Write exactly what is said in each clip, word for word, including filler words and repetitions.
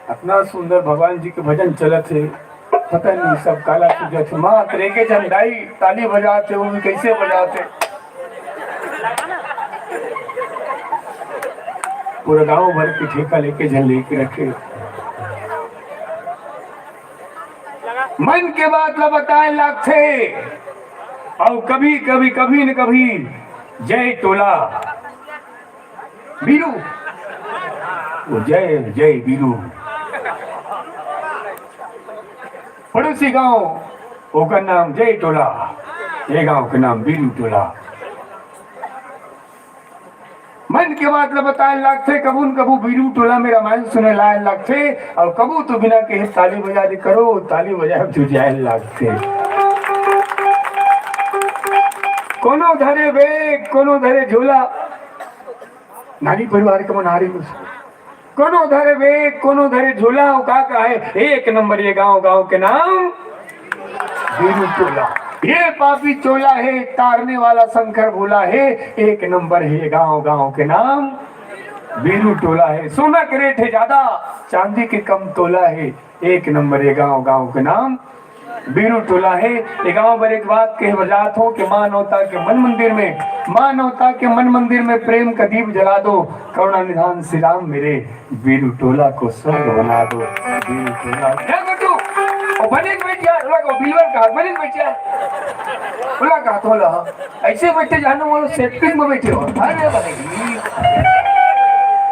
अतना सुंदर भगवान जी के भजन चलत हे, पता नहीं सब काला पूजत हे। मात्र एके झन दाई ताली बजात हे, वो भी कैसे बजात हे? पूरा गांव भर के ठेका लेके झन लेके रखे। मन के बात ला बताए लागथे, अउ कभी कभी, कभी न कभी जय टोला बीरू, वो जय जय बीरू। पड़ोसी गांव, ओकर नाम जय टोला, ये गांव के नाम बीरू टोला। मन के बात ल बताए लागथे, कभू न कभू बीरू टोला में रामायण सुने लाए लागथे, अउ कभू तो बिना कहे ताली बजा दे करो, ताली बजाए तो जाए लागथे। कोनो धरे बेग, कोनो धरे झोला, नानी परिवार के मन आ रही। कोनो धरे बेग, कोनो धरे झोला, अउ का कहे, एक नंबर ये गांव, गांव के नाम बीरू टोला। ये पापी टोला हे, तारने वाला शंकर भोला हे, एक नंबर हे गांव, गांव के नाम बीरू टोला हे। सोना के रेट हे ज्यादा, चांदी के कम तोला हे, एक नंबर ये गांव, गांव के नाम बीरू टोला हे। ये गांव बर एक बात कहे बर जात हो कि मानवता के मन मंदिर में, मानवता के मन मंदिर में प्रेम का दीप जला दो, करुणा निधान श्री राम मेरे बीरू टोला को स्वर्ग बना दो। बीरू टोला, क्या कर तू? ओ बने के बैठ यार, ओला को बिलवर कहा, बने के बैठ यार। ओला कहा तो ला, ऐसे बैठे जानो वो सेटिंग में बैठे हो। अरे भाई,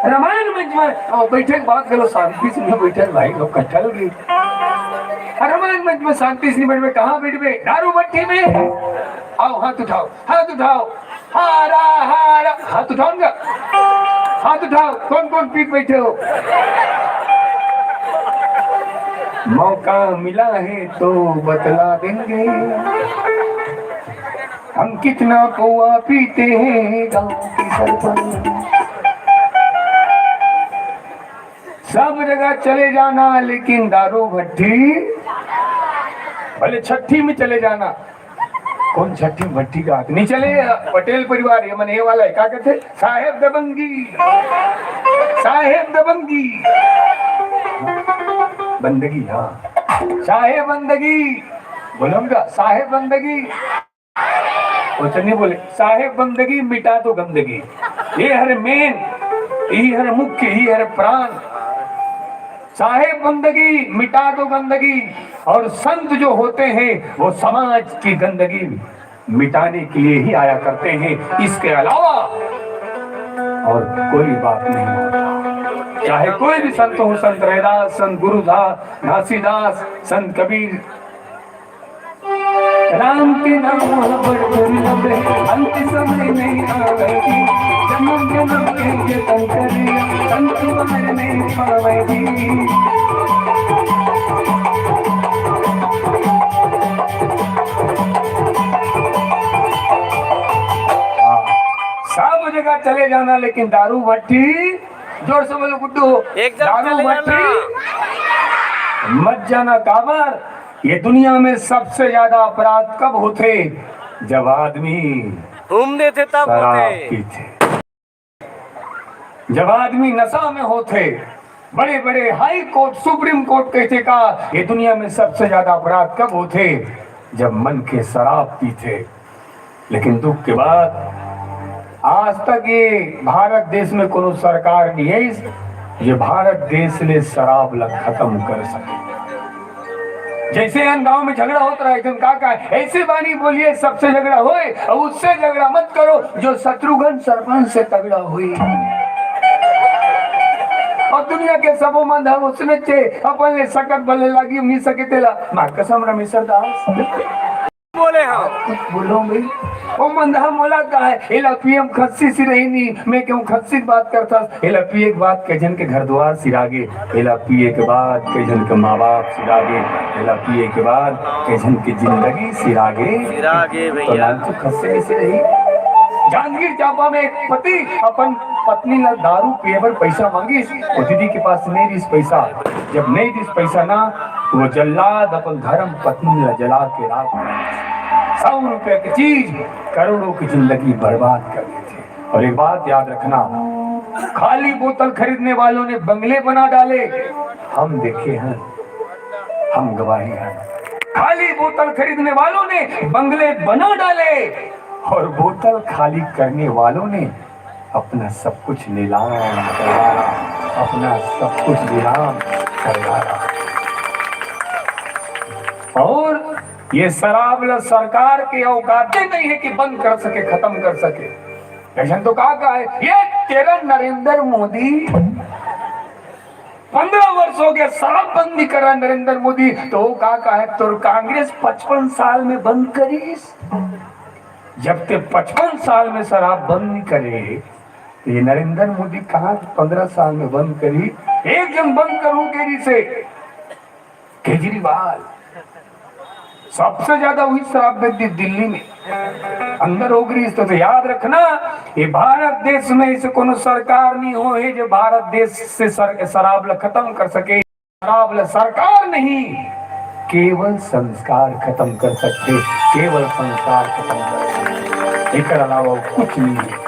रामायण मंच में, ओ, बैठे के बाद करो शांति से बैठे भाई लोग कटल गई। रामायण मंच में शांति से बैठ में कहाँ बैठ में? दारू भट्टी में। आओ, हाथ उठाओ, हाथ उठाओ। हारा, हारा, हाथ उठाओ ना। हाथ उठाओ, कौन कौन पी के बैठे हो? मौका मिला है तो बतला देंगे हम कितना पौआ पीते हैं गांव की सरपंच। सब जगह चले जाना, लेकिन दारू भट्टी, भले छट्ठी में चले जाना, कोन छट्ठी भट्ठी का हाथ नहीं चले। पटेल परिवार, ये मन ये वाला है, क्या कहते? साहेब दबंगी, साहेब दबंगी, बंदगी, हाँ, साहेब बंदगी, बोलूंगा, साहेब बंदगी। वचन नहीं बोले, साहेब बंदगी मिटा दो गंदगी। ये हर मेन, ये हर मुख्य, ये हर प्राण। साहेब बंदगी मिटा दो गंदगी। और संत जो होते हैं, वो समाज की गंदगी मिटाने के लिए ही आया करते हैं, इसके अलावा और कोई बात नहीं होता। चाहे कोई भी संत हो, संत रैदास, संत गुरुदास, घासीदास, संत कबीर, राम के नाम ह बड़ दुर्लभ हे, अंत समय में आवे जी। जन्म जन्म के जतन करिया, संत मार में पावे जी। हाँ, सब जगह चले जाना, लेकिन दारू भट्टी, जोर से बोलो गुड्डू, एक जगह दारू चले भट्टी जाना। मत जाना। काबर? ये दुनिया में सबसे ज्यादा अपराध कब होथे? जब आदमी घूम देथे तब शराब होथे। पीथे। जब आदमी नशा में होथे, बड़े बड़े हाई कोर्ट, सुप्रीम कोर्ट कहिथे का, ये दुनिया में सबसे ज्यादा अपराध कब होथे? जब मनखे शराब पीथे। लेकिन दुख के बात, आज तक ये भारत देश में कोनो सरकार नहीं है इस, ये भारत देश ले शराब ला खत्म कर सके। जैसे हम गांव में झगड़ा होत रहा, एकदम का का ऐसे बानी बोलिए, सबसे झगड़ा होए, और उससे झगड़ा मत करो जो शत्रुघ्न सरपंच से तगड़ा हुई। और दुनिया के सबो मन हम उसने चे अपन ले सकत बल्ले लागी, उन्हीं सके तेला माँ कसम रमेश्वर दास। बोले हम। कुछ बोलो भाई। ओ मंदहा मोला का है, एला पीएम खस्सी सिरहिनी, मैं क्यों खस्सी की बात करता, एला पिए के बाद कई झन के घर द्वार सिरागे, एला पिए के बाद कई झन के माँ बाप सिरागे, एला पिए के बाद कई झन के जिंदगी सिरागे। सिरागे तो भैया। लालचू खस्सी में सिरही। जांजगीर चांपा में एक पति अपन पत्नी ला दारू पिए बर पैसा मांगिस, वो दीदी के पास नहीं रिस पैसा। जब नहीं दिस पैसा ना, तो वो जल्लाद अपन धर्म पत्नी ला जला के राख, सौ रुपए की चीज, करोड़ों की जिंदगी बर्बाद कर देथे। और एक बात याद रखना, खाली बोतल खरीदने वालों ने बंगले बना डाले, हम देखे हैं, हम गवाही हैं। खाली बोतल खरीदने वालों ने बंगले बना डाले और बोतल खाली करने वालों ने अपना सब कुछ नीलाम कर डाला, अपना सब कुछ नीलाम कर डाला। और ये शराब ला सरकार के औकाते नहीं है कि बंद कर सके, खत्म कर सके। ऐसा तो कहा, कहा है ये तेरा नरेंद्र मोदी, पन्द्रह वर्ष हो गया शराब बंदी करा नरेंद्र मोदी, तो वो कहा, कहा है तोर कांग्रेस पचपन साल में बंद करीस। जब ते पचपन साल में शराब बंद नहीं करे, तो ये नरेंद्र मोदी कहाँ पन्द्रह साल में बंद करी? एक जन बंद करूं के रिसे केजरीवाल, सबसे ज्यादा वही शराब बेच दी दिल्ली में। अंदर हो गई तो, तो याद रखना, ये भारत देश में ऐसे कोनो सरकार नहीं हो है जो भारत देश से सर, शराब ला खत्म कर सके। शराब ला सरकार नहीं, केवल संस्कार खत्म कर सकथे, केवल संस्कार खत्म कर सकथे, एकर अलावा कुछ नहीं है।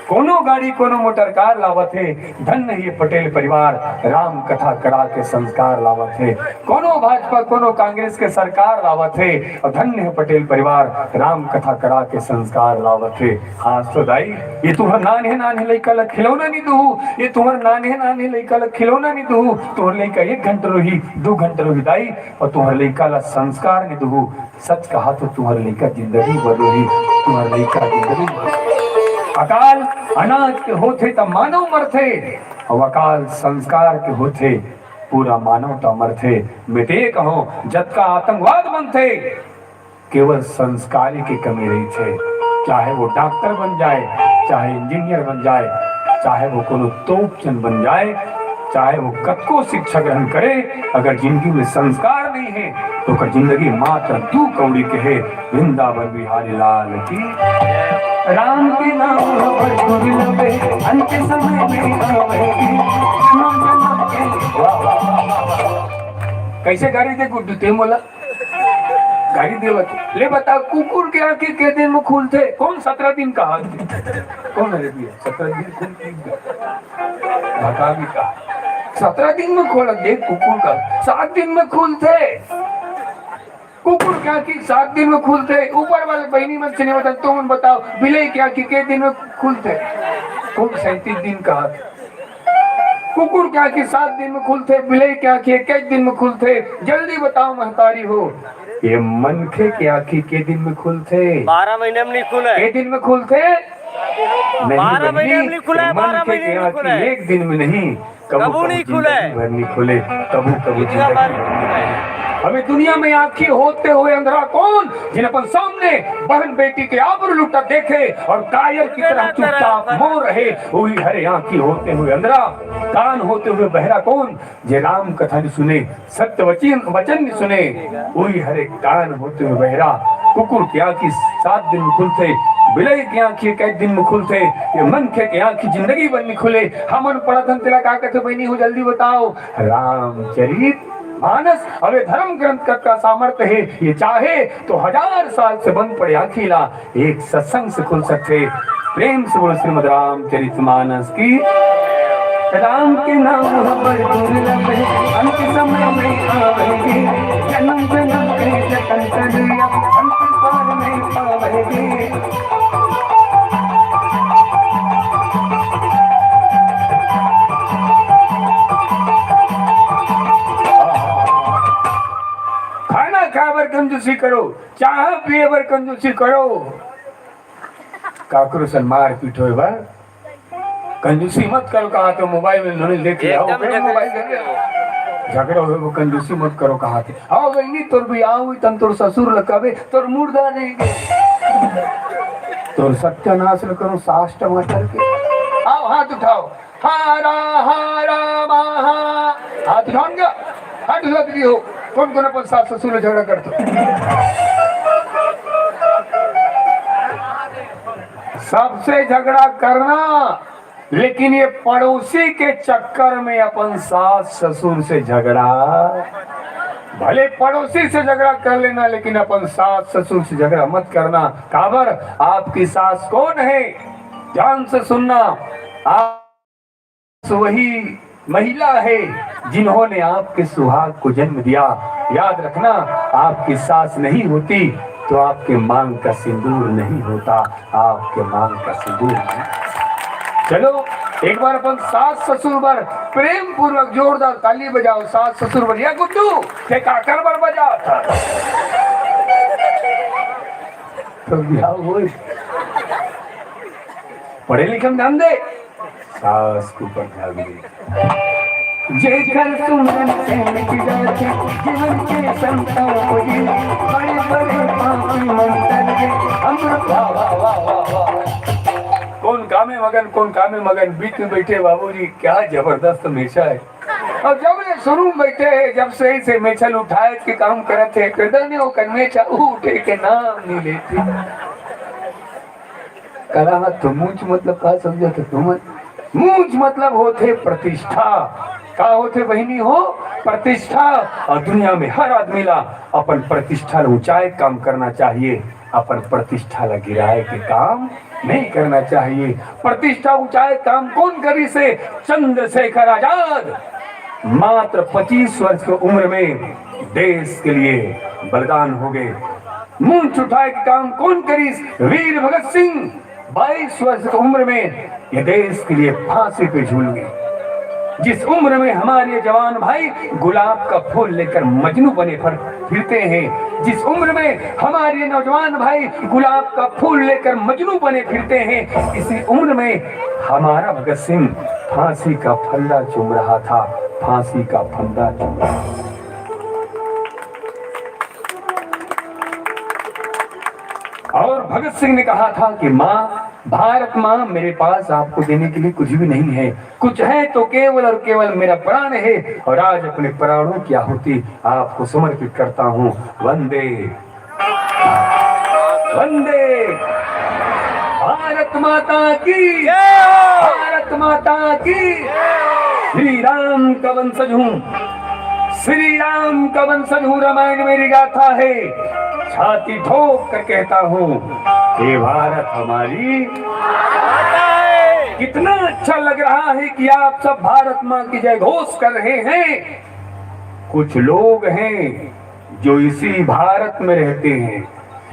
कोनो गाड़ी, कोनो मोटर कार लावत हे, धन्य हे पटेल परिवार, राम कथा करा के संस्कार लावत हे। कोनो भाजपा, कोनो कांग्रेस के सरकार लावत हे, और धन्य हे पटेल परिवार, राम कथा करा के संस्कार लावत हे। आज तो दाई, ये तुहर नान्हे नान्हे लइका ला खिलौना नहीं दूहू, ये तुहर नान्हे नान्हे लइका ला खिलौना नहीं दूहू, तुहर लइका एक घंटा रोही, दो घंटा रोही दाई, और तुहर लइका ला संस्कार नहीं दूहू। सच कहा तो तुहर लइका जिंदगी भर रोही, तुहर लइका जिंदगी भर। अकाल अनाज के होथे त मानव मरथे, अउ अकाल संस्कार के होथे, पूरा मानवता मरथे। मैं ते कहूं, जतका आतंकवाद बनथे, केवल संस्कारी के कमी रहिथे। चाहे वो डॉक्टर बन जाए, चाहे इंजीनियर बन जाए, चाहे वो कोनो तोपचन बन जाए, चाहे वो कतको शिक्षा ग्रहण करे, अगर जिंदगी में संस्कार नहीं है, तो ओकर जिंदगी मात्र दू कौड़ी के है। वृंदावन बिहारी लाल की। राम के नाम ह बड़ दुर्लभ हे, अंत समय में आवे। जन्म जन्म के। वाह, वाह, वाह, वाह, वाह। कैसे गाड़ी दे गुड्डू ते मोला? गाड़ी देवत। ले बता, कुकुर के आंखी के दिन में खुलथे? कौन सत्रह दिन का हाथ? कौन है भैया? सत्रह दिन खुलथे? बता भी का? सत्रह दिन में खोल दे कुकुर का, सात दिन में खुलथे। कुकुर के आंखी सात दिन में खुलथे। ऊपर वाले बहिनी मन से नहीं बता, तुम बताओ, बिलई के आंखी के दिन में खुलथे? कौन सैंतीस दिन का हाथ? कुकुर के आँखी सात दिन में खुलथे, बिलई के आँखी इक्कीस दिन में खुलथे। जल्दी बताओ महतारी हो, ये मनखे के आँखी के दिन में खुलथे? बारह महीने में नहीं खुले। के दिन में खुलथे? नहीं बारह बहिनी, महीने में नहीं खुले, ये बारह मनखे महीने के में नहीं आँखी खुले। एक दिन में नहीं, कबू कबू कबू नहीं खुले। जिंदगी भर नहीं खुले, कबू कबू कितना जिंदगी बार भर नहीं खुले। खुले। अभी दुनिया में आँखी होते हुए अंधरा कौन, जिन अपन सामने बहन बेटी के आबरू लुटत देखे और कायर की तरह चुपचाप मो रहे, वही हरे आँखी होते हुए अंधरा, कान होते हुए बहरा कौन, जे राम कथा नहीं सुने, सत्य वचन, वचन नहीं सुने, वही हरे कान होते हुए बहरा। कुकुर के आँखी सात दिन में खुलथे, बिलई के आँखी इक्कीस दिन में खुलथे, ये मनखे के आँखी जिंदगी भर नहीं खुले। हमन पढ़त हन तेला का कथे बहिनी हो, जल्दी बताओ। रामचरित मानस, अब ये धर्म ग्रंथ कतका सामर्थ्य हे, ये चाहे तो हजार साल से बंद पड़े आँखी ला एक सत्संग से खुल सकथे। प्रेम से बोलो श्रीमद् रामचरित मानस की। राम के नाम हबर दुर्लभ है, अंत समय में आवेगी, जन्म जन्म के जतन करिया, अंत काल में पावेगी। खाना खाए बर कंजूसी करो, चाह पिए बर कंजूसी करो, काकरो सन मारपीट होए बर कंजूसी मत करो, कहा तो मोबाइल में नोनी देख ले, आओ, एकदम फिर झगड़ा। मोबाइल देख ले। झगड़ा होए वो कंजूसी मत करो, कहा थे। आओ बहिनी, तोर बियाह हुई, तन तोर ससुर लकावे, तोर मुर्दा नहीं गए। तोर सत्यानाश न करो, सास टमाटर के। आओ, हाथ उठाओ। हारा, हारा, महा। हाथ उठाओ ना। हाथ उठा दीदी हो। कौन कौन अपन सास ससुर ले झगड़ा करते हो? सबसे झगड़ा करना, लेकिन ये पड़ोसी के चक्कर में अपन सास ससुर से झगड़ा, भले पड़ोसी से झगड़ा कर लेना, लेकिन अपन सास ससुर से झगड़ा मत करना। काबर? आपकी सास कौन है? ध्यान से सुनना, आप वही महिला है जिन्होंने आपके सुहाग को जन्म दिया। याद रखना, आपकी सास नहीं होती तो आपके मांग का सिंदूर नहीं होता, आपके मांग का सिंदूर नहीं। चलो, एक बार अपन सास ससुर बर प्रेम पूर्वक जोरदार ताली बजाओ। सास ससुर बर, या गुड्डू, ते काकर बर बजा था? तो बिहाव होई। पढ़े लिखे में ध्यान दे, सास के ऊपर ध्यान दे। जेकर सुमरन से मिट जाथे जीवन के संताप जी, बड़े बड़े पापी मंतर जी, हम वाह, वाह, वाह, वाह, वाह। कौन कामे मगन, कौन कामे मगन, बीच में बैठे बाबूजी, क्या जबरदस्त मेछा है। और जब ले शुरू में बैठे हैं, जब से इसे मेछल उठाए के काम करत है, कदर नहीं होकर मेछा उठे के नाम नहीं लेते। करा हाथ तो मूंछ मतलब का समझे थे तुम? मूंछ मतलब होथे प्रतिष्ठा। का होथे बहिनी हो? प्रतिष्ठा। और दुनिया में हर आदमी ला अपन प्रतिष्ठा ला ऊंचाए काम करना चाहिए, अपन प्रतिष्ठा ला गिराए के काम नहीं करना चाहिए। प्रतिष्ठा ऊंचाए काम कौन करिस हे? चंद्रशेखर आजाद। मात्र पच्चीस वर्ष की उम्र में देश के लिए बलिदान हो गए। मूंछ उठाए के काम कौन करिस? वीर भगत सिंह। बाईस वर्ष की उम्र में ये देश के लिए फांसी पे झूल गए। जिस उम्र में हमारे जवान भाई गुलाब का फूल लेकर मजनू बने फर-, फिरते हैं, जिस उम्र में हमारे नौजवान भाई गुलाब का फूल लेकर मजनू बने फिरते हैं, इसी उम्र में हमारा भगत सिंह फांसी का फंदा चूम रहा था, फांसी का फंदा चूम रहा था। और भगत सिंह ने कहा था कि माँ, भारत माँ, मेरे पास आपको देने के लिए कुछ भी नहीं है, कुछ है तो केवल और केवल मेरा प्राण है, और आज अपने प्राणों की आहुति आपको समर्पित करता हूँ। वंदे, वंदे भारत माता की, जय हो। भारत माता की। श्री राम का वंशज हूँ, श्री राम का वंशज हूँ, रामायण मेरी गाथा है। छाती ठोक कर कहता हूँ, ये भारत हमारी। कितना अच्छा लग रहा है कि आप सब भारत माँ की जय घोष कर रहे हैं। कुछ लोग हैं जो इसी भारत में रहते हैं,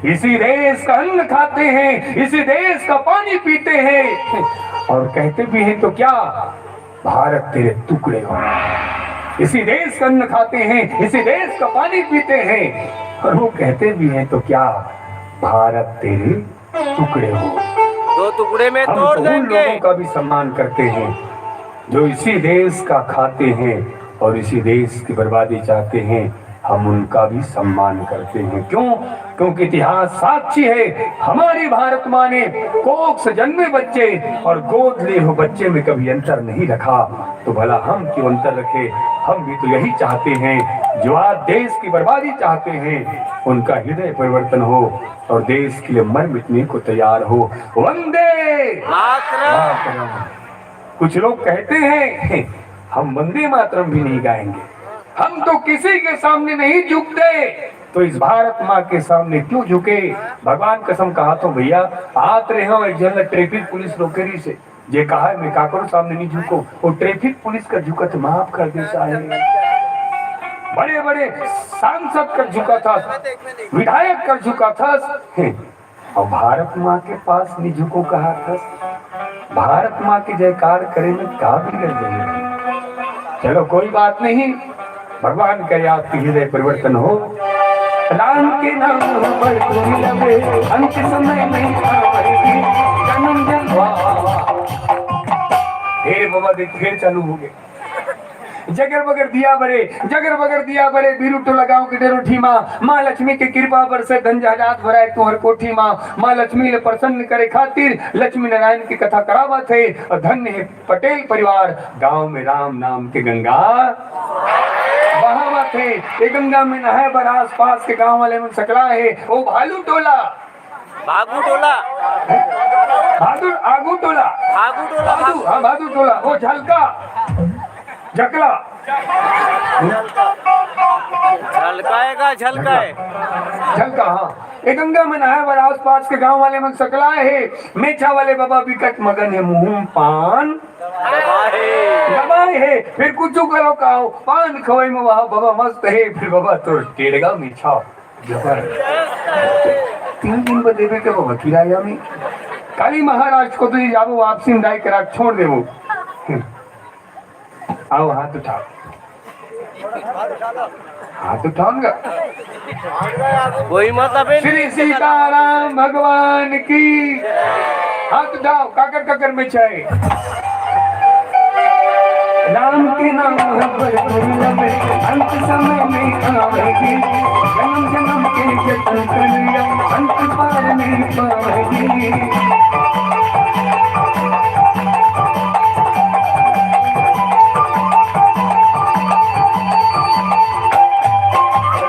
इसी देश का अन्न खाते हैं, इसी देश का पानी पीते हैं और कहते भी हैं तो क्या, भारत तेरे टुकड़े हो। इसी देश का अन्न खाते हैं, इसी देश का पानी पीते हैं, और वो कहते भी हैं तो क्या, भारत तेरे टुकड़े हो। दो टुकड़े में हम तोड़ तो उन देंगे। लोगों का भी सम्मान करते हैं जो इसी देश का खाते हैं और इसी देश की बर्बादी चाहते हैं। हम उनका भी सम्मान करते हैं। क्यों? क्योंकि इतिहास साक्षी है, हमारी भारत माँ ने कोख से जन्मे बच्चे और गोद लिए हुए बच्चे में कभी अंतर नहीं रखा। तो भला हम क्यों अंतर रखें? हम भी तो यही चाहते हैं। जो आज देश की बर्बादी चाहते हैं, उनका हृदय परिवर्तन हो और देश के लिए मर मिटने को तैयार हो। वंदे मातरम। मातरम। कुछ लोग कहते हैं, हम वंदे मातरम भी नहीं गाएंगे, हम तो किसी के सामने नहीं झुकते। तो इस भारत माँ के सामने क्यों झुके? भगवान कसम कहा तो भैया, आत रहे हो एक जन ट्रैफिक पुलिस रोके रही से, जे कहा है, मैं काकरो सामने नहीं झुको, वो ट्रैफिक पुलिस का झुका तो माफ कर दे साहब। बड़े बड़े सांसद का झुका था, विधायक का झुका था, हैं। और भारत माँ के पास नहीं झुको कहा था। भारत माँ की जयकार करे में का बिगड़ गई? चलो कोई बात नहीं, भगवान करे आपकी हृदय परिवर्तन हो। राम के नाम पर कोई लगे, अंत समय में आवेगी जन्म जन्म। वाह, वाह, वाह। हे बाबा देख, फिर चालू हो गए। जगर बगर दिया बरे, जगर बगर दिया बरे, बीरू टोला गांव के डेरोठी माँ, माँ लक्ष्मी के कृपा बरसे, धन जहाजात भराए तुहर कोठी माँ। माँ लक्ष्मी ले प्रसन्न करे खातिर लक्ष्मी नारायण की कथा करावत है। और धन्य है पटेल परिवार, गांव में राम नाम के गंगा बहावत है। ये गंगा में नहाए बर आसपास के गांव वाले मन सकला है। ओ भालू टोला, भागू टोला। भादुर आगू टोला, भागू टोला। भादू, हाँ, भादू टोला, वो झलका, झकला, झलकाएगा, झलकाए। झलका, हाँ। ये गंगा में नहाए बर आसपास के गांव वाले मन सकलाए है। मेछा वाले बाबा बिकट मगन है, मुंह पान दबाए। दबाए है। फिर कुछ करो काओ, पान खवाई में वहाँ बाबा मस्त है। फिर बाबा तो टेड़गा मेछा जबर। तीन दिन बाद देवे के बाबा किराया में। काली महाराज को तो ये जाबो वापसी में दाई करा छोड़ देवो। आओ हाथ उठाओ, हाथ उठाओ ना। कोई मत अबे। श्री सीताराम भगवान की। हाथ उठाओ, काकर काकर में छाए। राम के नाम पर दुर्लभ अंत समय में आवेगी, जन्म जन्म के जतन करिया अंत पार में पावेगी।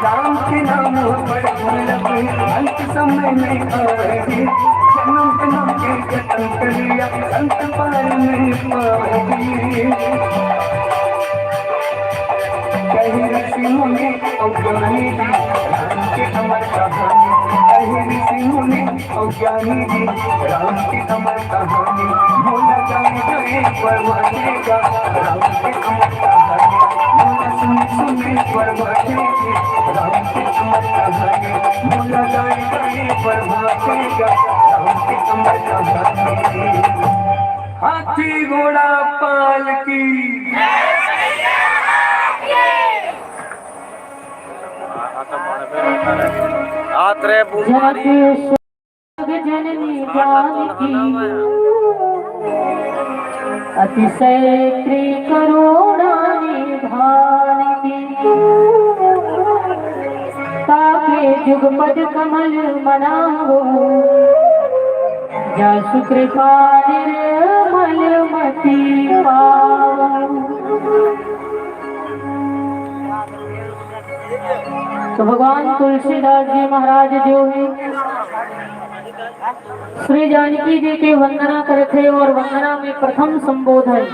राम के नाम पर दुर्लभ अंत समय में आवेगी, जन्म जन्म के जतन करिया अंत पार में पावेगी। कहे ऋषि मुनि और ज्ञानी जी राम के अमर कहानी, कहे ऋषि मुनि और ज्ञानी जी राम के अमर कहानी। मोला गाए गाए परवानेगा राम के अमर कहानी, मोला सुन सुन परवानेगी राम के अमर कहानी। मोला गाए गाए परवानेगा राम के अमर कहानी। हाथी घोड़ा पालकी। आत रे बुमारी। जननी जानकी अतिशय प्रिय करुणा निधान की। ताके जुगपद कमल मनावो, जासु कृपा निर्मल मति पावो। तो भगवान तुलसीदास जी महाराज जो है श्री जानकी जी के वंदना करत हे और वंदना में प्रथम संबोधन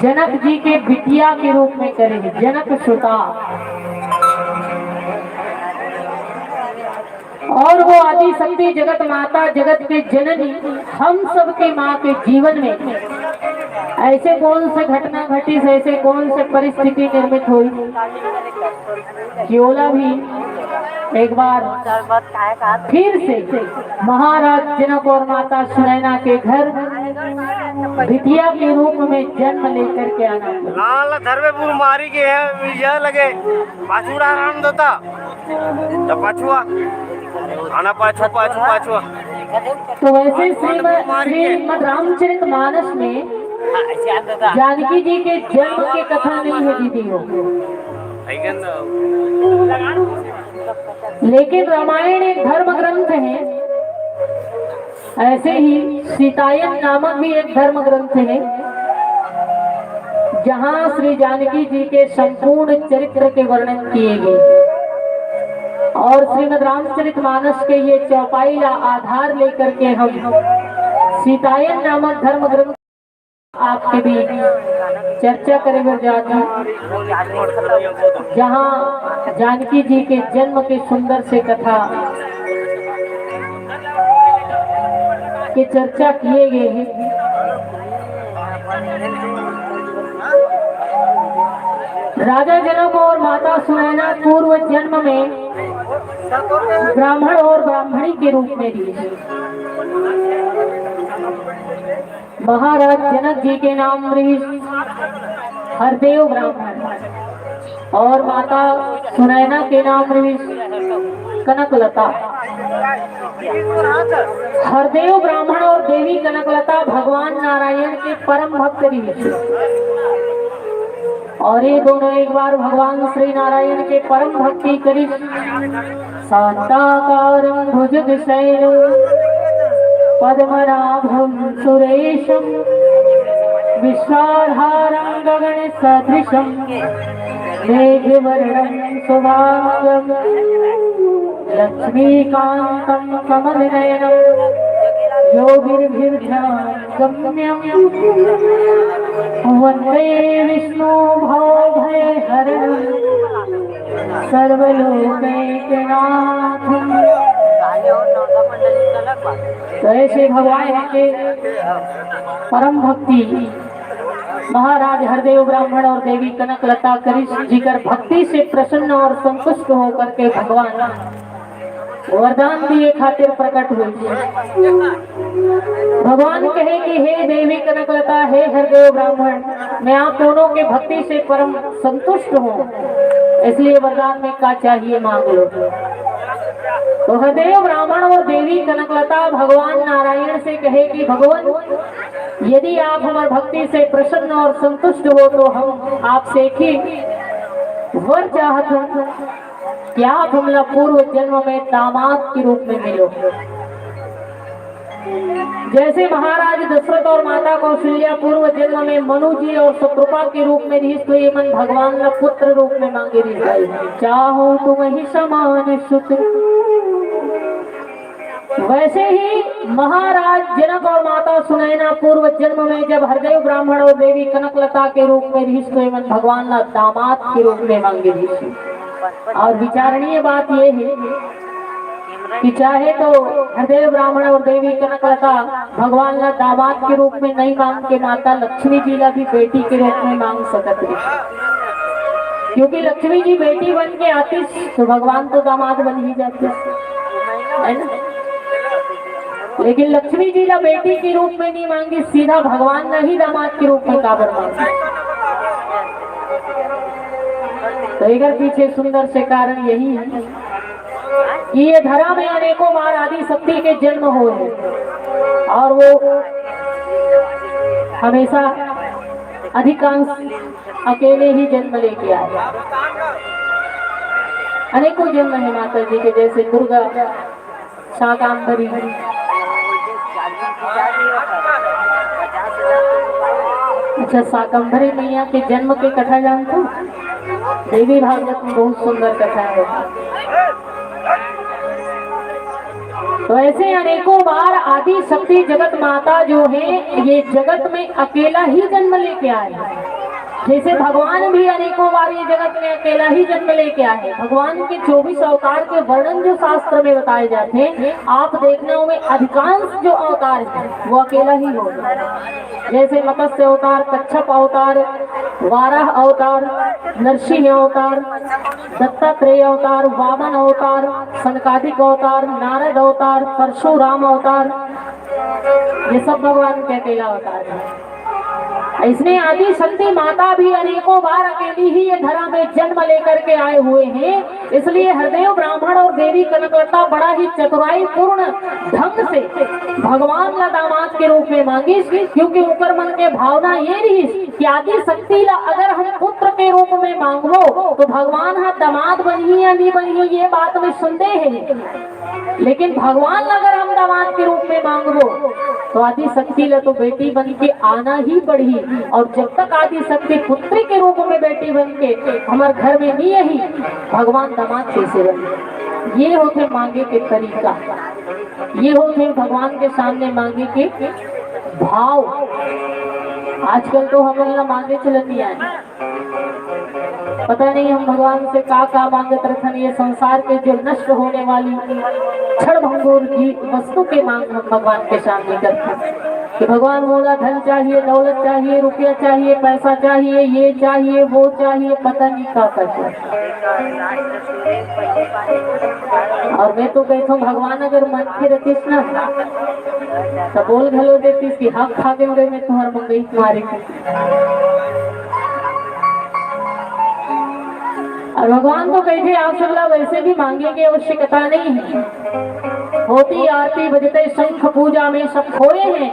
जनक जी के बिटिया के रूप में करे हे, जनक सुता। और वो आदि शक्ति जगत माता, जगत के जननी, हम सबके माँ के जीवन में ऐसे कौन से घटना घटिस, ऐसे कौन से परिस्थिति निर्मित हुई कि ओला भी एक बार फिर से महाराज जनक और माता सुनैना के घर बिटिया के रूप में जन्म लेकर के आना। लाल धरवे बुल मारी के है, यह लगे पाछू उड़ा राम देता। तो पाछुआ आना, पाछू, पाछू, पाछुआ। तो वैसे श्रीमद श्रीमद रामचरित मानस में जानकी जी के जन्म के कथा नहीं है दीदी हो। लेकिन रामायण एक धर्म ग्रंथ है, ऐसे ही सीतायन नामक भी एक धर्म ग्रंथ है, जहां श्री जानकी जी के संपूर्ण चरित्र के वर्णन किए गए। और श्रीमद रामचरित मानस के ये चौपाई का आधार लेकर के हम सीतायन नामक धर्म ग्रंथ आपके बीच चर्चा करे बर जात हूँ, जहाँ जानकी जी के जन्म के सुंदर से कथा के चर्चा किए गए हैं। राजा जनक और माता सुनैना पूर्व जन्म में ब्राह्मण और ब्राह्मणी के रूप में रही। महाराज जनक जी के नाम रही हरदेव ब्राह्मण और माता सुनैना के नाम रही कनकलता। हरदेव ब्राह्मण और देवी कनकलता भगवान नारायण के परम भक्त रही। और ये दोनों एक बार भगवान श्री नारायण के परम भक्ति करी। शांताकारं भुजगशयनं पद्मनाभं सुरेशं विश्वाधारं गगनसदृशं मेघवर्णं शुभांगं लक्ष्मीकांतं कमलनयनं योगिर्भिर्ध्यानगम्यं वंदे विष्णु भवभयहरणं सर्वलोकैकनाथं। तो ऐसे भगवान के परम भक्ति महाराज हरदेव ब्राह्मण और देवी कनकलता करिस, जिकर भक्ति से प्रसन्न और संतुष्ट होकर के भगवान वरदान दिए खातिर प्रकट हुई। भगवान कहे कि हे देवी कनकलता, हे हरदेव ब्राह्मण, मैं आप दोनों के भक्ति से परम संतुष्ट हूँ, इसलिए वरदान में का चाहिए मांग लो। तो हरदेव ब्राह्मण और देवी कनकलता भगवान नारायण से कहे कि भगवान, यदि आप हमार भक्ति से प्रसन्न और संतुष्ट हो तो हम आपसे एक ही वर चाहत हन कि आप हमला पूर्व जन्म में दामाद के रूप में मिलो। जैसे महाराज दशरथ और माता कौशल्या पूर्व जन्म में मनु जी और शत्रुपा के रूप में रहिस, तो ये मन भगवान ला पुत्र रूप में मांगे रहिस। चाहूं तुम्हि समान सुत। वैसे ही महाराज जनक और माता सुनैना पूर्व जन्म में जब हरदेव ब्राह्मण और देवी कनकलता के रूप में रहिस, तो ये मन भगवान ला दामाद के रूप में मांगे रहिस। और विचारणीय बात ये है कि चाहे तो हरदेव ब्राह्मण और देवी कनकलता भगवान ला दामाद के रूप में नहीं मांग के माता लक्ष्मी जी ला भी बेटी के रूप में मांग सकत रही, क्योंकि लक्ष्मी जी बेटी बन के आती तो भगवान तो दामाद बन ही जाते, है ना? लेकिन लक्ष्मी जी ला बेटी के रूप में नहीं मांगी, सीधा भगवान ला ही दामाद के रूप में काबर मांगी? तो एकर पीछे सुंदर से कारण यही है कि ये धरा में अनेकों बार आदि शक्ति के जन्म हुए हैं और वो हमेशा अधिकांश अकेले ही जन्म लेके आए। अनेकों जन्म है माता जी के, जैसे दुर्गा, शाकांभरी। अच्छा, शाकांभरी मैया के जन्म के कथा जानते हो? देवी भागवत में बहुत सुंदर कथा है। तो ऐसे अनेकों बार आदि शक्ति जगत माता जो है, ये जगत में अकेला ही जन्म लेके आए। जैसे भगवान भी अनेकों बार ये जगत में अकेला ही जन्म लेके आए। भगवान के चौबीस अवतार के वर्णन जो शास्त्र में बताए जाते हैं, आप देखना, उनमें अधिकांश जो अवतार है वो अकेला ही हो। जैसे मत्स्य अवतार, कच्छप अवतार, वाराह अवतार, नरसिंह अवतार, दत्तात्रेय अवतार, वामन अवतार, सनकादिक अवतार, नारद अवतार, परशुराम अवतार, ये सब भगवान के अकेला अवतार है। इसमें आदि शक्ति माता भी अनेकों बार अकेली ही ये धरा में जन्म लेकर के आए हुए हैं। इसलिए हरदेव ब्राह्मण और देवी कनकलता बड़ा ही चतुराई पूर्ण ढंग से भगवान ला दामाद के रूप में मांगिस, क्योंकि ओकर मन के भावना ये रही कि आदि शक्ति ला अगर हम पुत्र के रूप में मांगबो तो भगवान हा दामाद बनही या नहीं बनही, ये बात में संदेह है। लेकिन भगवान ला अगर हम दामाद के रूप में मांगबो तो आदि शक्ति ला तो बेटी बन के आना ही पड़ही। और जब तक आदि शक्ति पुत्री के रूप में बेटी बन के हमार घर में नहीं आई, भगवान दामाद कैसे बने? ये होते मांगे के तरीका, ये होते भगवान के सामने मांगे के भाव। आजकल तो हमन ला मांगे चलत नहीं आए। पता नहीं हम भगवान से का का मांगत रथन। ये संसार के जो नष्ट होने वाली क्षण भंगुर की वस्तु के मांग हम भगवान के सामने करथन कि भगवान, मोला धन चाहिए, दौलत चाहिए, रुपया चाहिए, पैसा चाहिए, ये चाहिए, वो चाहिए, पता नहीं का का चाहिए। और मैं तो कहता हूँ, भगवान अगर मन के रखिस ना, तो बोल घलो देतिस कि हक खा के मैं तुम्हार मंगई मारे के। और भगवान तो कहिथे, आप सब ला वैसे भी मांगे की आवश्यकता नहीं है। होती आरती बजते शंख पूजा में सब खोए हैं।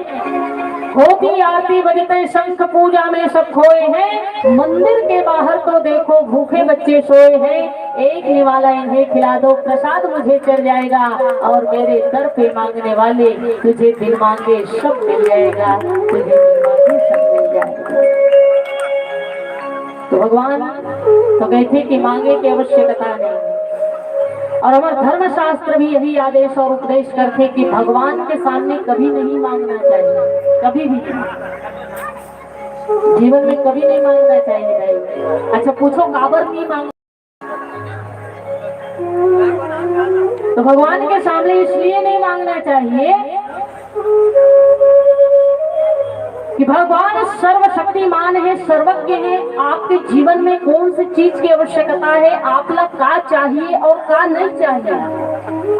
होती आरती बजते शंख पूजा में सब खोए हैं। मंदिर के बाहर तो देखो भूखे बच्चे सोए हैं। एक निवाला इन्हें खिला दो, प्रसाद मुझे चल जाएगा। और मेरे दर पे मांगने वाले, तुझे बिन मांगे सब मिल जाएगा, तुझे बिन मांगे सब मिल जाएगा। तो भगवान तो कहिथे कि मांगे की आवश्यकता नहीं। और हमार धर्मशास्त्र भी यही आदेश और उपदेश करथे कि भगवान के सामने कभी नहीं मांगना चाहिए, कभी भी जीवन में कभी नहीं मांगना चाहिए भाई। अच्छा, पूछो काबर नहीं मांग तो भगवान के सामने इसलिए नहीं मांगना चाहिए कि भगवान सर्वशक्तिमान है, सर्वज्ञ है। आपके जीवन में कौन सी चीज की आवश्यकता है, आप ला का चाहिए और का नहीं चाहिए,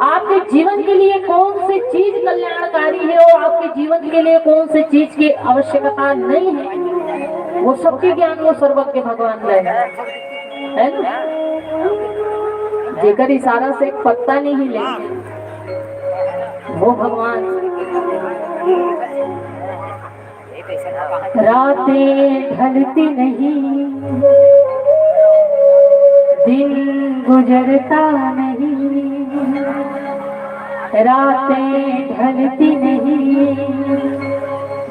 आपके जीवन के लिए कौन सी चीज कल्याणकारी है और आपके जीवन के लिए कौन सी चीज की आवश्यकता नहीं है, वो सबके ज्ञान वो सर्वज्ञ भगवान ला है। है ना? जेकर इशारा से एक पत्ता नहीं हिले, वो भगवान। रातें ढलती नहीं, दिन गुजरता नहीं, रातें ढलती नहीं,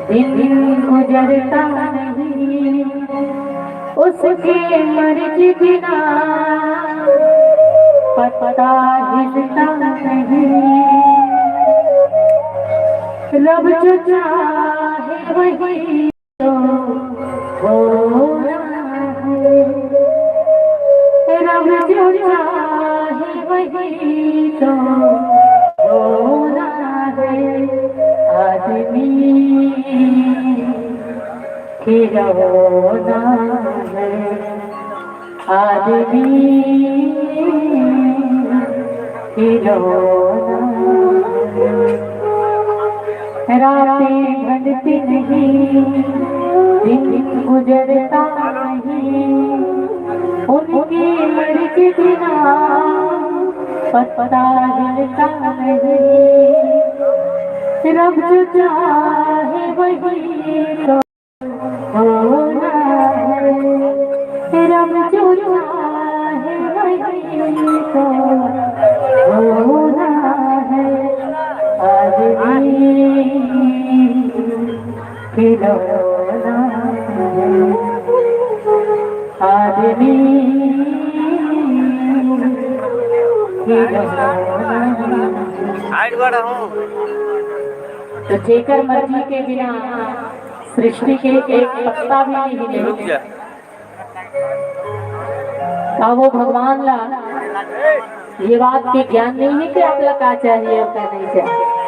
दिन गुजरता नहीं, उसके मर्जी बिना पत्ता हिलता नहीं। रब जो चाहे वही तो होना है, रब जो चाहे वही तो होना है। आदमी खिलौना है, आदमी खिलौना है। रातें ढलती नहीं, दिन गुजरता नहीं, उनकी मर्जी बिना पत्ता हिलता नहीं। रब जो चाहे वही तो होना है, रब जो चाहे वही तो होना है। आदमी खिलौना है, आदमी खिलौना है। तो जेकर मर्जी के बिना सृष्टि के एक पत्ता भी नहीं हिले। रुक जा। का वो भगवान ला ये बात के ज्ञान नहीं है कि आप ला का चाहिए और का नहीं चाहिए?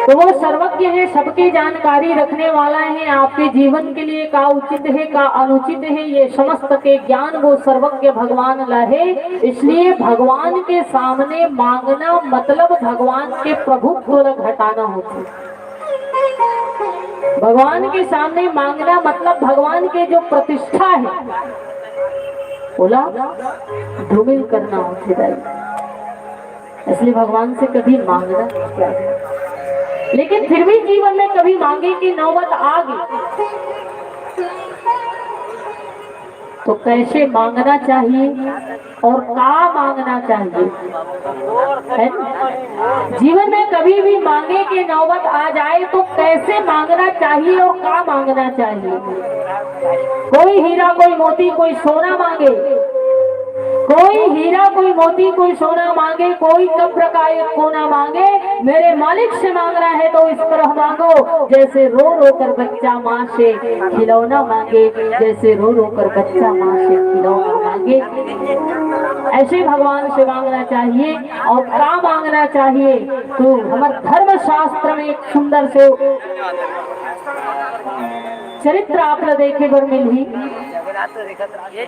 तो वो सर्वज्ञ है, सबकी जानकारी रखने वाला है। आपके जीवन के लिए का उचित है, का अनुचित है, ये समस्त के ज्ञान वो सर्वज्ञ भगवान ला है। इसलिए भगवान के सामने मांगना मतलब भगवान के प्रभुत्व ला घटाना होता है। भगवान के सामने मांगना मतलब भगवान के जो प्रतिष्ठा है, ओला धूमिल करना होथे दाई। इसलिए भगवान से कभी मांगना नहीं चाहिए। लेकिन फिर भी जीवन में कभी मांगे की नौबत आ गई, तो कैसे मांगना चाहिए और का मांगना चाहिए, है ना? जीवन में कभी भी मांगे के नौबत आ जाए तो कैसे मांगना चाहिए और का मांगना चाहिए? कोई हीरा, कोई मोती, कोई सोना मांगे, कोई हीरा, कोई मोती, कोई सोना मांगे, कोई कब्र का एक कोना मांगे, मेरे मालिक से मांगना है तो इस तरह मांगो, जैसे रो रो कर बच्चा माँ से खिलौना मांगे, जैसे रो रो कर बच्चा माँ से खिलौना मांगे। ऐसे भगवान से मांगना चाहिए। और का मांगना चाहिए? तो हमारे धर्म शास्त्र में एक सुंदर से चरित्र आप ला देखे बर मिलही,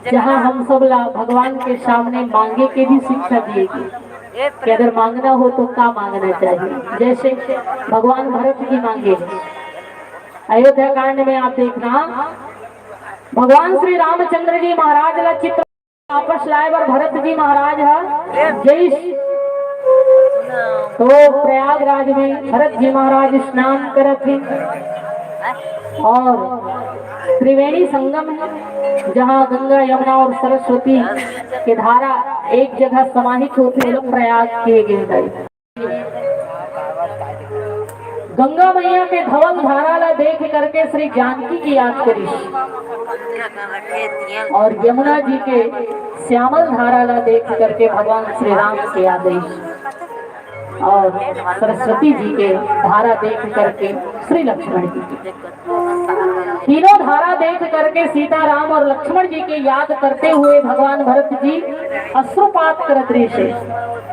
जहाँ हम सब ला भगवान के सामने मांगे के भी शिक्षा दिए गए कि अगर मांगना हो तो का मांगना चाहिए। जैसे भगवान भरत जी मांगे, अयोध्या कांड में आप देखना, भगवान श्री रामचंद्र जी महाराज ला चित्र वापस लाए बर भरत जी महाराज ह जइस, तो प्रयागराज में भरत जी महाराज स्नान करत हे और त्रिवेणी संगम है, जहाँ गंगा, यमुना और सरस्वती के धारा एक जगह समाहित होथे, लोग प्रयाग के गे हे। गंगा मैया के धवल धारा ला देख करके श्री जानकी की याद करिस और यमुना जी के श्यामल धारा ला देख करके भगवान श्री राम की याद आई और सरस्वती जी के धारा देख करके श्री लक्ष्मण जी की। तीनों धारा देख करके सीताराम और लक्ष्मण जी की याद करते हुए भगवान भरत जी अश्रुपात करत रहिस हे।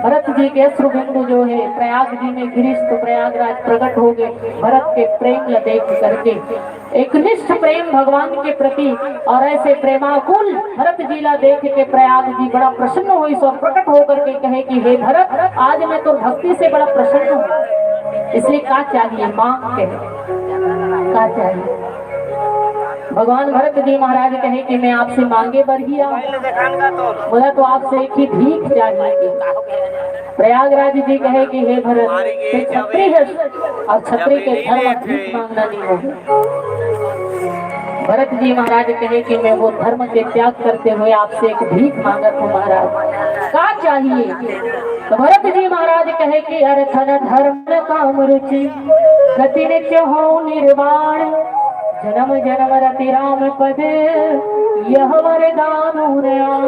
भरत जी के अश्रु बिंदु जो है प्रयाग जी में गिरिस तो प्रयागराज प्रकट हो गए। भरत के प्रेम ला देख करके, एक निष्ठ प्रेम भगवान के प्रति, और ऐसे प्रेमाकुल भरत जी ला देख के प्रयाग जी बड़ा प्रसन्न होइस और प्रकट होकर के कहे कि हे भरत, आज मैं तो भक्ति से बड़ा प्रसन्न हूँ, इसलिए का चाहिए, मांग, कहे का चाहिए। भगवान भरत जी महाराज कहे कि मैं आपसे मांगे बर ही आऊं, बोला तो आपसे एक ही भीख चाहिए। प्रयागराज जी कहे कि हे भरत, तैं छत्री हस और छत्री के घर में भीख मांगना नहीं हो। भरत जी महाराज कहे कि मैं वो धर्म के त्याग करते हुए आपसे एक भीख मांगत हूँ महाराज, का चाहिए? तो भरत जी महाराज कहे कि अर्थ न धर्म न काम रुचि, गति न चहौ निर्वाण, जन्म जन्म रति राम पद, यह वरदान उनयान।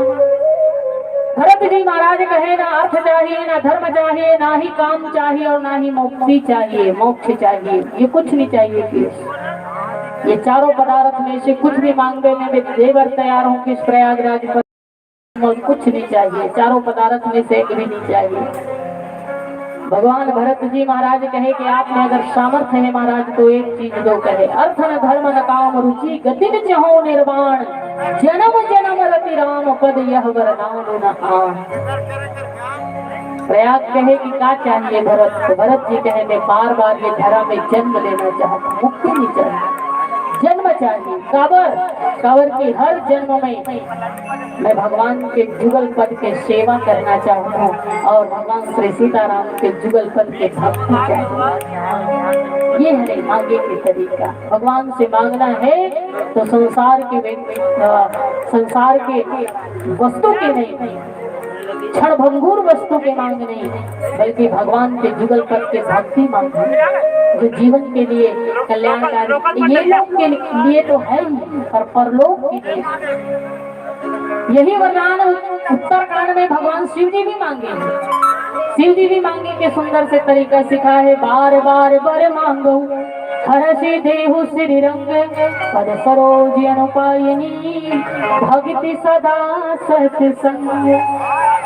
भरत जी महाराज कहे, ना अर्थ चाहिए, ना धर्म चाहिए, ना ही काम चाहिए और ना ही मुक्ति चाहिए, मोक्ष चाहिए, ये कुछ नहीं चाहिए। कि ये चारों पदार्थ में से कुछ भी मांगबे में मैं दे बर तैयार हूँ। किस प्रयागराज पर मुझे कुछ नहीं चाहिए, चारों पदार्थ में से एक भी नहीं चाहिए। भगवान भरत जी महाराज कहे कि आप में अगर सामर्थ्य है महाराज तो एक चीज दो, कहे अर्थ न धर्म न काम रुचि, गति न चहौ निर्वाण, जन्म जन्म रति राम पद यह वरदान उनहान। प्रयाग कहे कि का चाहिए भरत, तो भरत जी कहे मैं बार बार ये धरा में जन्म लेना चाहता हूँ, मुक्ति नहीं चाहिए, जन्म चाहिए। काबर? काबर कि हर जन्म में मैं भगवान के जुगल पद के सेवा करना चाहता हूँ और भगवान श्री सीताराम के जुगल पद के भक्ति चाहिए। ये है मांगे के तरीका। भगवान से मांगना है तो संसार के व्यक्ति, अ, संसार के वस्तु के नहीं, क्षण भंगुर वस्तु के मांग नहीं, बल्कि भगवान के जुगल पद के भक्ति मांग, जो जीवन के लिए कल्याणकारी, ये लोक के लिए तो है ही, पर परलोक के लिए। यही वरदान उत्तरकांड में भगवान शिव जी भी मांगे हैं। शिव जी भी मांगे के सुंदर से तरीका सिखाए है, बार बार बर मांगो, हरषि देहु श्री रंग पद सरोज अनुपायनी भक्ति सदा सत्संग।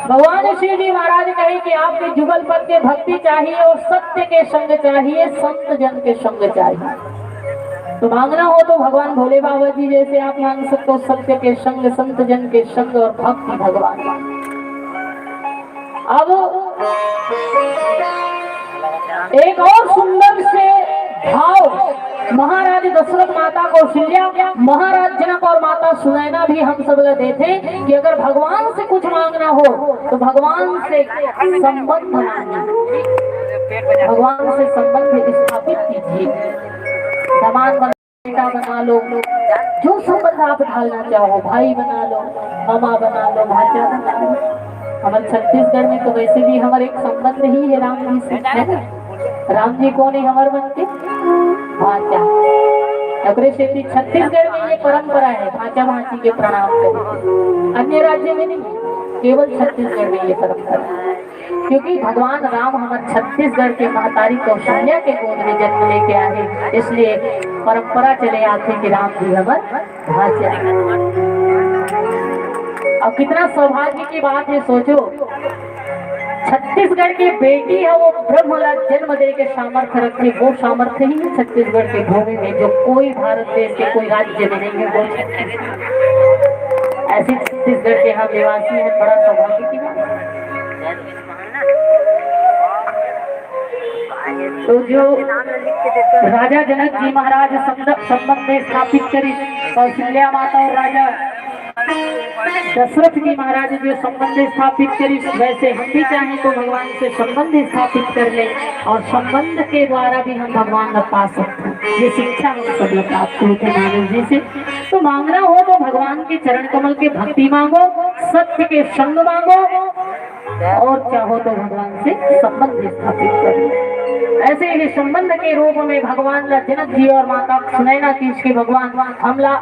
भगवान श्री जी महाराज कहे कि आपके जुगल पद के भक्ति चाहिए और सत्य के संग चाहिए, संत जन के संग चाहिए। तो मांगना हो तो भगवान भोले बाबा जी जैसे आप मांग सकते हो, सत्य के संग, संत जन के संग और भक्ति भगवान। अब एक और सुंदर से भाव महाराज दशरथ, माता कौशल्या, महाराज जनक और माता सुनैना भी हम सब ला देथे कि अगर भगवान से कुछ मांगना हो तो भगवान से संबंध मांगिए, भगवान से संबंध स्थापित कीजिए। दमाद बन बेटा बना लो, जो संबंध आप ढालना चाहो, भाई बना लो, मामा बना लो, भांचा बना लो। हमर छत्तीसगढ़ में तो वैसे भी हमर एक संबंध ही है राम जी से, है ना? राम जी कोन है हमर मन के? भांचा। ओकरे सेती छत्तीसगढ़ में ये परंपरा है, भांचा भांची के प्रणाम करे। अन्य राज्य में नहीं, केवल छत्तीसगढ़ में ये परंपरा है। क्योंकि भगवान राम हमर छत्तीसगढ़ के महतारी कौशल्या के गोद में जन्म लेके आए, इसलिए परंपरा चले आथे कि राम जी हमर भांचा। अब कितना सौभाग्य की बात है, सोचो, छत्तीसगढ़ के बेटी है, वो ब्रह्म ला जन्म दे के सामर्थ्य रखती, वो सामर्थ्य ही है छत्तीसगढ़ के भूमि में, जो कोई भारत देश के कोई राज्य में नहीं है, वो छत्तीसगढ़। ऐसे छत्तीसगढ़ के हम निवासी हैं, बड़ा सौभाग्य की बात है। तो जो राजा जनक जी महाराज संबंध स्थापित करी, कौशल्या माता और राजा दशरथ जी महाराज जो संबंध स्थापित करी, वैसे हम भी चाहें तो भगवान से संबंध स्थापित कर ले और संबंध के द्वारा भी हम भगवान को पा सकते हैं। ये शिक्षा हम सब प्राप्त हुई थी मानस जी से। तो मांगना हो तो भगवान के चरण कमल के भक्ति मांगो, सत्य के संग मांगो, और चाहो तो भगवान से संबंध स्थापित कर लो। ऐसे ही संबंध के रूप में भगवान ला जनक जी और माता सुनैना कीस के भगवान हमला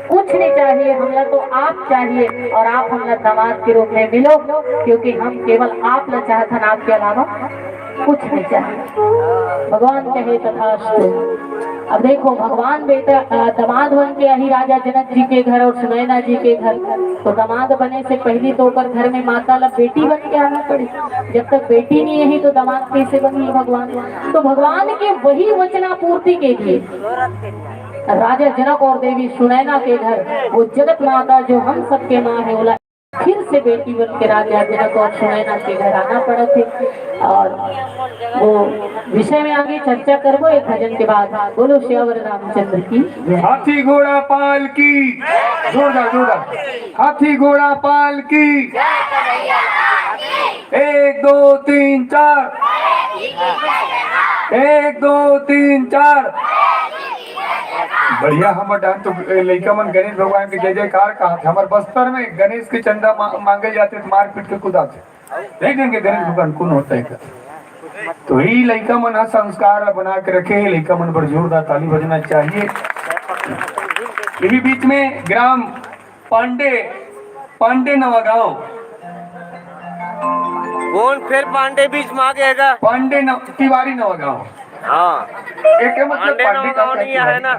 कुछ नहीं चाहिए, हमला तो आप चाहिए और आप हमला दामाद के रूप में मिलो, क्योंकि हम केवल आप ला चाहत हन, आपके अलावा कुछ नहीं चाहिए। भगवान कहे तथास्तु। अब देखो, भगवान बेटा, अ, दामाद बन के आही राजा जनक जी के घर और सुनैना जी के घर। तो दामाद बने से पहली तो ओकर घर में माता ला बेटी बन के आना पड़ी। जब तक बेटी नहीं आही तो दामाद कैसे बनी भगवान? तो भगवान के वही वचनापूर्ति के लिए राजा जनक और देवी सुनैना के घर वो जगत माता जो हम सबके माँ है, ओला फिर से बेटी बन के राजा जनक और सुनैना के घर आना पड़त हे। और वो विषय में आगे चर्चा करबो एक भजन के बाद। बोलो सियावर रामचंद्र की जय। हाथी घोड़ा पाल की, जोरदार, जोरदार। हाथी घोड़ा पाल की। एक, दो, तीन, चार। एक, दो, तीन, चार। बढ़िया, हमर डाहन तो लइका मन गणेश भगवान के जय जयकार कहत हे। हमर बस्तर में गणेश के चंदा मा-, मांगे जाथे तो मार पीट के कुदाथे। देख देंगे गणेश भगवान कौन होता है का। तो ही लइका मन ह संस्कार ला बना के रखे हे, लइका मन बर जोरदार ताली बजना चाहिए। ये भी बीच में ग्राम पांडे, पांडे नवागांव। कौन फिर पांडे बीच में आ गया है का? पांडे नव-, तिवारी नवागांव। हाँ। एक के मतलब पांडे पांडे का नवागांव क्या नहीं है ना?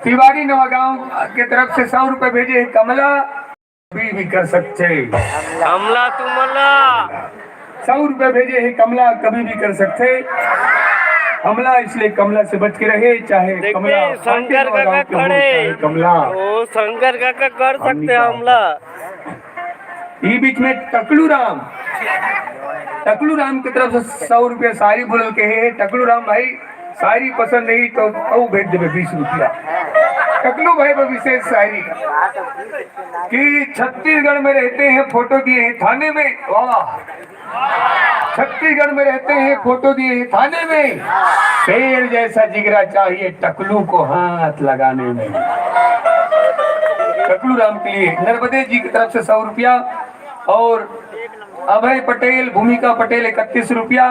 तिवारी नवागांव के तरफ से सौ रुपए भेजे हे कमला, कभी भी कर सकते। कमला तुमला। सौ रुपए भेजे हे कमला, कभी भी कर सकते। कमला, इसलिए कमला से बच के रहे, चाहे देखते कमला शंकर पांडे काका नवागांव के हो, खड़े। चाहे कमला। ओ, शंकर काका कर सकते हमला। ई बीच में टकलू राम, टकलू राम की तरफ से सौ रुपया शायरी बोलल के हे। टकलू राम भाई, शायरी पसंद नहीं तो अउ भेज देबे बीस रुपया। टकलू भाई पर विशेष शायरी कि छत्तीसगढ़ में रहते हैं, फोटो दिए हैं थाने में। वाह, छत्तीसगढ़ में रहते हैं, फोटो दिए हैं थाने में। शेर जैसा जिगरा चाहिए टकलू को हाथ लगाने में। टकलू राम के लिए नर्मदे जी की तरफ से सौ रुपया और अभय पटेल, भूमिका पटेल इकतीस रुपया,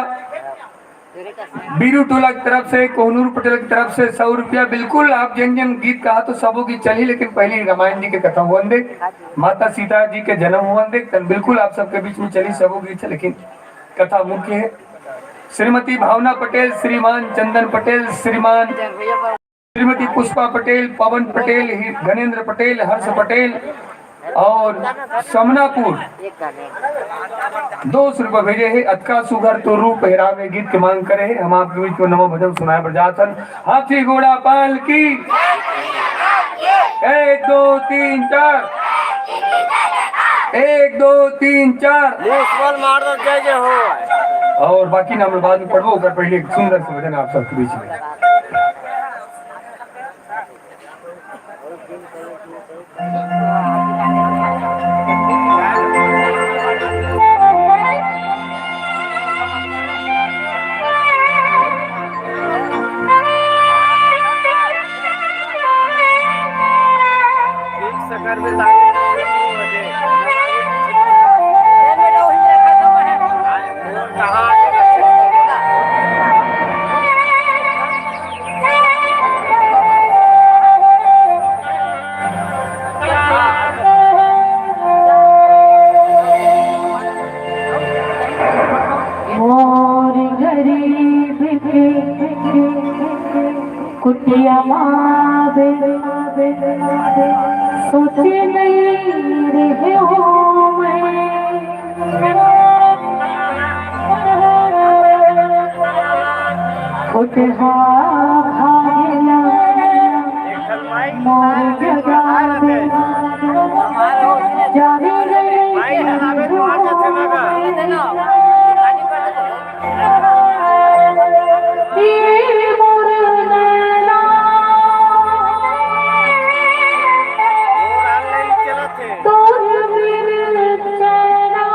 बीरू टोला की तरफ से, कोहनूर पटेल की तरफ से सौ रुपया। बिल्कुल, आप जन जन गीत कहा तो सबो गीत चली, लेकिन पहली रामायण जी के कथा होवन दे, माता सीता जी के जन्म होवन दे, तब बिल्कुल आप सबके बीच में चली सबो गीत, लेकिन कथा मुख्य है। श्रीमती भावना पटेल, श्रीमान चंदन पटेल, श्रीमान, श्रीमती पुष्पा पटेल, पवन पटेल, हि-, धनेंद्र पटेल, हर्ष पटेल और समनापुर दो सौ रुपये भेजे हे। अतका सुघर तो रूप हेरावे गीत के मांग करे हे। हम आपके बीच में नवा भजन सुनाए बर जात हन। हाथी घोड़ा पाल की, एक, दो, तीन, चार। एक, दो, तीन, चार। मुसबल मार दो, जय जय हो। और बाकी नाम बाद में पढ़बो, ओकर पहले एक सुंदर से भजन आप सबके बीच में। मोर गरीब के कुटिया मा बे, सोचे नहीं रहे हो मैं। फुटहा भागेला मोर जगा दे, जाने रे। ए मोर नैना, तोर बिन चैना।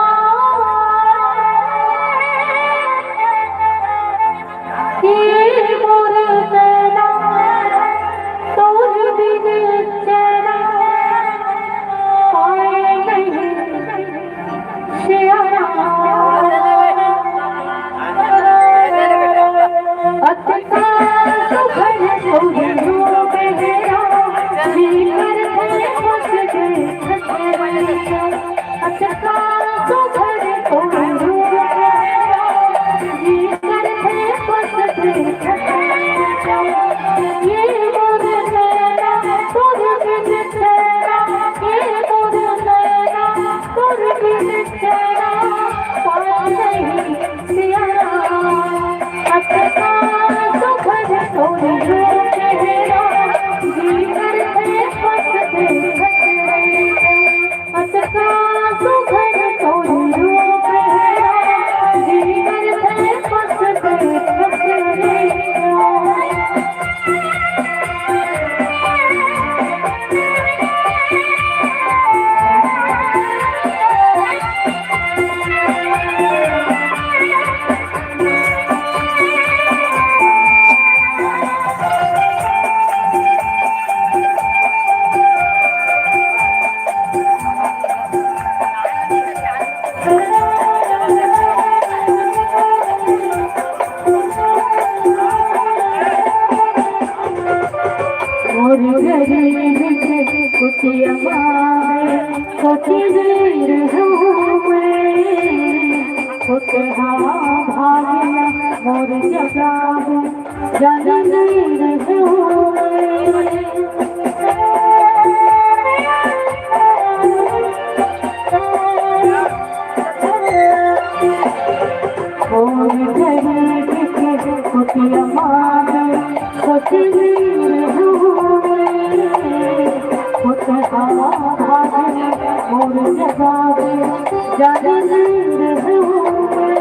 ए मोर नैना, तोर बिन चैना पाए नहीं सियारा। अतका सुघर तोर रूप हेरा, जी करथे बस देखत रहितेंव। अतका सुघर तोर रूप हेरा, जी करथे बस देखत रहितेंव। ए मोर नैना, तोर बिन चैना, ए मोर नैना, तोर बिन चैना पाए नहीं सियारा। अतका सुघर तोर रूप हेरा, जी करथे बस देखत रहितेंव। अतका सुघर तोर रूप हेरा, जी करथे बस देखत रहितेंव। मोर गरीब के कुटिया मा बे, सोचे नहीं रहे हो मैं। फुटहा भागेला मोर जगा दे, जाने नहीं रहे हो मैं। मोर गरीब के कुटिया मा बे, सोचे नहीं रहे हो मैं। फुटहा भागेला मोर जगा दे, जाने नहीं रहे हो मैं।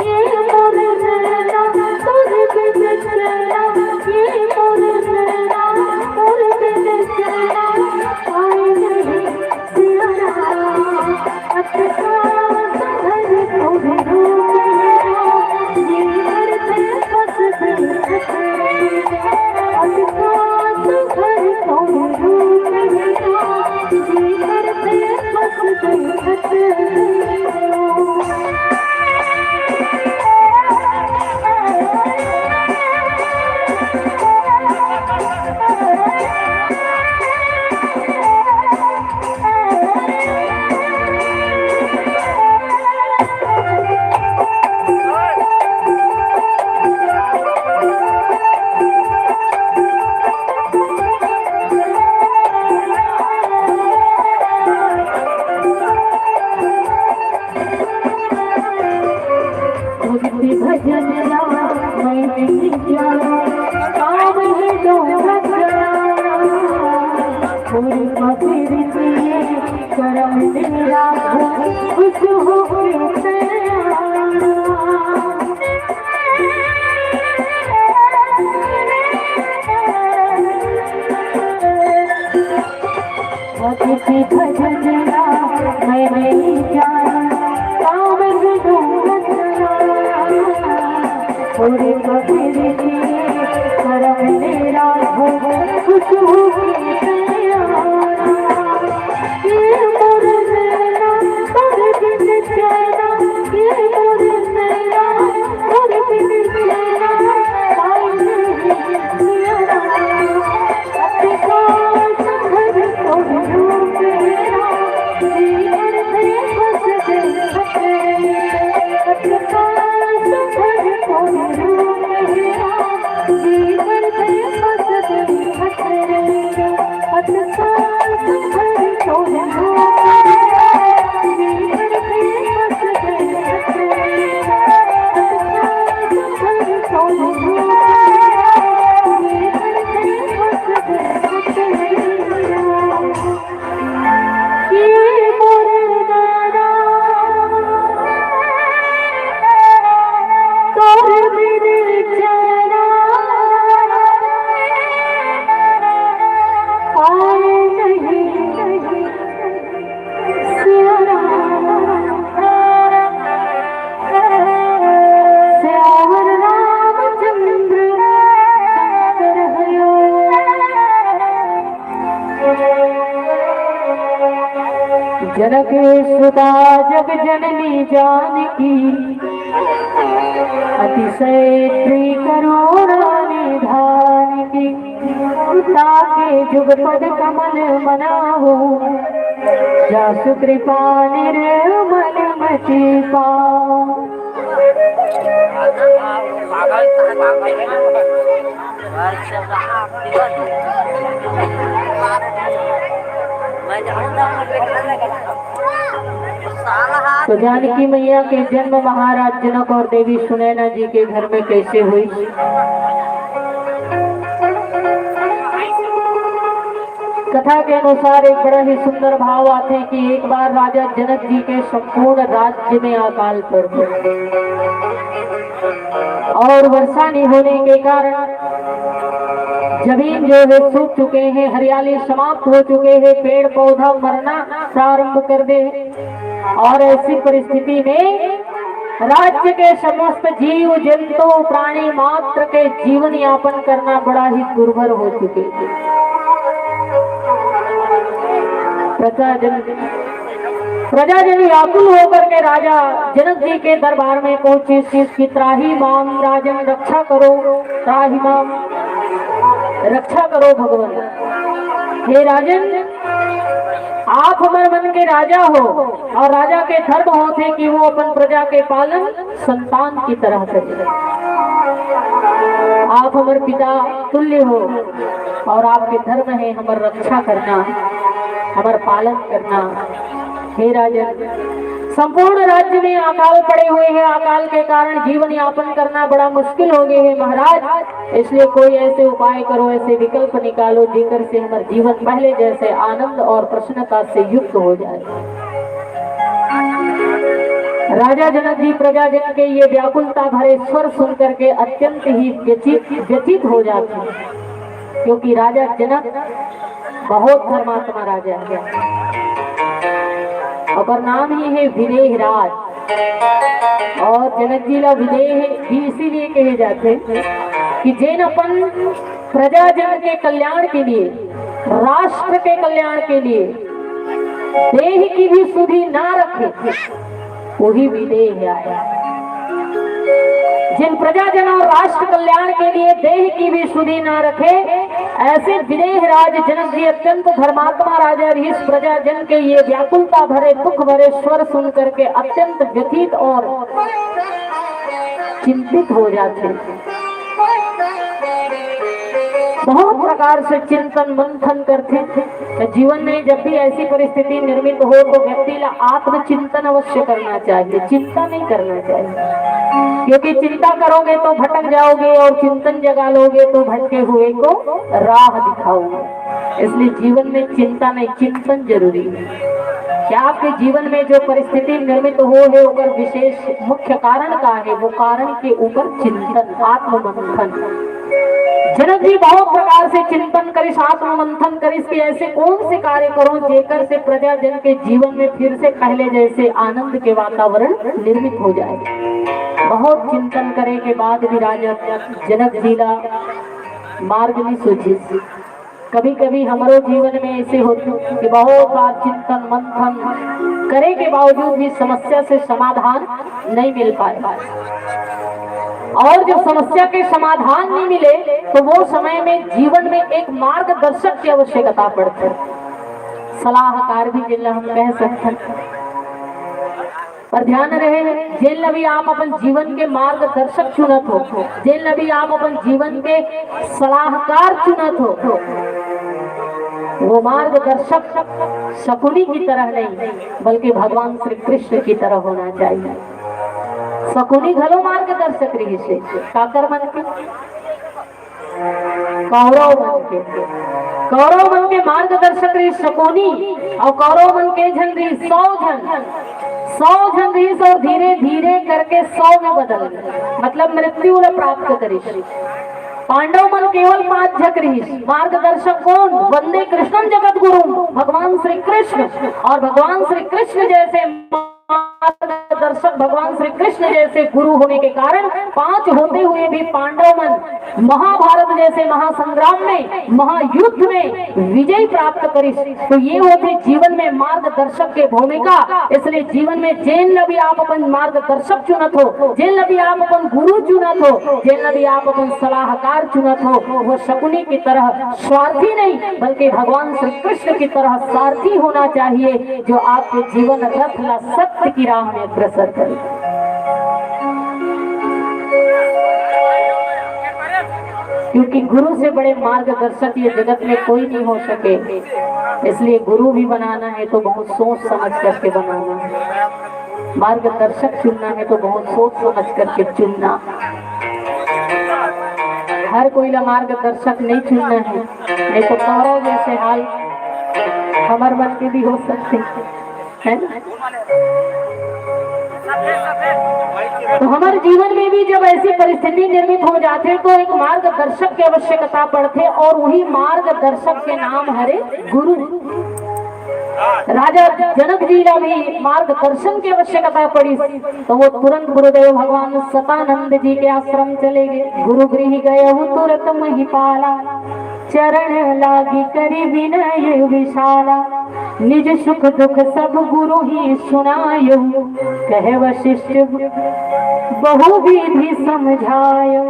ए मोर नैना, तोर बिन चैना, ए मोर नैना, तोर बिन चैना पाए नहीं सियारा। अतका सुघर तोर रूप हेरा, जी करथे बस देखत रहितेंव। अतका सुघर तोर रूप हेरा, जी करथे बस देखत रहितेंव। जनक सुता जग जननी जानकी, अतिशय श्री करुणा निधान की। ताके जुगपद कमल मनावो, जासु कृपा निर्मल मति पावो। तो जानकी मैया के जन्म महाराज जनक और देवी सुनैना जी के घर में कैसे हुई? कथा के अनुसार एक बड़ा ही सुंदर भाव आथे कि एक बार राजा जनक जी के संपूर्ण राज्य में अकाल पड़ गया और वर्षा नहीं होने के कारण जमीन जो है सूख चुके हैं, हरियाली समाप्त हो चुके हैं, पेड़ पौधा मरना प्रारंभ कर दे हैं। और ऐसी परिस्थिति में राज्य के समस्त जीव जंतु प्राणी मात्र के जीवन यापन करना बड़ा ही दुर्भर हो चुके थे। प्रजाजन, प्रजाजन व्याकुल होकर के राजा जनक जी के दरबार में पहुंचे कि त्राहि माम राजन, रक्षा करो, त्राहि माम, रक्षा करो भगवान। हे राजन, आप हमर मन के राजा हो और राजा के धर्म होथे कि वो अपन प्रजा के पालन संतान की तरह करे। आप हमर पिता तुल्य हो और आपके धर्म है हमर रक्षा करना, हमर पालन करना। हे राजन, संपूर्ण राज्य में अकाल पड़े हुए हैं, अकाल के कारण जीवन यापन करना बड़ा मुश्किल हो गए है महाराज, इसलिए कोई ऐसे उपाय करो, ऐसे विकल्प निकालो जेकर से हमर जीवन पहले जैसे आनंद और प्रसन्नता से युक्त हो जाए। राजा जनक जी प्रजाजन के ये व्याकुलता भरे स्वर सुन करके अत्यंत ही व्यथित व्यथित हो जाते हैं, क्योंकि राजा जनक बहुत धर्मात्मा राजा है। ओकर नाम ही है विदेह राज। और जनक जी ला विदेह भी इसीलिए कहे जाते कि जेन अपन प्रजाजन के कल्याण के लिए, राष्ट्र के कल्याण के लिए देह की भी सुधि ना रखे, वही विदेह आया। जिन प्रजाजन और राष्ट्र कल्याण के लिए देह की भी सुधि ना रखे, ऐसे विदेह राज जनक जी अत्यंत धर्मात्मा राजा रहिस। प्रजाजन के ये व्याकुलता भरे, दुख भरे स्वर सुन करके अत्यंत व्यथित और चिंतित हो जाते, बहुत प्रकार से चिंतन मंथन करते। तो जीवन में जब भी ऐसी परिस्थिति निर्मित हो तो व्यक्ति ला आत्मचिंतन अवश्य करना चाहिए, चिंता नहीं करना चाहिए, क्योंकि चिंता करोगे तो भटक जाओगे और चिंतन जगा लोगे तो भटके हुए को राह दिखाओगे। इसलिए जीवन में चिंता नहीं, चिंतन जरूरी है। कि आपके जीवन में जो परिस्थिति निर्मित हो है, ओकर विशेष मुख्य कारण का है, वो कारण के ऊपर चिंतन, आत्ममंथन। जनक जी बहुत प्रकार से चिंतन करिस, आत्ममंथन करिस कि ऐसे कौन से कार्य करो जेकर से प्रजाजन के जीवन में फिर से पहले जैसे आनंद के वातावरण निर्मित हो जाए। बहुत चिंतन करे के बाद भी राजा जनक जी ला मार्ग नहीं सूझिस। कभी कभी हमरो जीवन में ऐसे होथे कि बहुत बार चिंतन मंथन करे के बावजूद भी समस्या से समाधान नहीं मिल पाए, और जब समस्या के समाधान नहीं मिले तो वो समय में जीवन में एक मार्गदर्शक की आवश्यकता पड़ती, सलाहकार भी जिला हम कह सकते हैं। पर ध्यान रहे, जेन ला भी आप अपन जीवन के मार्गदर्शक चुनत हो, जेन ला भी आप अपन जीवन के सलाहकार चुनत हो, वो मार्गदर्शक शकुनी की तरह नहीं, बल्कि भगवान श्री कृष्ण की तरह होना चाहिए। शकुनी घलो मार्गदर्शक रहिस हे, काकर मन के? कौरव मन के, कौरव मन के मार्गदर्शक रहिस शकुनी, और कौरव मन के झन रहिस, सौ झन, सौ झन रहिस, और धीरे धीरे करके सौ में बदल गे, मतलब मृत्यु ला प्राप्त करिस। पांडव मन केवल पांच झक रहिस। मार्गदर्शक कौन? वंदे कृष्णम जगत गुरु, भगवान श्री कृष्ण। और भगवान श्री कृष्ण जैसे मार्गदर्शक, भगवान श्री कृष्ण जैसे गुरु होने के कारण पांच होते हुए भी पांडव मन महाभारत जैसे महासंग्राम में, महायुद्ध में विजय प्राप्त करिस। तो ये होथे जीवन में मार्गदर्शक के भूमिका। इसलिए जीवन में जेन ला भी आप अपन मार्गदर्शक चुनत हो, जेन ला भी आप अपन गुरु चुनत हो, जेन ला भी आप अपन सलाहकार चुनत हो, वो शकुनी की तरह स्वार्थी नहीं, बल्कि भगवान श्री कृष्ण की तरह सारथी होना चाहिए, जो आपके जीवन रथ ला सत्य की राह में अग्रसर करे। क्योंकि गुरु से बड़े मार्गदर्शक ये जगत में कोई नहीं हो सके, इसलिए गुरु भी बनाना है तो बहुत सोच समझ करके बनाना है। मार्गदर्शक चुनना है तो बहुत सोच समझ करके चुनना। हर कोई ला मार्गदर्शक नहीं चुनना है, नहीं तो कौरव जैसे हाल हमर मन के भी हो सकते हैं, है ना? तो हमारे जीवन में भी जब ऐसी परिस्थिति निर्मित हो जाते तो एक मार्गदर्शक की आवश्यकता पड़ते, और वही मार्गदर्शक के नाम हरे गुरु। राजा जनक जी ला भी मार्गदर्शन की आवश्यकता पड़ी, तो वो तुरंत गुरुदेव भगवान सतानंद जी के आश्रम चले गए। गुरु गृह गए तुरत महिपाला, चरण लागी करी विनय विशाला। निज सुख दुख सब गुरु ही सुनायो, कहे वशिष्ठ बहु विधि समझायो।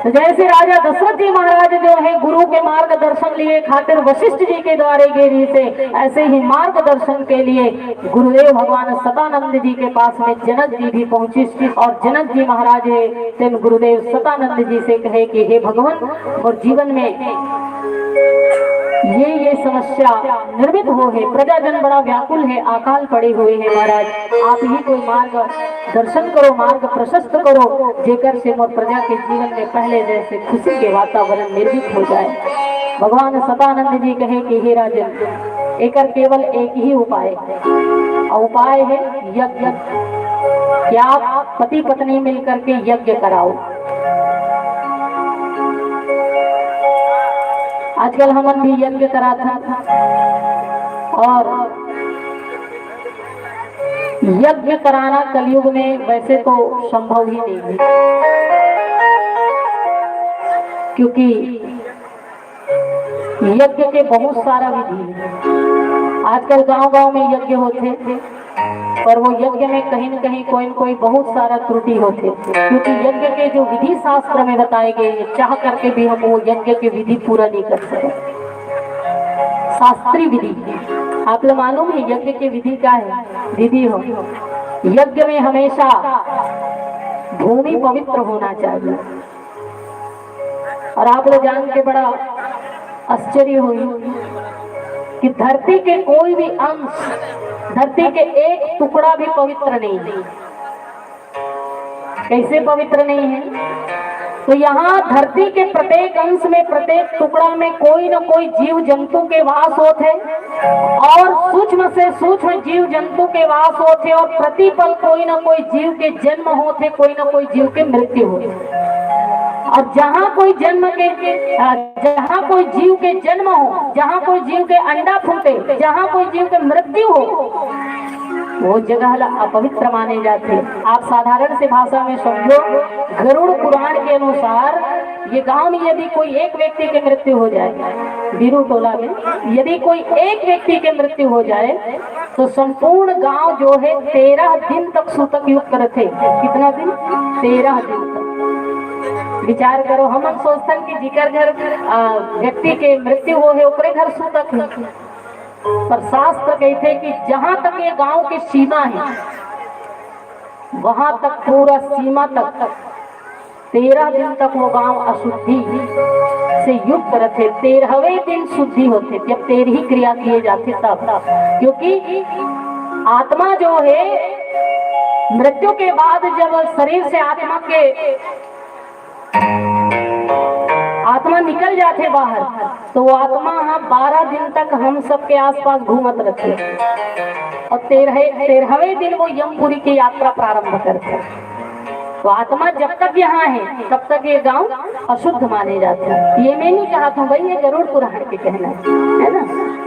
तो जैसे राजा दशरथ जी महाराज जो है गुरु के मार्गदर्शन लिए खातिर वशिष्ठ जी के द्वारे गे रहिस हे, ऐसे ही मार्गदर्शन के लिए गुरुदेव भगवान सतानंद जी के पास में जनक जी भी पहुंचिस और जनक जी महाराज है तेन गुरुदेव सतानंद जी से कहे कि हे भगवान, मोर जीवन में ये ये समस्या निर्मित हो है, प्रजाजन बड़ा व्याकुल है, अकाल पड़े हुए हैं महाराज, आप ही कोई मार्ग दर्शन करो, मार्ग प्रशस्त करो, जेकर से मोर प्रजा के जीवन में पहले जैसे खुशी के वातावरण निर्मित हो जाए। भगवान सतानंद जी कहे कि हे राजन, एकर केवल एक ही उपाय है, और उपाय है यज्ञ। कि आप पति पत्नी मिलकर के यज्ञ कराओ। आजकल हमन भी यज्ञ कराथन, और यज्ञ कराना कलयुग में वैसे तो संभव ही नहीं है, क्योंकि यज्ञ के बहुत सारा विधि है। आजकल गांव-गांव में यज्ञ होथे, पर वो यज्ञ में कहीं न कहीं कोई न कोई बहुत सारा त्रुटि होथे, क्योंकि यज्ञ के जो विधि शास्त्र में बताए गए हैं, चाह करके भी हम वो यज्ञ के विधि पूरा नहीं कर सकते। शास्त्रीय विधि, आप लोग मालूम है यज्ञ के विधि क्या है? विधि हो, यज्ञ में हमेशा भूमि पवित्र होना चाहिए। और आप लोग जान के बड़ा आश्चर्य हुई कि धरती के कोई भी अंश, धरती के एक टुकड़ा भी पवित्र नहीं है। कैसे पवित्र नहीं है? तो यहाँ धरती के प्रत्येक अंश में, प्रत्येक टुकड़ा में कोई न कोई जीव जंतु के वास होत है, और सूक्ष्म से सूक्ष्म जीव जंतु के वास होत है, और प्रतिपल कोई न कोई जीव के जन्म होत है, कोई न कोई जीव के मृत्यु होत है। और जहाँ कोई जन्म के, अ, जहाँ कोई जीव के जन्म हो, जहाँ कोई जीव के अंडा फूटे, जहाँ कोई जीव के मृत्यु हो, वो जगह ला अपवित्र माने जाथे। आप साधारण से भाषा में समझो, गरुड़ पुराण के अनुसार ये गांव में यदि कोई एक व्यक्ति की मृत्यु हो जाए, बीरू टोला में यदि कोई एक व्यक्ति की मृत्यु हो जाए, तो संपूर्ण गांव जो है तेरह दिन तक सूतक युक्त रथे। कितना दिन? तेरह दिन तक। विचार करो, हम सोचथन कि जिकर घर, आ, व्यक्ति के मृत्यु हो है, ओकरे घर सूतक है, पर शास्त्र कहते कि जहां तक ये गांव की सीमा है, वहां तक, पूरा सीमा तक, तेरह दिन तक वो गांव अशुद्धि से युक्त रथे। तेरहवें दिन शुद्धि होथे, जब तेरही क्रिया किए जाथे तब, क्योंकि आत्मा जो है, मृत्यु के बाद जब शरीर से आत्मा के, आत्मा निकल जाथे बाहर, तो वो आत्मा ह बारह दिन तक हम सबके आसपास घूमत रथे और तेरह तेरहवें दिन वो यमपुरी की यात्रा प्रारंभ करथे। तो आत्मा जब तक यहाँ है, तब तक ये गांव अशुद्ध माने जाते हैं। ये मैं नहीं कहा था भाई, ये गरुड़ पुराण के कहना है, है ना?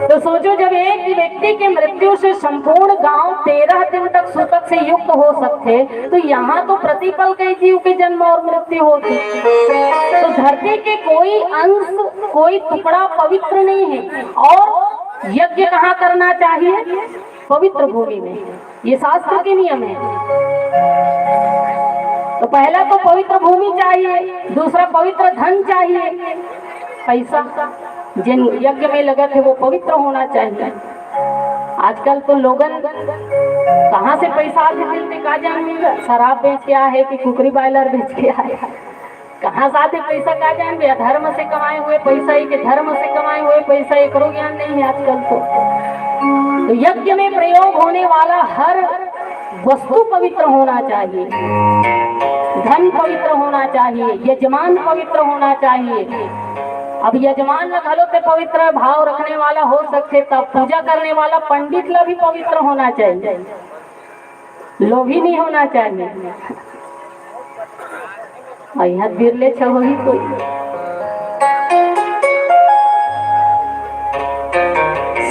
तो सोचो, जब एक व्यक्ति के मृत्यु से संपूर्ण गांव तेरह दिन तक सूतक से युक्त हो सकते, तो यहाँ तो प्रतिपल के जीव के जन्म और मृत्यु होती। तो धरती के कोई अंश, कोई टुकड़ा पवित्र नहीं है, और यज्ञ कहाँ करना चाहिए? पवित्र भूमि में। ये शास्त्र के नियम है। तो पहला तो पवित्र भूमि चाहिए, दूसरा पवित्र धन चाहिए, पैसा जिन यज्ञ में लगत है वो पवित्र होना चाहिए। आजकल तो लोगन कहाँ से पैसा आथे, मिलते का जान मिल, शराब बेच के आए है कि कुकरी बॉयलर बेच के आए है, कहाँ से आथे पैसा का जान बे। अधर्म से कमाए हुए पैसा ही के धर्म से कमाए हुए पैसा, एकरो ज्ञान नहीं है आजकल तो। तो यज्ञ में प्रयोग होने वाला हर वस्तु पवित्र होना चाहिए, धन पवित्र होना चाहिए, यजमान पवित्र होना चाहिए। अब यजमान ला घलो ते पवित्र भाव रखने वाला हो सकथे, तब पूजा करने वाला पंडित ला भी पवित्र होना चाहिए, लोभी नहीं होना चाहिए। अइहा बिरले छहोही कोई।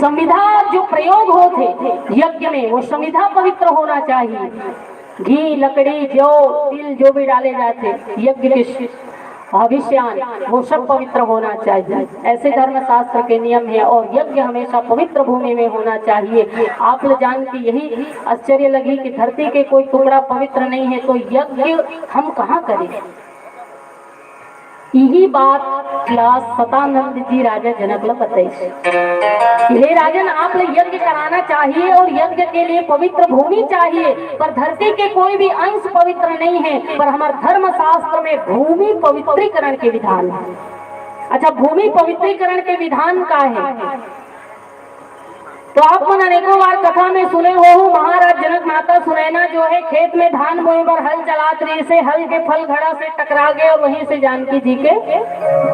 संविधा जो प्रयोग होथे यज्ञ में, वो संविधा पवित्र होना चाहिए। घी, लकड़ी, जौ, तिल जो भी डाले जाते यज्ञ के हविष्यान, वो सब पवित्र होना चाहिए। ऐसे धर्मशास्त्र के नियम है और यज्ञ हमेशा पवित्र भूमि में होना चाहिए। आप लोग जान के यही आश्चर्य लगी कि धरती के कोई टुकड़ा पवित्र नहीं है, तो यज्ञ हम कहाँ करें? यही बात ला सतानंद जी राजा जनक ला बताइस। हे राजन, आप ले यज्ञ कराना चाहिए और यज्ञ के लिए पवित्र भूमि चाहिए, पर धरती के कोई भी अंश पवित्र नहीं है, पर हमारे धर्म शास्त्र में भूमि पवित्रीकरण के विधान है। अच्छा, भूमि पवित्रीकरण के विधान का है? तो आप मन अनेकों बार कथा में सुने हो, महाराज जनक माता सुनैना जो है खेत में धान बोए बर हल चलात रहिस हे, हल के फल घड़ा से टकरा गए और वहीं से जानकी जी के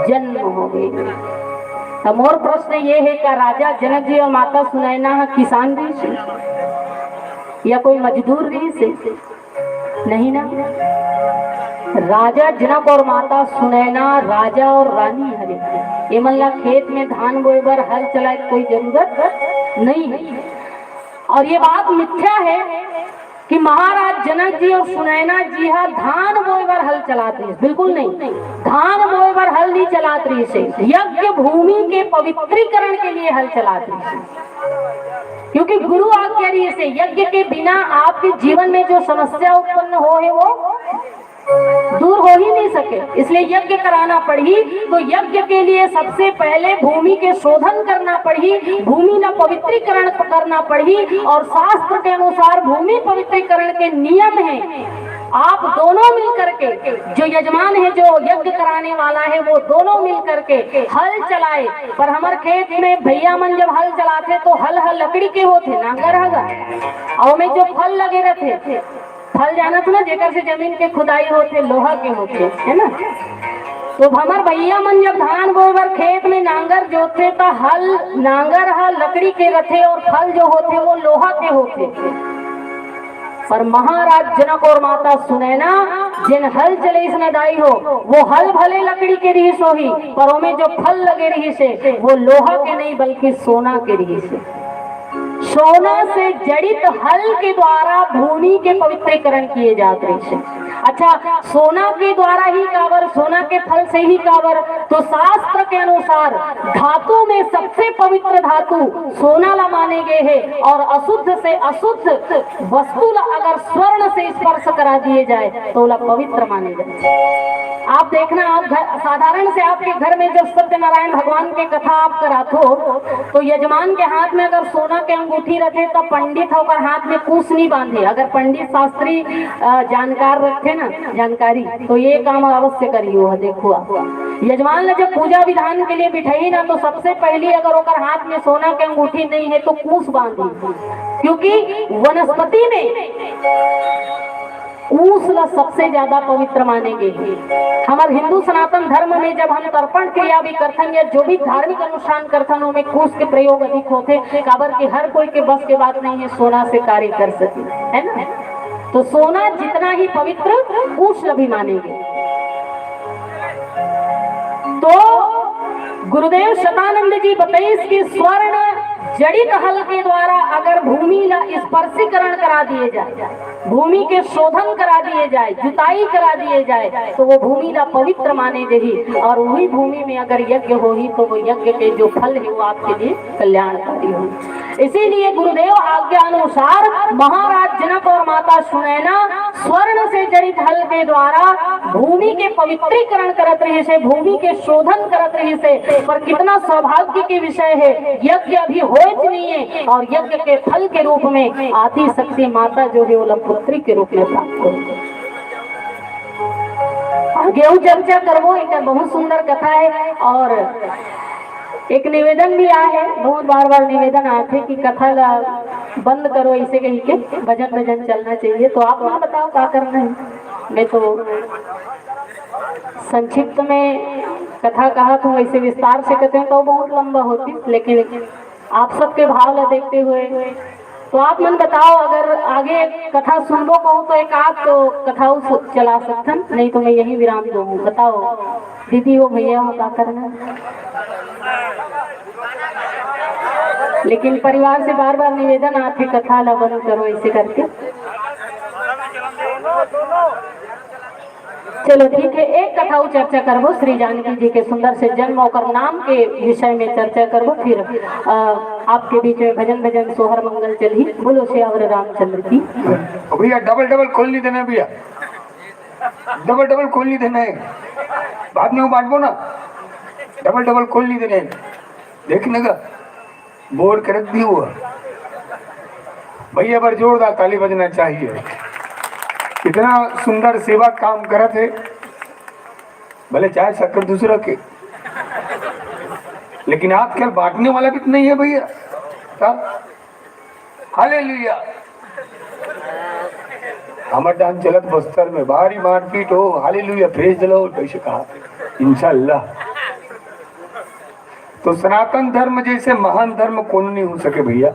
जन्म हो गए। तो मोर प्रश्न ये है, क्या राजा जनक जी और माता सुनैना ह किसान रहिस हे या कोई मजदूर रहिस हे? नहीं ना। राजा जनक और माता सुनैना राजा और रानी हरे। ये मन ला खेत में धान बोए बर हल चलाए के कोई जरूरत नहीं है। और ये बात मिथ्या है कि महाराज जनक जी और सुनैना जी हा धान बोए बर हल चलात रहिस, बिल्कुल नहीं। धान बोए बर हल नहीं चलात रहिस हे, यज्ञ भूमि के पवित्रीकरण के लिए हल चलात रहिस हे। क्योंकि गुरु आज्ञा रहिस हे, यज्ञ के बिना आपके जीवन में जो समस्या उत्पन्न हो है वो दूर हो ही नहीं सके, इसलिए यज्ञ कराना पड़ही। तो यज्ञ के लिए सबसे पहले भूमि के शोधन करना पड़ही, भूमि ला पवित्रीकरण करना पड़ही। और शास्त्र के अनुसार भूमि पवित्रीकरण के नियम है, आप दोनों मिल करके, जो यजमान है, जो यज्ञ कराने वाला है, वो दोनों मिल करके हल चलाए। पर हमारे खेत में भैया मन जब हल चलाते तो हल हल लकड़ी के होते, नांगर हगा, और में जो फल लगे रहते, फल जानत हो ना, जेकर से जमीन के खुदाई होथे, लोहा के होथे, है ना? तो हमर भैया मन जब धान बोए बर खेत में नांगर जोतथे, त हल, नांगर ह लकड़ी के रथे और फल जो होथे, वो लोहा के होथे। पर महाराज जनक और माता सुनैना जेन हल चलेस न दाई हो, वो हल भले लकड़ी के रहिस होही, पर ओमे जो फल लगे रहिस हे, वो लोहा के नहीं, बल्कि सोना के रहिस हे। सोना से जड़ित हल के द्वारा भूमि के पवित्रीकरण किए जात रहिस हे। अच्छा, सोना के द्वारा ही काबर, सोना के फल से ही काबर? तो शास्त्र के अनुसार धातु में सबसे पवित्र धातु सोना ला माने गए हे, और अशुद्ध से अशुद्ध वस्तु ला अगर स्वर्ण से स्पर्श करा दिए जाए तो ओला पवित्र माने जाए। आप देखना, आप घर, साधारण से आपके घर में जब सत्यनारायण भगवान के कथा आप कराथो, तो यजमान के हाथ में अगर सोना के अंगूठी रखे, तब पंडित ह ओकर हाथ में कुछ नहीं बांधे। अगर पंडित शास्त्री, अ, जानकार रखे ना, जानकारी, तो ये काम अवश्य करियो है। देखो आप, यजमान ने जब पूजा विधान के लिए बिठाई ना, तो सबसे पहले अगर ओकर हाथ में सोना के अंगूठी नहीं है, तो कुछ बांधी, क्योंकि वनस्पति में कूस ला सबसे ज्यादा पवित्र माने गे हे। हमर हिंदू सनातन धर्म में जब हम तर्पण क्रिया भी करथन या जो भी धार्मिक अनुष्ठान करथन, ओमे कूस के प्रयोग अधिक होथे, काबर कि हर कोई के बस के बात नहीं है सोना से कार्य कर सके, है ना? तो सोना जितना ही पवित्र, कूस ला भी माने गे। तो गुरुदेव शतानंद जी बताइस कि स्वर्ण जड़ित हल के द्वारा अगर भूमि ला स्पर्शीकरण करा दिए जाए, भूमि के शोधन करा दिए जाए, जुताई करा दिए जाए, तो वो भूमि ला पवित्र माने जही, और वही भूमि में अगर यज्ञ होही, तो वो यज्ञ के जो फल है, वो आपके लिए कल्याणकारी होही। इसीलिए गुरुदेव आज्ञा अनुसार महाराज जनक और माता सुनैना स्वर्ण से जड़ित हल के द्वारा भूमि के पवित्रीकरण करत रहिस हे, भूमि के शोधन करत रहिस हे। पर कितना सौभाग्य के विषय है, यज्ञ अभी होए च नहीं है और यज्ञ के फल के रूप में आदि शक्ति माता जो है, ओला पुत्री के रूप में प्राप्त हो। आगे अउ चर्चा करबो, एक बहुत सुंदर कथा है। और एक निवेदन भी आ है, बहुत बार बार निवेदन आथे कि कथा ला बंद करो, ऐसे कही के भजन भजन चलना चाहिए। तो आप मन बताओ का करना है। मैं तो संक्षिप्त में कथा कहा तो वैसे विस्तार से कहते हैं तो बहुत लंबा होती, लेकिन आप सबके भाव ला देखते हुए तो आप मन बताओ, अगर आगे कथा सुनबो कहूँ तो एक आध तो कथा अउ चला सकथन, नहीं तो मैं यही विराम दूंगी। बताओ दीदी हो, भैया हो, का करना? लेकिन परिवार से बार बार निवेदन आथे, कथा ला बंद करो ऐसे करके। चलो ठीक है, एक कथा अउ चर्चा करबो श्री जानकी जी के सुंदर से जन्म, ओकर नाम के विषय में चर्चा करबो। फिर अ, आपके बीच में भजन भजन सोहर मंगल चलही। बोलो सियावर रामचंद्र की। भैया डबल डबल खोल नहीं देना भैया, डबल डबल खोल नहीं देना है, बाद में वो बांटबो ना, डबल डबल खोल नहीं देना है। देखने का बोर करत भी हुआ। भैया बर जोरदार ताली बजना चाहिए। इतना सुंदर सेवा काम करत है, भले चाय शक्कर दूसरा के, लेकिन आजकल बांटने वाला भी तो नहीं है भैया। का? हालेलुया। हमर डांस चलत बस्तर में भारी मारपीट हो, हालेलुया, प्रेज द लॉर्ड, ऐसे कहा। इंशाल्लाह। तो सनातन धर्म जैसे महान धर्म कोनो नहीं हो सके भैया।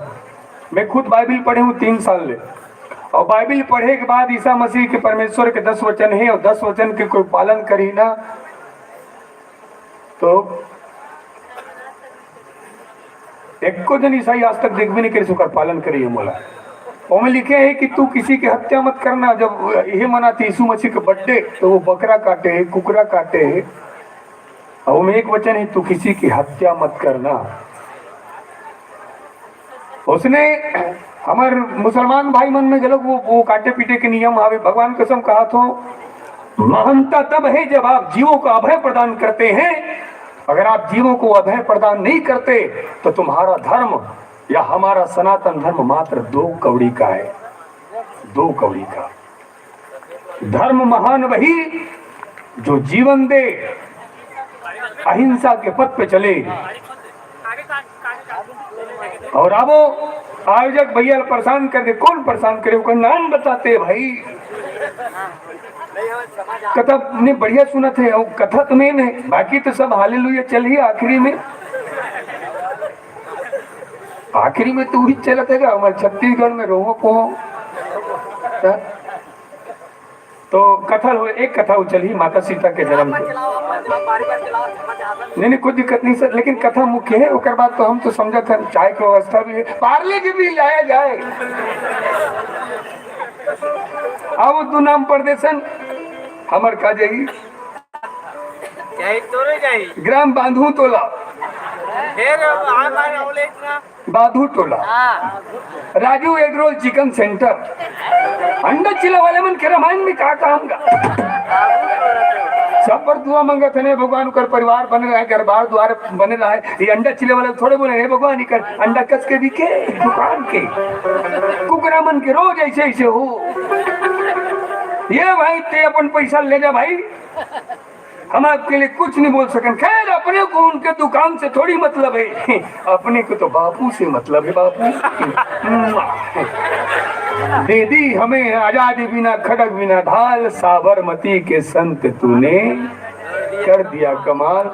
मैं खुद बाइबिल पढ़े हूँ तीन साल ले, और बाइबिल पढ़े के बाद ईसा मसीह के परमेश्वर के दस वचन है, और दस वचन के कोई पालन करी ना तो एको जन ईसाई आज तक देखबे नहीं करे ओकर पालन करे हे मोला। ओमे लिखे है कि तू किसी की हत्या मत करना। जब ये मनाते यीशु मसीह के बर्थडे तो वो बकरा काटे है, कुकरा काटे है, और ओमे एक वचन है, तू किसी की हत्या मत करना। उसने हमर मुसलमान भाई मन में घलोक वो, वो काटे पीटे के नियम आवे। भगवान कसम कहा थो, महानता तब है जब आप जीवों को अभय प्रदान करते हैं। अगर आप जीवों को अभय प्रदान नहीं करते तो तुम्हारा धर्म या हमारा सनातन धर्म मात्र दो कौड़ी का है, दो कौड़ी का। धर्म महान वही जो जीवन दे, अहिंसा के पथ पे चले। और अब आयोजक भैया परेशान कर दे। कौन परेशान करे? ओकर नाम बताते भाई। कथा ने बढ़िया सुनत है, वो कथा तो मेन है, बाकी तो सब हालेलुया चल ही आखिरी में। आखिरी में तो वही चलत है का हमारे छत्तीसगढ़ में रोहो पोहो। हाँ? तो कथा हो, एक कथा हो चलही माता सीता के जन्म के। नहीं, नहीं, कोई दिक्कत नहीं सर, लेकिन कथा मुख्य है, ओकर बाद तो हम तो समझत हन, चाय के व्यवस्था भी है, पार्ले जी भी लाया जाए। अब दू नाम परदेसन, हमर का जाई? जाई तोरे जाई। ग्राम बांधू टोला। फिर आ मार औले इतना। बांधू टोला। हाँ। Raju egg roll chicken centre. अंडा चिल्ला वाले मन के रामायण में का काम का? सब पर दुआ मंगत हे, भगवान ओकर परिवार बने रहे, घर बार द्वार बने रहे। ये अंडा चिल्ला वाले थोड़े बोले, "हे भगवान, इकर अंडा कस के बिके दुकान के, कुकरा मन के रोज ऐसे ऐसे हो।" ये भाई, ते अपन पैसा ले जा भाई, हम आपके लिए कुछ नहीं बोल सकन। खैर, अपने को उनके दुकान से थोड़ी मतलब है, अपने को तो बापू से मतलब है, बापू। दे दी हमें आजादी बिना खड़क बिना ढाल, साबरमती के संत तूने कर दिया कमाल।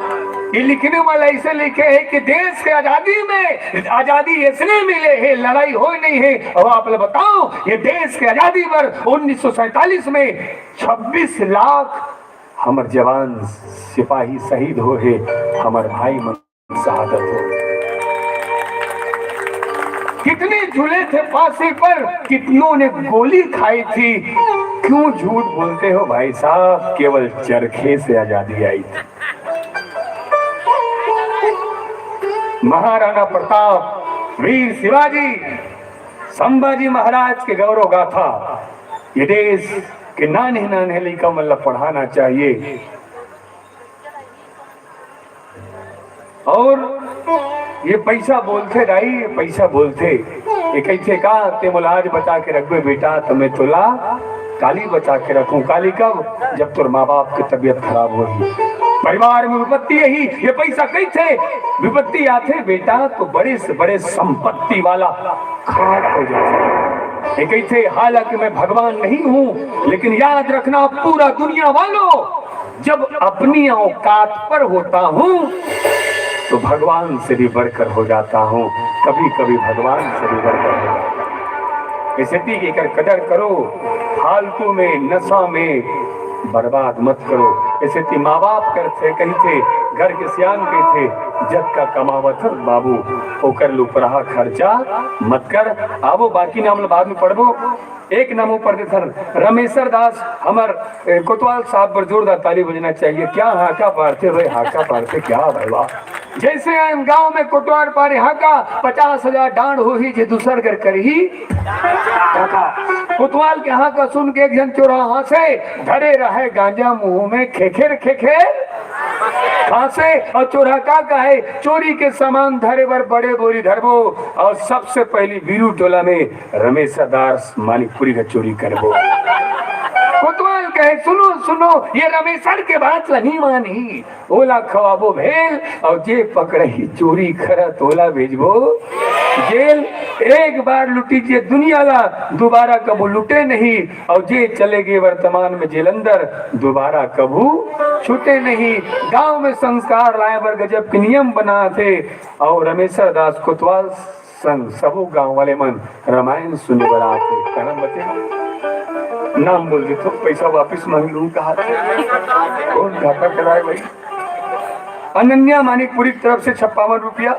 ये लिखने वाला ऐसे लिखे है कि देश के आजादी में, आजादी इसलिए मिले है, लड़ाई हो नहीं है। अब आप लोग बताओ, ये देश के आजादी पर उन्नीस सौ सैंतालीस में छब्बीस लाख हमर जवान सिपाही शहीद हो हे, हमर भाई मन शहादत हो। कितने झूले थे फांसी पर, कितनों ने गोली खाई थी। क्यों झूठ बोलते हो भाई साहब, केवल चरखे से आजादी आई थी। महाराणा प्रताप, वीर शिवाजी, संभाजी महाराज के गौरव गाथा, ये देश के नान्हे नान्हे लइका मन ला पढ़ाना चाहिए। और ये पैसा बोलथे दाई, ये पैसा बोलथे। ये कहिथे का, "ते मोला आज बचा के रखबे बेटा, त मैं तोला काली बचा के रखूं।" काली कब? जब तोर माँ बाप के तबीयत खराब होही। परिवार में विपत्ति यही, ये पैसा कहिथे, विपत्ति आथे बेटा, तो बड़े से बड़े संपत्ति वाला खड़ा हो जाथे। ये कहिथे, "हालांकि मैं भगवान नहीं हूं, लेकिन याद रखना पूरा दुनिया वालों, जब अपनी औकात पर होता हूँ, तो भगवान से भी बढ़कर हो जाता हूँ, कभी कभी भगवान से भी बढ़कर हो जाता हूँ।" ऐसे ती एकर कदर करो, फालतू में, नशा में बर्बाद मत करो। ऐसे ती माँ बाप करथे, कहिथे, घर के सियान कहिथे, "जतका कमावत हस बाबू, ओकर लुपरहा खर्चा मत कर।" आबो, बाकी नाम ल बाद में पढ़बो। एक नमो परदेसन रमेश्वर दास, हमर, ए, कोतवाल साहब बर जोरदार ताली बजना चाहिए। क्या हाका पारथे भाई, हाका पारथे, क्या भाई, वाह। जैसे हम गांव में कोटवार पारे हाका, पचास हजार डांड होही जे दूसर कर करही हाका। कोतवाल के हाका सुन के एक झन चोरहा हांसे, धरे रहे गांजा मुंह में, खेखेर खेखेर हांसे। और चोरहा का कहे, "चोरी के सामान धरे बर बड़े बोरी धरबो।" और सबसे पहली बीरू टोला में रमेश सरदार मानिकपुरी का चोरी करबो। कोतवाल कहे, "सुनो, सुनो, ये रमेशर के बात ल नी मानही, ओला खवाबो भेल, और जे पकड़ही चोरी करत, ओला भेजबो जेल।" एक बार लुटी जे दुनिया ला, दोबारा कबू लुटे नहीं, और जे चले गए वर्तमान में जेल अंदर, दोबारा कबू छूटे नहीं। गांव में संस्कार लाए बर गजब के नियम बनाथे, और रमेश्वर दास कोतवाल संग सबो गांव वाले मन रामायण सुने बर आथे। कहना बचे, नाम बोल देथो, पैसा वापिस मांग लूं कहा थे। कौन घाटा कराए भाई? अनन्या मानिकपुरी की तरफ से छप्पावन रुपया।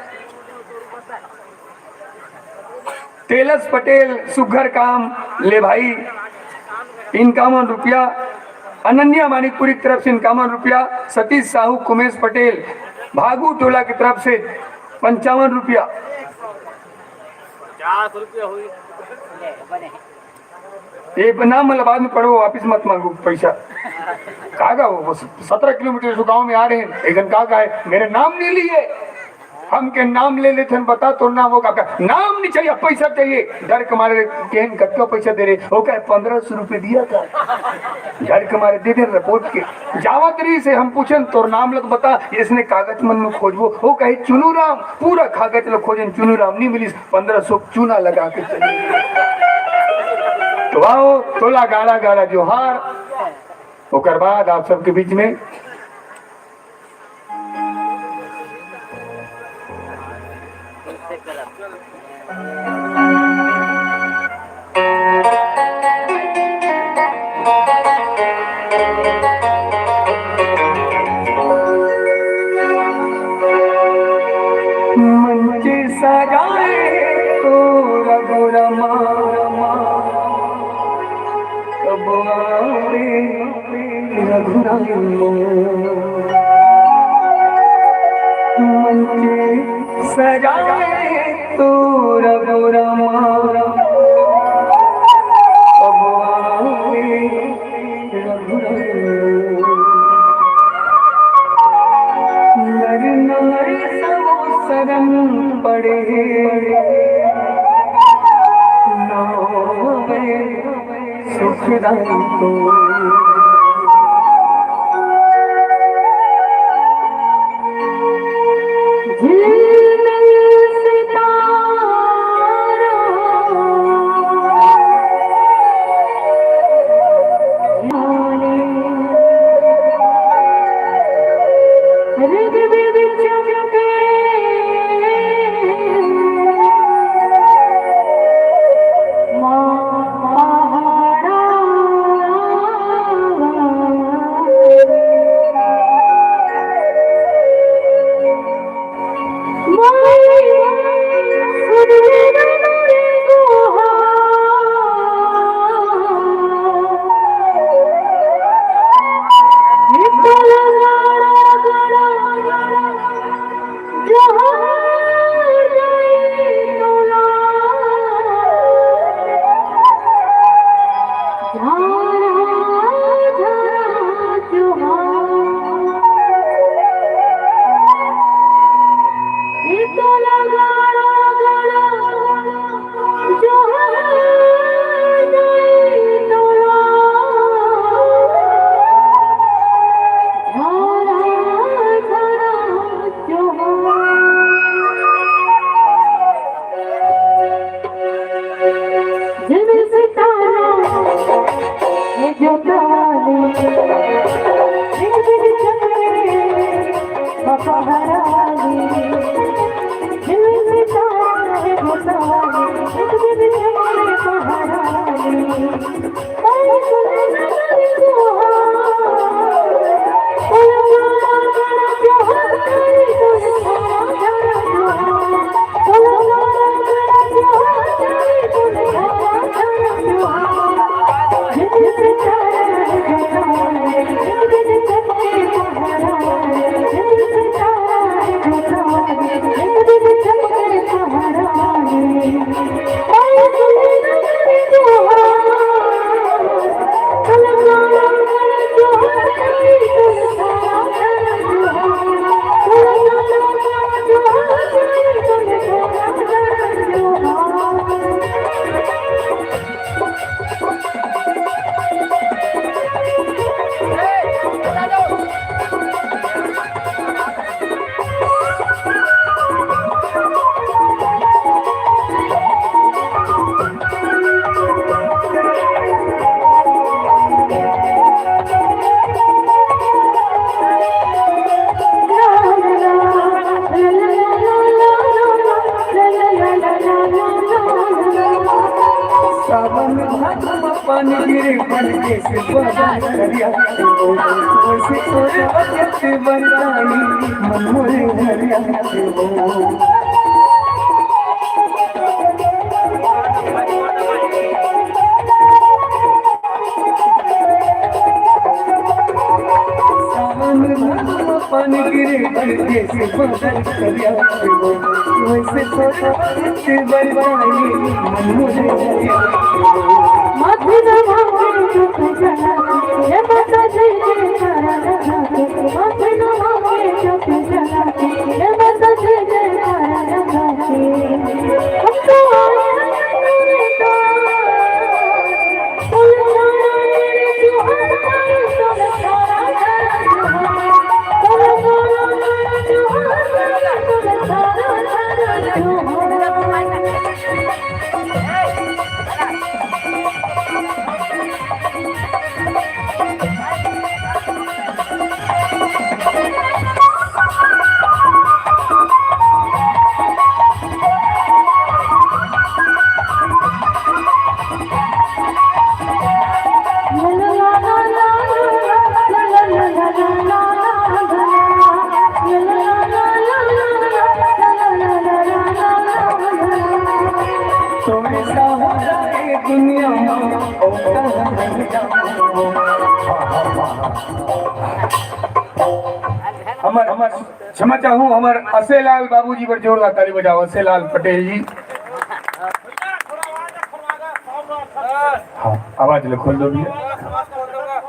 तेलस पटेल सुघर काम ले भाई, इनकावन रुपया। अनन्या मानिकपुरी की तरफ से इनकावन रुपया। सतीश साहू, कुमेश पटेल, भागू टोला की तरफ से पंचावन रुपया। पचास रुपया हुई। ये नाम मतलब बाद में पढ़ो, वापिस मत मांगो पैसा। कहा वो सत्रह किलोमीटर से गांव में आ रहे हैं, एक जन कहा है, "मेरे नाम नहीं लिए।" हम के नाम ले लेथे, बता तोर नाम होगा का? नाम नहीं चाहिए, पैसा चाहिए। डर के मारे केहन, "कतका पैसा दे रहे?" वो कहे, "पन्द्रह सौ रुपये दिया था।" डर के मारे दे दे रिपोर्ट के। जावत रही से हम पूछन, "तोर नाम लग बता।" इसने कागज मन में खोजबो, वो कहे, "चुनू राम।" पूरा कागज ल खोजन, चुनू राम नहीं मिलिस। पन्द्रह सौ चूना लगा के चले। तो आओ, तोला गाड़ा गाड़ा जोहार। ओकर बाद आप सबके बीच में सजाए तो रघुरामा, अब आए रघुरामा। नर नारी सब शरण पड़े, नाम में सुखदाई को। सावन भादो म पानी गिरे, बन के से बदन करिया, वैसे तोरे अजत बरसाई, मन मोरे हरिया। सावन भादो म पानी गिरे, बन के से बदन करिया, वैसे तोरे अजत बरसाई, मन मोरे हरिया। हमर, हमर, क्षमा चाहूँ, हमर असेलाल बाबूजी बर जोरदार ताली बजाओ, असेलाल पटेल जी। हाँ, आवाज ले खोल दो भैया।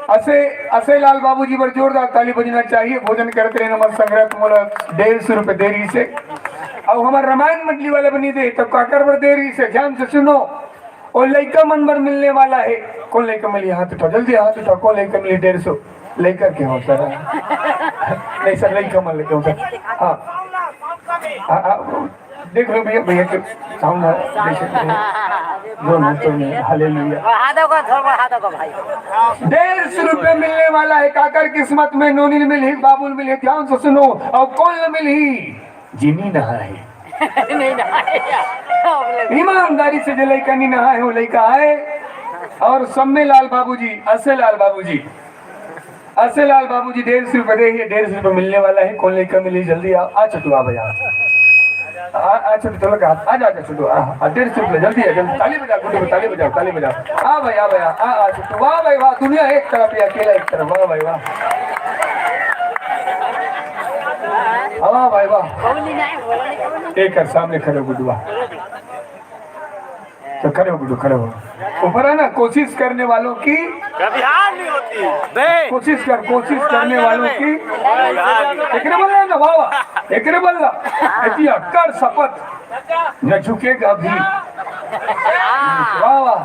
असे, असेलाल बाबूजी बर जोरदार ताली बजना चाहिए। भोजन करत रहे, हमर संगत मोला डेढ़ सौ रुपये दे रही से। अब हमर रामायण मंडली वाला बनी दे, तब काकर बर दे रही से, ध्यान से सुनो। और लइका मन बर मिलने वाला है। कौन लइका मिली? हाथ उठा, जल्दी हाथ उठा। कौन लइका मिली? डेढ़ सौ। लइका के हो सर? नहीं सर, लइका मन लेके हो सर। हाँ। आ, आ, देख लो भैया, भैया के साउंड है, जैसे जो नहीं तो नहीं, हालेलुया। बढ़ा दो का, थोड़ा बढ़ा दो का भाई। डेढ़ सौ रुपये मिलने वाला है। काकर किस्मत में नोनी मिली, बाबुल मिली, ध्यान से सुनो। और कौन मिली? जिमी नहा है। नहीं, नहीं। ईमानदारी से जो लइका नहीं नहा है, वो लइका आए। और सम्मे लाल बाबूजी, असे लाल बाबूजी, असे लाल बाबूजी, डेढ़ सौ रुपये दे, ये डेढ़ सौ रुपये मिलने वाला है। कौन लइका मिली? जल्दी आ, आ छोटू, आ भैया। आ, आ छोटू, चलो का, आ जा, आ जा छोटू, आ, आ, डेढ़ सौ रुपये, जल्दी आ, जल्दी। ताली बजा, गुड्डू, ताली बजाओ, ताली बजाओ। आ भैया, आ भैया, आ, आ छोटू, वाह भाई वाह, दुनिया एक तरफ, ये अकेला एक तरफ, वाह भाई वाह। वाह भाई वाह। एक कर सामने खड़े हो गुड्डू, वाह। तो खड़े हो गुड्डू, खड़े हो। ऊपर है ना, कोशिश करने वालों की कभी हार नहीं होती। बे। कोशिश कर, कोशिश करने वालों की। एकरे बोल रहे ना, वाह वाह, एकरे बोल रहा। ऐसी अक्कड़ शपथ, न झुकेगा भी। वाह वाह,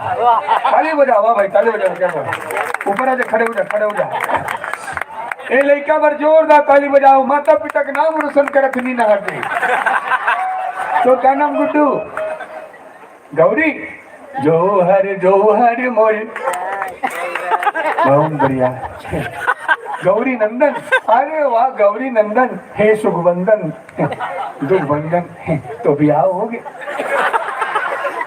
ताली बजाओ, वाह भाई, ताली बजाओ, क्या बात। ऊपर आ जा, खड़े हो जा, खड़े हो जा। ए लइका बर जोरदार ताली बजाओ, माता पिता के नाम रोशन करत नी नहर दे। तो क्या नाम गुड्डू? गौरी। जोहर जोहर मोर। बहुत बढ़िया। गौरी नंदन। अरे वाह, गौरी नंदन, हे सुखबंदन, दुखबंदन, तो बिहाव हो गए।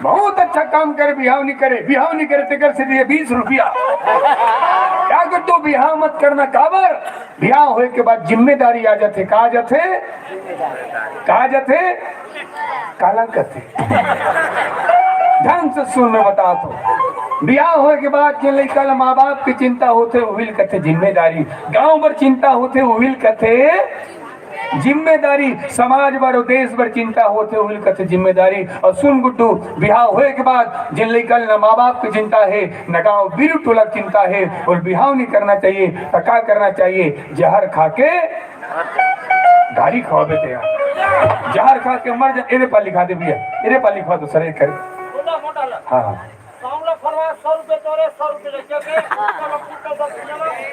बहुत अच्छा काम करे, बिहाव नहीं करे, बिहाव नहीं करे, तेकर से दिए बीस रुपया। क्या कर, तो बिहाव मत करना, काबर? बिहाव होए के बाद जिम्मेदारी आ जाथे। का आ जाथे? का आ जाथे? काला कथे। ध्यान से सुन, मैं बतात हूँ। बिहाव होए के बाद जे लइका ल माँ बाप के चिंता होथे, उहिल कथे जिम्मेदारी। गांव बर चिंता होथे, उहिल कथे जिम्मेदारी। समाज बर अउ देश बर चिंता होथे, उहिल कथे जिम्मेदारी। और सुन गुड्डू, बिहाव होए के बाद जे लइका ल न माँ बाप के चिंता हे, न गांव बीरू टोला के चिंता हे, और बिहाव नहीं करना चाहिए, तो का करना चाहिए? जहर खा के गारी खवाबे ते यार। जहर खा के मर जा। एरे पाली खा दे भैया, एरे पाली खवा दो सर, एक करे। हाँ, हाँ।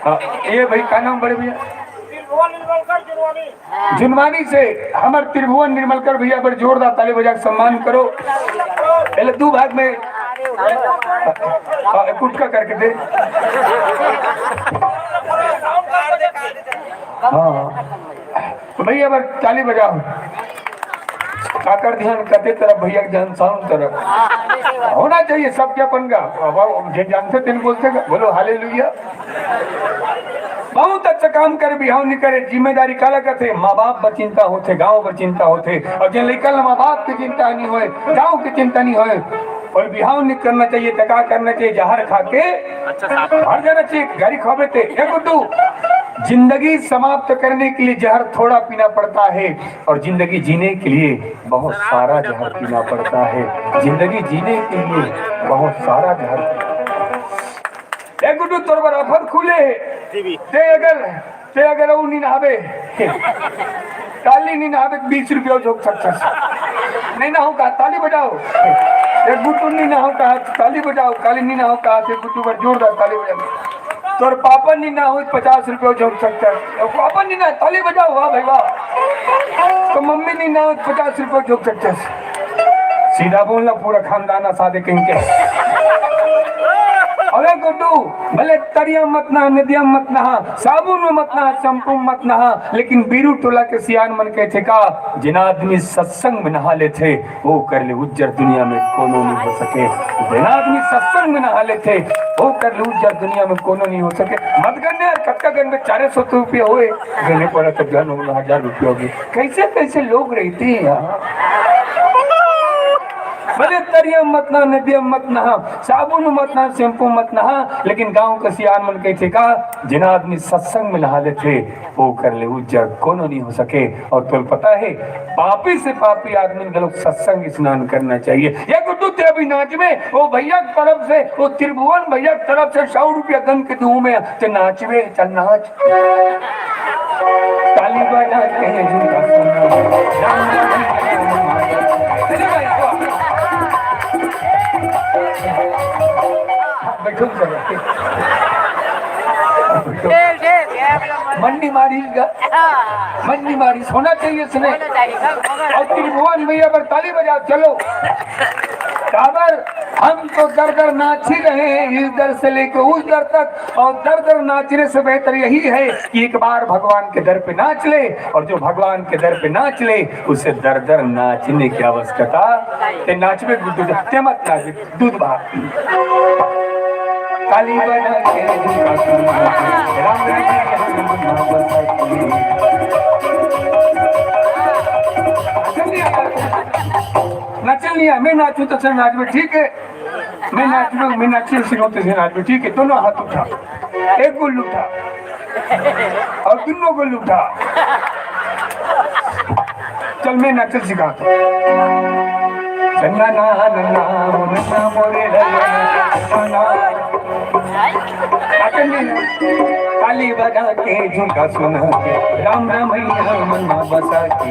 हाँ, ये भाई का नाम बड़े भैया? त्रिभुवन निर्मलकर जुनवानी। जुनवानी से हमर त्रिभुवन निर्मलकर भैया बर जोरदार ताली बजा के सम्मान करो। पहले दो भाग में, हाँ, एक गुटका करके दे। हाँ, तो भैया बर ताली बजाओ। काकर ध्यान कते तरफ भैया के ध्यान साउंड तरफ होना चाहिए सबके अपन का। अब जे जानथे तेन बोलथे का, बोलो हालेलुया। बहुत अच्छा काम करे, बिहाव नहीं करे, जिम्मेदारी काला कथे, माँ बाप बर चिंता होथे, गांव बर चिंता होथे, और जे लइका ल माँ बाप के चिंता नहीं होए, गांव के चिंता नहीं होए, और बिहाव नहीं करना चाहिए, तो का करना चाहिए? जहर खा के अच्छा साहब। मर जाना चाहिए, गारी खवाबे ते। ए गुड्डू, जिंदगी समाप्त करने के लिए जहर थोड़ा पीना पड़ता है, और जिंदगी जीने के लिए बहुत सारा जहर पीना पड़ता है। जिंदगी जीने के लिए बहुत सारा जहर पीना पड़ता है। ए गुड्डू, तोर बर offer खुले हे। जी भी। ते अगर, ते अगर वो नहीं नहाबे, काली नहीं नहाबे, बीस रुपया झोंक सकथस। नहीं नहाओ का, ताली बजाओ। ए गुड्डू नहीं नहाओ का, ताली बजाओ। काली नहीं नहाओ का, ते गुड्डू बर जोरदार ताली बजाओ। तोर पापा नहीं नहाओ, पचास रुपया झोंक सकथस। पापा नहीं नहाओ, ताली बजाओ, वाह भाई वाह। तो मम्मी नहीं नहाओ, पचास रुपया झोंक सकथस। सीधा बोलना, पूरा खानदान असादे कहीं के। अबे गुड्डू, भले तरिया मत नहा, नदिया मत नहा, साबुन में मत नहा, शैम्पू में मत नहा, लेकिन बीरू टोला के सियान मन कथे का, जेन आदमी सत्संग में नहा लेथे, वो कर ले उज्जर दुनिया में कोनो नहीं हो सके। जेन आदमी सत्संग में नहा लेथे, वो कर ले उज्जर दुनिया में कोनो नहीं हो सके। मत गन्ने यार, कतका गन में चारे सौ रुपया होए, गन्ने पड़ा तो गन हो हजार रुपया हो गए। कैसे कैसे लोग रहते हैं यहाँ। भले तरिया मत नहा, नदिया मत नहा, साबुन मत नहा, शैम्पू मत नहा, लेकिन गांव के सियान मन कहिथे का, जेन आदमी सत्संग में नहा लेथे, ओकर ले उज्जर कोनो नहीं हो सके। और तोल पता है, पापी से पापी आदमी घलोक सत्संग स्नान करना चाहिए। ये गुड्डू, ते अभी नाच में, वो भैया की तरफ से, वो त्रिभुवन भैया की तरफ से सौ रुपया गन के दूं मैं, ते नाच में, चल नाच। ताली बजा के झूठा सुना। राम राम। चलो भाई, बैठो, बैठो। मंडी मारी का? मंडी मारी, होना चाहिए इसने। और त्रिभुवन भैया पर ताली बजाओ, चलो। काबर, हम तो दर दर नाच ही रहे हैं, इस दर से लेके उस दर तक। और दर दर नाचने से बेहतर यही है कि एक बार भगवान के दर पे नाच ले, और जो भगवान के दर पे नाच ले, उसे दर दर नाचने की आवश्यकता। ते नाचबे गुड्डू, ते मत नाच, दूध भात। ताली बजा के राम राम। नाचल नहीं आया, मैं नाचूं तो नाच में, ठीक है। मैं नाच में, मैं नाच सिखाऊं तो नाच में, ठीक है। दोनों हाथ उठा, एक गुल उठा और दोनों गुल उठा। चल, मैं नाच सिखाता हूँ। नन्ना ना, नन्ना, ओ नन्ना मोरे ललना, नन्ना। ताली बजा के झुमका सुना, राम राम भैया मनमा बसा के।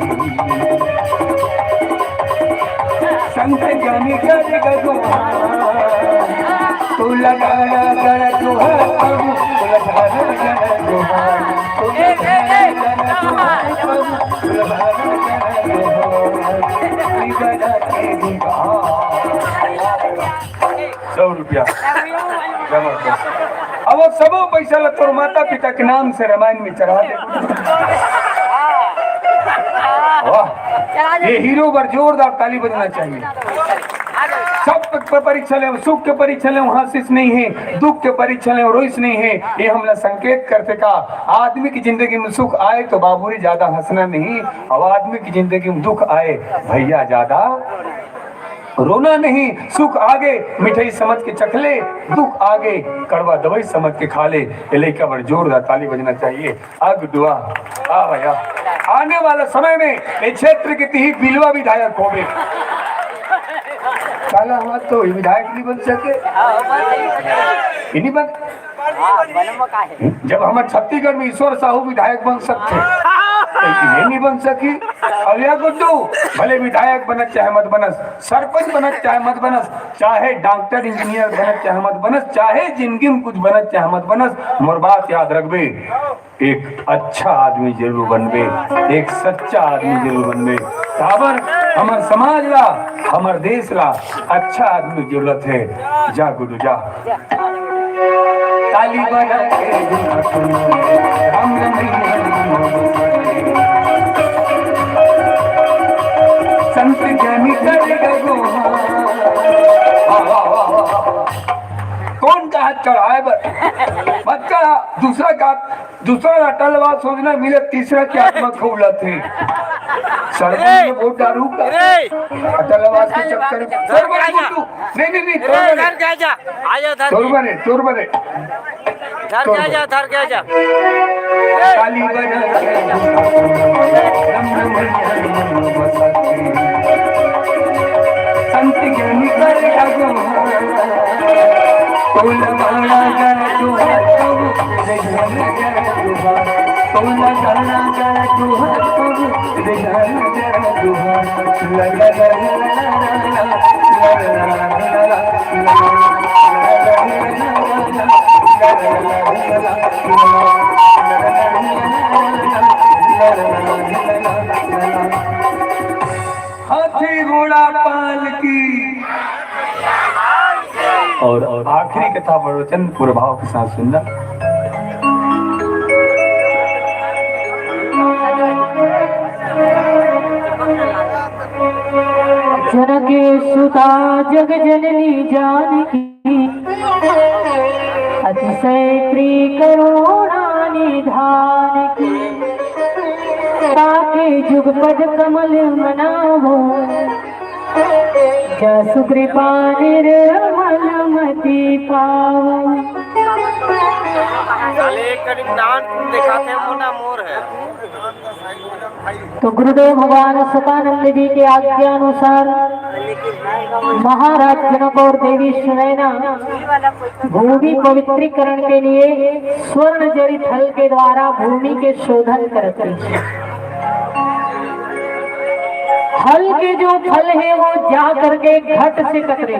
संत ज्ञानी कर गगो, तू लगा लगा तू है प्रभु, तू लगा लगा तू है, तू लगा लगा तू है प्रभु, तू लगा लगा तू है। ताली बजा के झुमका। सौ रुपया। जबरदस्त। अब वो सबो पैसा ला तोर माता पिता के नाम से रामायण में चढ़ा दे। वाह, ये हीरो बर जोरदार ताली बजना चाहिए। सब प-, परीक्षा ले, सुख के परीक्षा ले, वहां शिश नहीं है, दुख के परीक्षा ले, रोइस नहीं है। ये हमला संकेत करथे का, आदमी की जिंदगी में सुख आए तो बाबू रे ज्यादा हंसना नहीं, और आदमी की जिंदगी में दुख आए भैया ज्यादा रोना नहीं, सुख आगे मिठाई समझ के चख ले, दुख आगे कड़वा दवाई समझ के खा ले। ये लइका बर जोरदार ताली बजना चाहिए। आ गुड्डुआ, आ भैया, आने वाला समय में ये क्षेत्र के तिही बिलवा विधायक होबे। साला हमार तो विधायक नहीं बन सके, ये नहीं बन हाँ, बनम का है? जब हमर छत्तीसगढ़ में ईश्वर साहू विधायक बन सकथे, तो ये नहीं बन सकी। अब या गुड्डू, भले विधायक बनत चाहे मत बनस, सरपंच बनत चाहे मत बनस, चाहे डॉक्टर इंजीनियर बनत चाहे मत बनस, चाहे जिंदगी में कुछ बनत चाहे मत बनस, मोर बात याद रखबे, एक अच्छा आदमी जरूर बनबे, एक सच्चा आदमी जरूर बनबे। काबर हमर समाज ला, हमर देश ला अच्छा आदमी की जरूरत है। जा गुड्डू जा। ताली बजा के झूमर सुना, राम रमैया। संत ज्ञानी कर गगो। वाह, वाह, वाह, वाह। कौन का हाथ चढ़ाए बर? मत चढ़ा, दूसरा का, दूसरा अटलवा सोचना मिले, तीसरा की आत्मा खौलत है। सरपंच में बहुत दारू का। अटलवा के चक्कर में। नहीं, नहीं, नहीं, तोर बने। आजा, धर के। तोर बने, तोर बने। धर के आजा, धर के आजा। ताली बजा के रम रम संत ज्ञानी कर जागो। तोला माला कर तू हाथ, तोला माला कर तू हाथ, हाथी घोड़ा पाल की। और, और आखिरी कथा प्रवचन पूरे भाव के साथ सुनना। जनक सुता जग जननी जानकी, अतिशय प्रिय करुणा निधान की। ताके जुगपद कमल मनावो, जसु कृपा निर्मल मति पावै। साले एक करीब नान दिखाते हैं, मोटा मोर है। तो गुरुदेव भगवान सुखानंद जी के आज्ञा अनुसार महाराज जनक और देवी सुनैना भूमि पवित्रीकरण के लिए स्वर्ण जरी थल के द्वारा भूमि के शोधन करते हैं। हल के जो फल है वो जा करके घट से टकरे,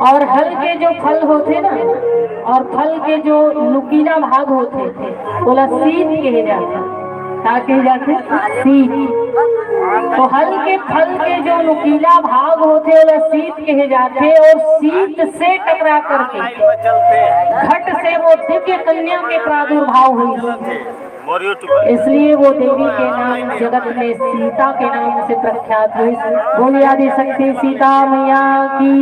और हल के जो फल होथे ना, और फल के जो नुकीला भाग होथे, ओला सीत कहे जाथे। का कहे जाथे? सीत। तो हल के फल के जो नुकीला भाग होथे, ओला सीत कहे जाथे, और सीत से टकरा करके घट से वो दिव्य कन्या के प्रादुर्भाव हुई। इसलिए वो देवी के नाम जगत में सीता के नाम से प्रख्यात हुई। बोलिए आदि शक्ति सीता मैया की।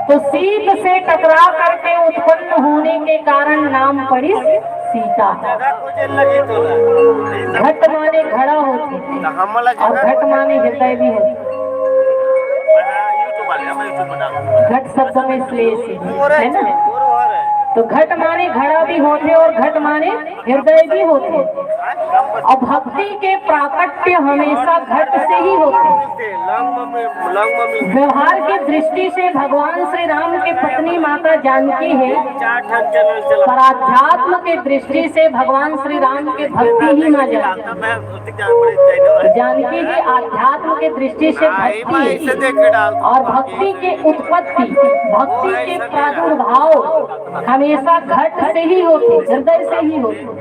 तो सीत से टकरा करके उत्पन्न होने के कारण नाम पड़ी सीता। घट माने घड़ा होथे, और घट माने हृदय भी होथे। घट शब्द में श्लेष है, है ना? तो घट माने घड़ा भी होथे और घट माने हृदय भी होथे। और भक्ति के प्राकट्य हमेशा घट से ही होथे। व्यवहार की दृष्टि से भगवान श्री राम के पत्नी माता जानकी है, पर आध्यात्म के दृष्टि से भगवान श्री राम के भक्ति ही माँ जानकी। जानकी जी आध्यात्म के दृष्टि से भक्ति है, और भक्ति के उत्पत्ति, भक्ति के प्रादुर्भाव हमेशा घट से ही होथे, हृदय से ही होथे।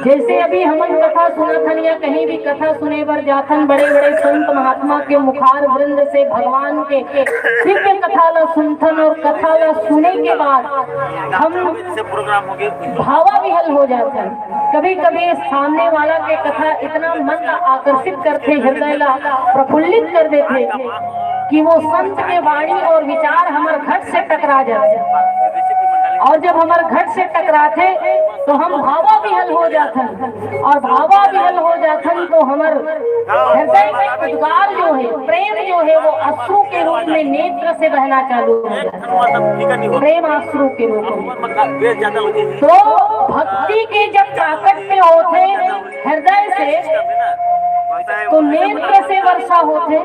जैसे अभी हमन कथा सुनत हन या कहीं भी कथा सुने बर जाथन, बड़े-बड़े संत महात्मा के मुखार वृंद से भगवान के दिव्य कथा ला सुनथन और कथा ला सुने के बाद हम भावाविहल हो जाथन। कभी-कभी सामने वाला के कथा इतना मन ला आकर्षित करथे, हृदय ला प्रफुल्लित कर देथे कि वो संत के वाणी और विचार हमर घट से टकरा जाथे। और जब हमर घट से टकराथे तो हम भावाविहल हो जाथन, और भावाविहल हो जाथन तो हमर हृदय के उद्गार जो है, प्रेम जो है, वो अश्रु के रूप में नेत्र से बहना चालू हो जाता है, प्रेम अश्रु के रूप में। तो भक्ति के जब प्राकट्य होथे हृदय से, तो नेत्र से वर्षा होथे।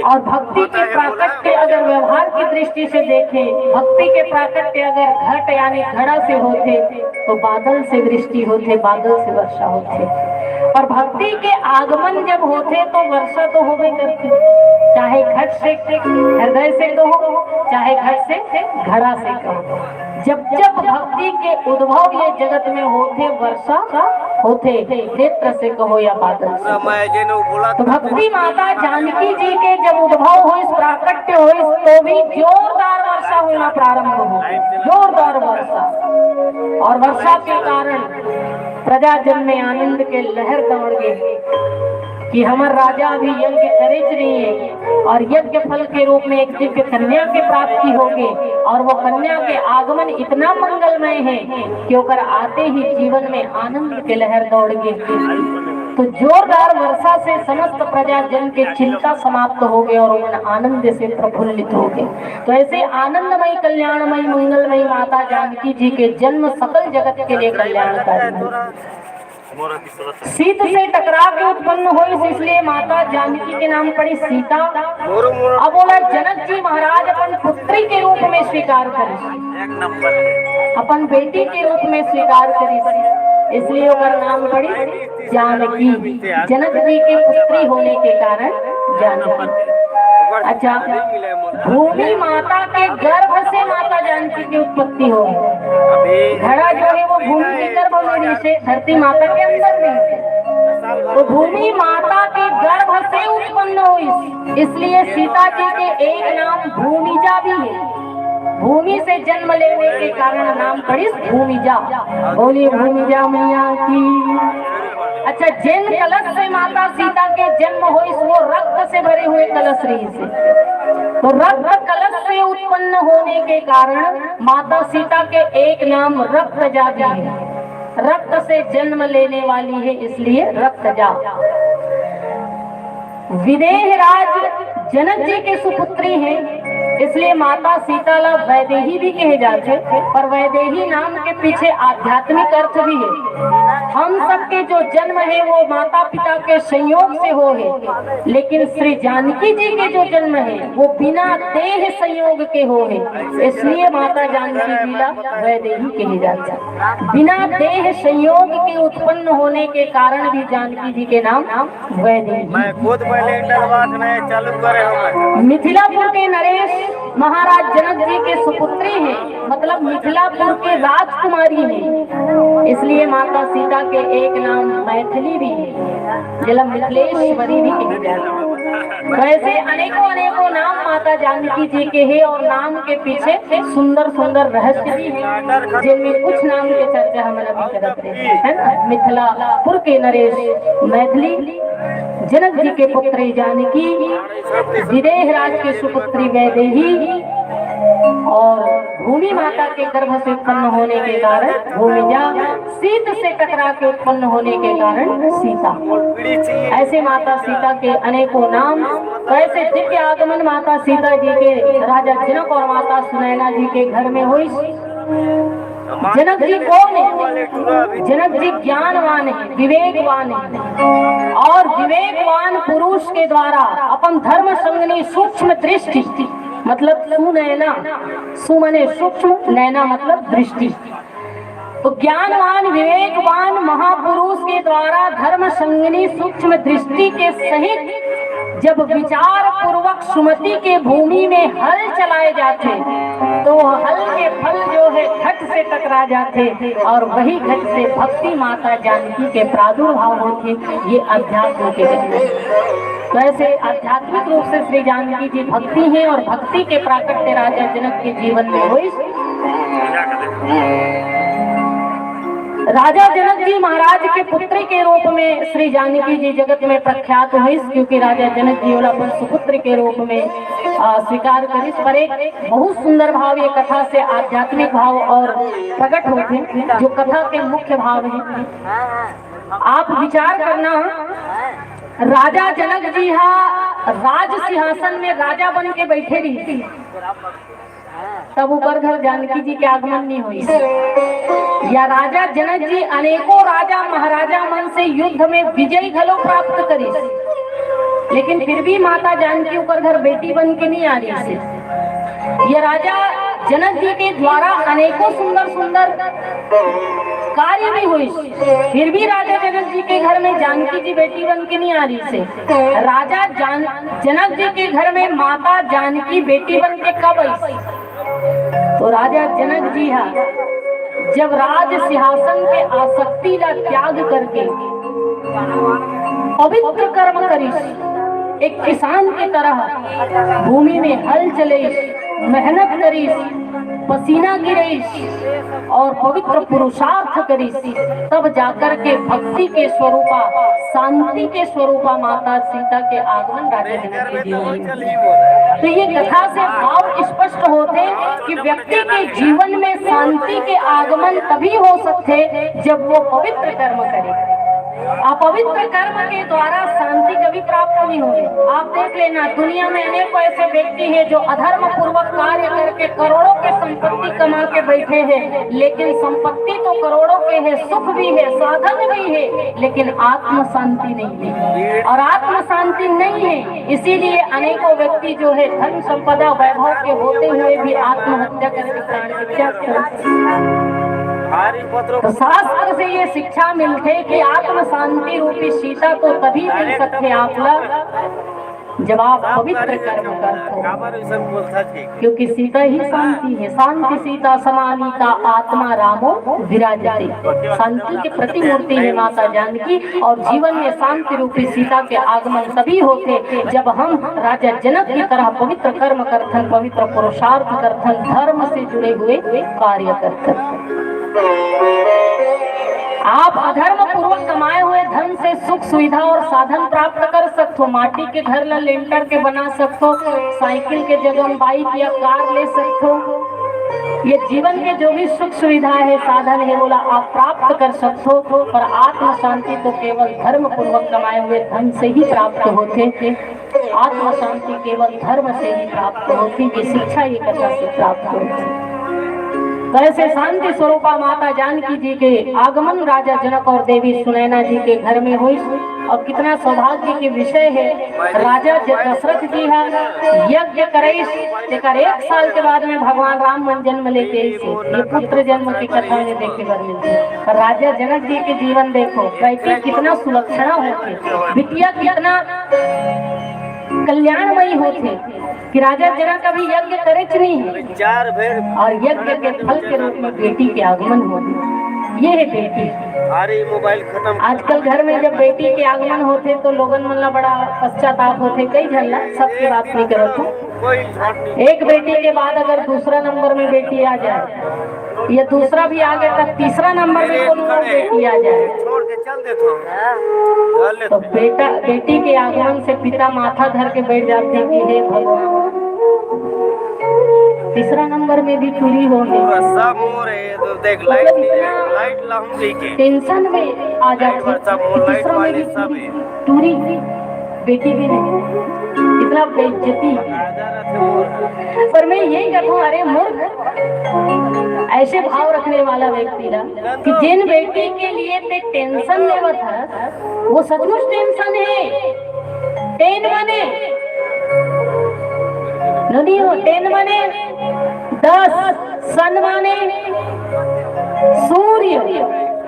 और भक्ति के प्राकट्य अगर व्यवहार की दृष्टि से देखें, भक्ति के प्राकट्य अगर घट यानी घड़ा से होथे, तो बादल से वृष्टि होथे, बादल से वर्षा होथे। और भक्ति के आगमन जब होथे तो वर्षा तो होबे करथे, चाहे घट से, हृदय से कहो, चाहे घट से, घड़ा से कहो। जब जब भक्ति के उद्भव ये जगत में होथे, वर्षा होथे, नेत्र से कहो या बादल से कहो। तो भक्ति माता जानकी जी के जब उद्भव होइस, प्राकट्य होइस, तो भी जोरदार वर्षा होना प्रारंभ हो, जोरदार वर्षा। और वर्षा के कारण प्रजाजन में आनंद के लहर दौड़ गे कि हमर राजा अभी यज्ञ करेच नहीं है और यज्ञ फल के रूप में एक दिव्य कन्या के प्राप्ति होगे और वो कन्या के आगमन इतना मंगलमय है कि ओकर आते ही जीवन में आनंद के लहर दौड़ गे। तो जोरदार वर्षा से समस्त प्रजाजन के चिंता समाप्त होगे और ओमन आनंद से प्रफुल्लित होगे। तो ऐसे आनंदमयी, कल्याणमयी, मंगलमयी माता जानकी जी के जन्म सकल जगत के लिए कल्याणकारी है। सीत से टकरा के उत्पन्न होइस, इसलिए माता जानकी के नाम पड़ी सीता। अब ओला जनक जी महाराज अपन पुत्री के रूप में स्वीकार करिस, अपन बेटी के रूप में स्वीकार करिस, इसलिए ओकर नाम पड़ी जानकी। जनक जी के पुत्री होने के कारण जानकी। अच्छा, भूमि माता के गर्भ से माता जानकी की उत्पत्ति हो। घड़ा जो है वो भूमि के गर्भ में, जैसे धरती माता के अंदर में, तो भूमि माता के गर्भ से उत्पन्न हुई, इसलिए सीता जी के एक नाम भूमिजा भी है। भूमि से जन्म लेने के कारण नाम पड़ी भूमिजा। बोलिए भूमिजा मैया की। अच्छा, जेन कलश से माता सीता के जन्म होइस, वो रक्त से भरे हुए कलश रहिस। तो रक्त कलश से उत्पन्न होने के कारण माता सीता के एक नाम रक्त जाति है। रक्त से जन्म लेने वाली है, इसलिए रक्त जा। विदेह राज जनक जी के सुपुत्री हैं, इसलिए माता सीता ला वैदेही भी कहे जाथे। पर वैदेही नाम के पीछे आध्यात्मिक अर्थ भी है। हम सबके जो जन्म है वो माता पिता के संयोग से हो है, लेकिन श्री जानकी जी के जो जन्म है वो बिना देह संयोग के हो है, इसलिए माता जानकी जी ला वैदेही कहे जाथे। बिना देह संयोग के उत्पन्न होने के कारण भी जानकी जी के नाम वैदेही। मैं खुद पहले इंटर बात नहीं चालू करे हूँ। मिथिलापुर के नरेश महाराज जनक जी के सुपुत्री हैं, मतलब मिथिलापुर के राजकुमारी हैं, इसलिए माता सीता के एक नाम मैथिली भी है, जिला मिथिलेश्वरी भी कहे जाते हैं। वैसे अनेकों अनेकों नाम माता जानकी जी के हैं और नाम के पीछे सुंदर सुंदर रहस्य भी हैं, जिनमें कुछ नाम के चर्चा हमन अभी करत रहे, है ना? मिथिलापुर के नरेश मैथिली, जनक जी के पुत्री जानकी, विदेह राज के सुपुत्री वैदेही, और भूमि माता के गर्भ से उत्पन्न होने के कारण भूमिजा, शीत से टकरा के उत्पन्न होने के कारण सीता। ऐसे माता सीता के अनेकों नाम। तो ऐसे दिव्य आगमन माता सीता जी के राजा जनक और माता सुनैना जी के घर में हुई। जनक जी कौन है? जनक जी ज्ञानवान है, विवेकवान है, और विवेकवान पुरुष के द्वारा अपन धर्म संगनी सूक्ष्म दृष्टि, मतलब सुनैना, सु माने सूक्ष्म, नैना मतलब दृष्टि। तो ज्ञानवान विवेकवान महापुरुष के द्वारा धर्म संगनी सूक्ष्म दृष्टि के सहित जब विचार पूर्वक सुमति के भूमि में हल चलाए जाथे, तो वह हल के फल जो है घट से टकरा जाथे और वही घट से भक्ति माता जानकी के प्रादुर्भाव होथे। ये अध्यात्म के घटना है। तो ऐसे आध्यात्मिक रूप से श्री जानकी जी भक्ति हैं और भक्ति के प्राकट्य राजा जनक के जीवन में हुई। राजा जनक जी महाराज के पुत्री के रूप में श्री जानकी जी जगत में प्रख्यात हुई, क्योंकि राजा जनक जी ओला अपन सुपुत्र के रूप में, आ, स्वीकार करिस। पर एक बहुत सुंदर भाव ये कथा से आध्यात्मिक भाव और प्रकट होथे, जो कथा के मुख्य भाव है। आप विचार करना, राजा जनक जी हा राज सिंहासन में राजा बन के बैठे रहिस, तब ओकर घर जानकी जी के आगमन नहीं होइस। या राजा जनक जी अनेकों राजा महाराजा मन से युद्ध में विजय घलो प्राप्त करिस, लेकिन फिर भी माता जानकी ओकर घर बेटी बन के नहीं आ रहिस। ये राजा जनक जी के द्वारा अनेकों सुंदर सुंदर कार्य भी हुई, फिर भी राजा जनक जी के घर में जानकी जी बेटी बन के नहीं आ रहिस। राजा जान-, जनक जी के घर में माता जानकी बेटी बन के कब आई? तो राजा जनक जी हा जब राज सिंहासन के आसक्ति ला त्याग करके पवित्र कर्म करिस, एक किसान की तरह भूमि में हल चले, मेहनत करिस, पसीना गिरे और पवित्र पुरुषार्थ करिस, तब जाकर के भक्ति के स्वरूपा, शांति के स्वरूपा माता सीता के आगमन राजा जनक के जीवन में। तो ये कथा से भाव स्पष्ट होथे कि व्यक्ति के जीवन में शांति के आगमन तभी हो सकथे जब वो पवित्र कर्म करे। अपवित्र कर्म के द्वारा शांति कभी प्राप्त नहीं होगी। आप देख लेना, दुनिया में अनेकों ऐसे व्यक्ति हैं जो अधर्म पूर्वक कार्य करके करोड़ों के संपत्ति कमा के बैठे हैं, लेकिन संपत्ति तो करोड़ों के है, सुख भी है, साधन भी है, लेकिन आत्म शांति नहीं है। और आत्म शांति नहीं है, इसीलिए अनेकों व्यक्ति जो है धन संपदा वैभव के होते हुए भी आत्महत्या करके प्राण त्याग करते हैं। तो शास्त्र से ये शिक्षा मिलथे कि आत्म शांति रूपी सीता तो तभी मिल सकथे आप ला, जब आप पवित्र कर्म करथो, क्योंकि सीता ही शांति है। शांति सीता समानीता आत्मा रामो विराजते। शांति की प्रतिमूर्ति है माता जानकी, और जीवन में शांति रूपी सीता के आगमन तभी होथे जब हम राजा जनक की तरह पवित्र कर्म करथन, पवित्र पुरुषार्थ करथन, धर्म से जुड़े हुए कार्य करथन। आप अधर्म पूर्वक कमाए हुए धन से सुख सुविधा और साधन प्राप्त कर सकथो। माटी के घर ला लेंटर के बना सकथो, साइकिल के जगह में बाइक या कार ले सकथो, ये जीवन के जो भी सुख सुविधा हे, साधन हे, वोला आप प्राप्त कर सकथो, पर आत्म शांति तो केवल धर्म पूर्वक कमाए हुए धन से ही प्राप्त होथे। आत्म शांति केवल धर्म से ही प्राप्त होथे। ये शिक्षा ये कथा से प्राप्त होथे। तो ऐसे शांति स्वरूपा माता जानकी जी के आगमन राजा जनक और देवी सुनैना जी के घर में होइस, और कितना सौभाग्य के विषय हे। राजा ज-, दशरथ जी ह यज्ञ करेस, तेकर एक साल के बाद में भगवान राम मन जन्म लेके आइस। ये पुत्र जन्म की कथा में देखे बर मिलथे। और राजा जनक जी के जीवन देखो, बेटी कितना सुलक्षणा होथे, बिटिया कितना कल्याणमयी होथे कि राजा जनक अभी यज्ञ करेच नहीं हे, चार भेर और यज्ञ के फल के रूप में बेटी के आगमन हो। ये हे बेटी। अरे, मोबाइल खत्म। आजकल घर में जब बेटी के आगमन होथे तो लोगन मन ला बड़ा पश्चाताप होथे, कई झन ला, सबके बात नहीं करत हूँ। कोई झट नहीं। एक बेटी के बाद अगर दूसरा नंबर में बेटी आ जाए, या दूसरा भी आ गया, तब तीसरा नंबर में कोनो और बेटी आ जाए, छोड़ के चल देता हूँ। तो बेटा, बेटी के आगमन से पिता माथा धर के बैठ जाथे कि हे भगवान, तीसरा नंबर में भी टूरी हो गई। पूरा सब हो रहे हैं, तो देख, लाइट नहीं है, लाइट लाऊंगी के। टेंशन में आ जाथे, सब हो, लाइट वाले सब है। टूरी, बेटी भी नहीं, इतना बेइज्जती। पर मैं यही कहता हूँ, अरे मूर्ख, ऐसे भाव रखने वाला व्यक्ति ना, कि जिन बेटी के लिए ते टेंशन लेवत हस, वो सचमुच टेंशन हे। टेन माने, नोनी हो, टेन माने दस, सन माने सूर्य।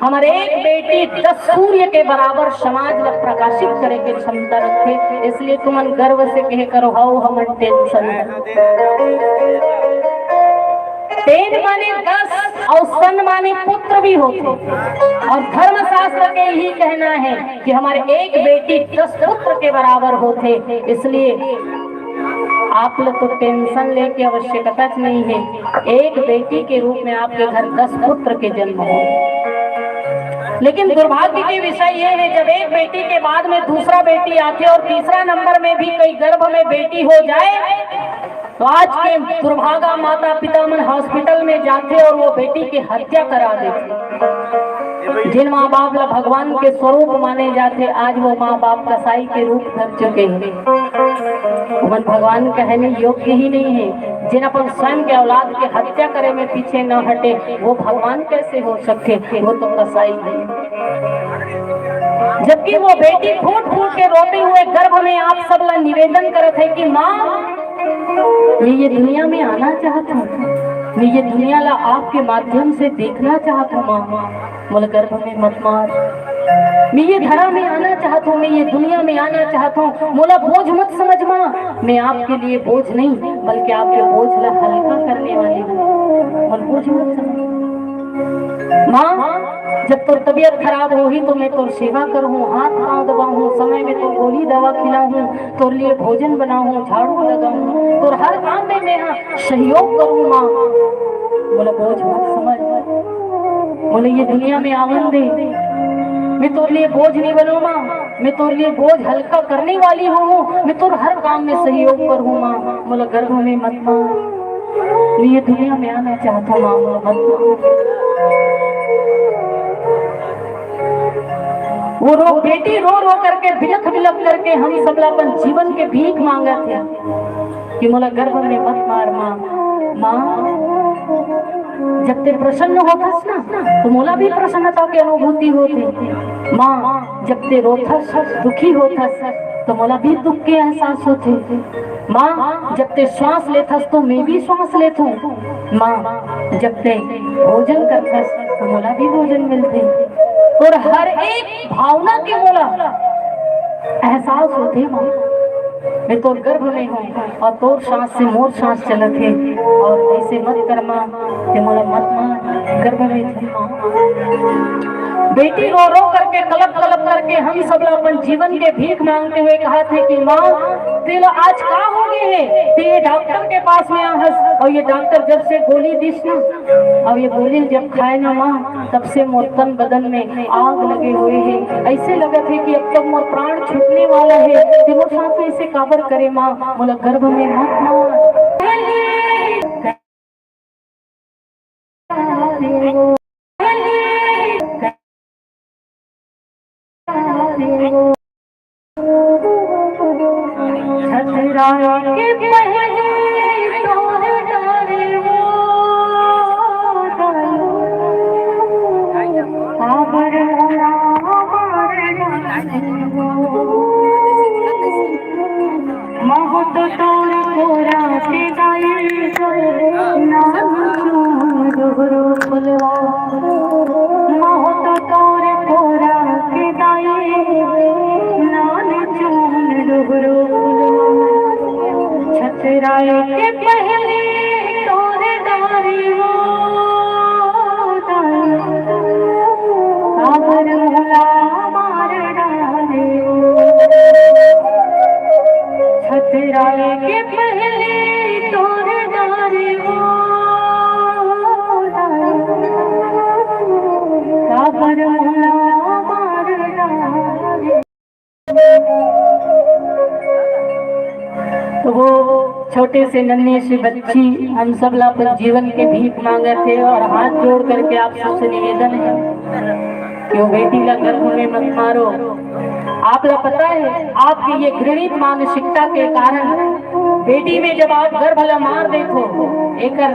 हमर एक बेटी दस सूर्य के बराबर समाज ला प्रकाशित करे के क्षमता रखथे, इसलिए तुमन गर्व से कहे करो, "हव, हमन टेंशन हे।" टेन माने दस और सन माने पुत्र भी होथे, और धर्मशास्त्र के यही कहना है कि हमारे एक बेटी दस पुत्र के बराबर होथे, इसलिए आप लोग को टेंशन लेके आवश्यकता नहीं है। एक बेटी के रूप में आपके घर दस पुत्र के जन्म हो। लेकिन दुर्भाग्य के विषय ये है, जब एक बेटी के बाद में दूसरा बेटी आथे और तीसरा नंबर में भी कई गर्भ में बेटी हो जाए, तो आज के दुर्भागा माता पिता मन हॉस्पिटल में जाथे और वो बेटी के हत्या करा देथे। जिन माँ बाप ला भगवान के स्वरूप माने जाथे, आज वो माँ बाप कसाई के रूप धर चुके हैं। उमन भगवान कहने योग्य ही नहीं है। जिन अपन स्वयं के औलाद के हत्या करे में पीछे न हटे, वो भगवान कैसे हो सकथे? वो तो कसाई है। जबकि वो बेटी फूट फूट के रोते हुए गर्भ में आप सब ला निवेदन करत है कि माँ, मैं ये दुनिया में आना चाहत हूँ, मैं ये दुनिया ला आपके माध्यम से देखना चाहत हूँ माँ, मोला गर्भ में मत मार। मैं ये धरा में आना चाहत हूँ, मैं ये दुनिया में आना चाहत हूँ, मोला बोझ मत समझ माँ, मैं आपके लिए बोझ नहीं बल्कि आपके बोझ ला हल्का करने वाली हूँ, मोला बोझ मत समझ। माँ, जब तोर तबीयत खराब होही तो मैं तोर सेवा करहूँ, हाथ पाँव दबाहूँ, समय में तोर गोली दवा खिलाहूँ, तोर लिए भोजन बनाहूँ, झाड़ू लगाहूँ, तोर हर काम में मैं हा सहयोग करहूँ माँ। मोला बोझ मत समझ, मोला ये दुनिया में आवन दे, मैं तोर लिए बोझ नहीं बनूँ माँ, मैं तोर लिए बोझ हल्का करने वाली हूँ, मैं तोर हर काम में सहयोग करहूँ माँ, मोला गर्भ में मत मार। मैं ये दुनिया में आना चाहत हूँ माँ, मोला मत मार। वो रो, बेटी रो रो करके, बिलख बिलख करके हम सबला अपन जीवन के भीख मांगत है कि मोला गर्भ में मत मार माँ। माँ, जब ते प्रसन्न होथस ना, तो मोला भी प्रसन्नता के अनुभूति होथे। माँ, जब ते रोथस, दुखी होथस, तो मोला भी दुख के एहसास होथे। माँ, जब ते श्वास लेथस तो मैं भी श्वास लेथूं। माँ, जब ते भोजन करथस तो मोला भी भोजन मिलथे। और हर एक भावना के मोला एहसास होथे माँ। मैं तोर गर्भ में हूँ और तोर सांस से मोर सांस चलत हे। और ऐसे मत कर माँ, ते मोला मत मार, गर्भ में झन माँ। बेटी रो रो करके, कलप कलप करके हम सब ला अपन जीवन के भीख मांगते हुए कहा थे कि माँ, तेला आज का हो गए है? ते ये डॉक्टर के पास में आहस और ये डॉक्टर जब से गोली दिस ना, और ये गोली जब खाए ना माँ, तब से मोर तन बदन में आग लगे हुए है। ऐसे लगत है कि अब तक मोर प्राण छूटने वाला है। ते मोर साथ में ऐसे काबर करे माँ, मोला गर्भ में मत मार। तोर कोरा के दाई, नाम चूम डुहरो फुलवा। महत तोर कोरा के दाई, नाम चूम डुहरो फुलवा। छतराए के पहले तोर डारी वो दाई, काबर मोला मार डारे वो। छतराए के पहले तोर डारे वो दाई, काबर मोला मार डारे। तो वो छोटे से नन्हे से बच्ची हम सब ला अपन जीवन के भीख मांगत हे और हाथ जोड़ करके आप सबसे निवेदन है कि वो बेटी ला गर्भ में मत मारो। आप ला पता है, आपकी ये घृणित मानसिकता के कारण बेटी में जब आप गर्भ ला मार देथो, एकर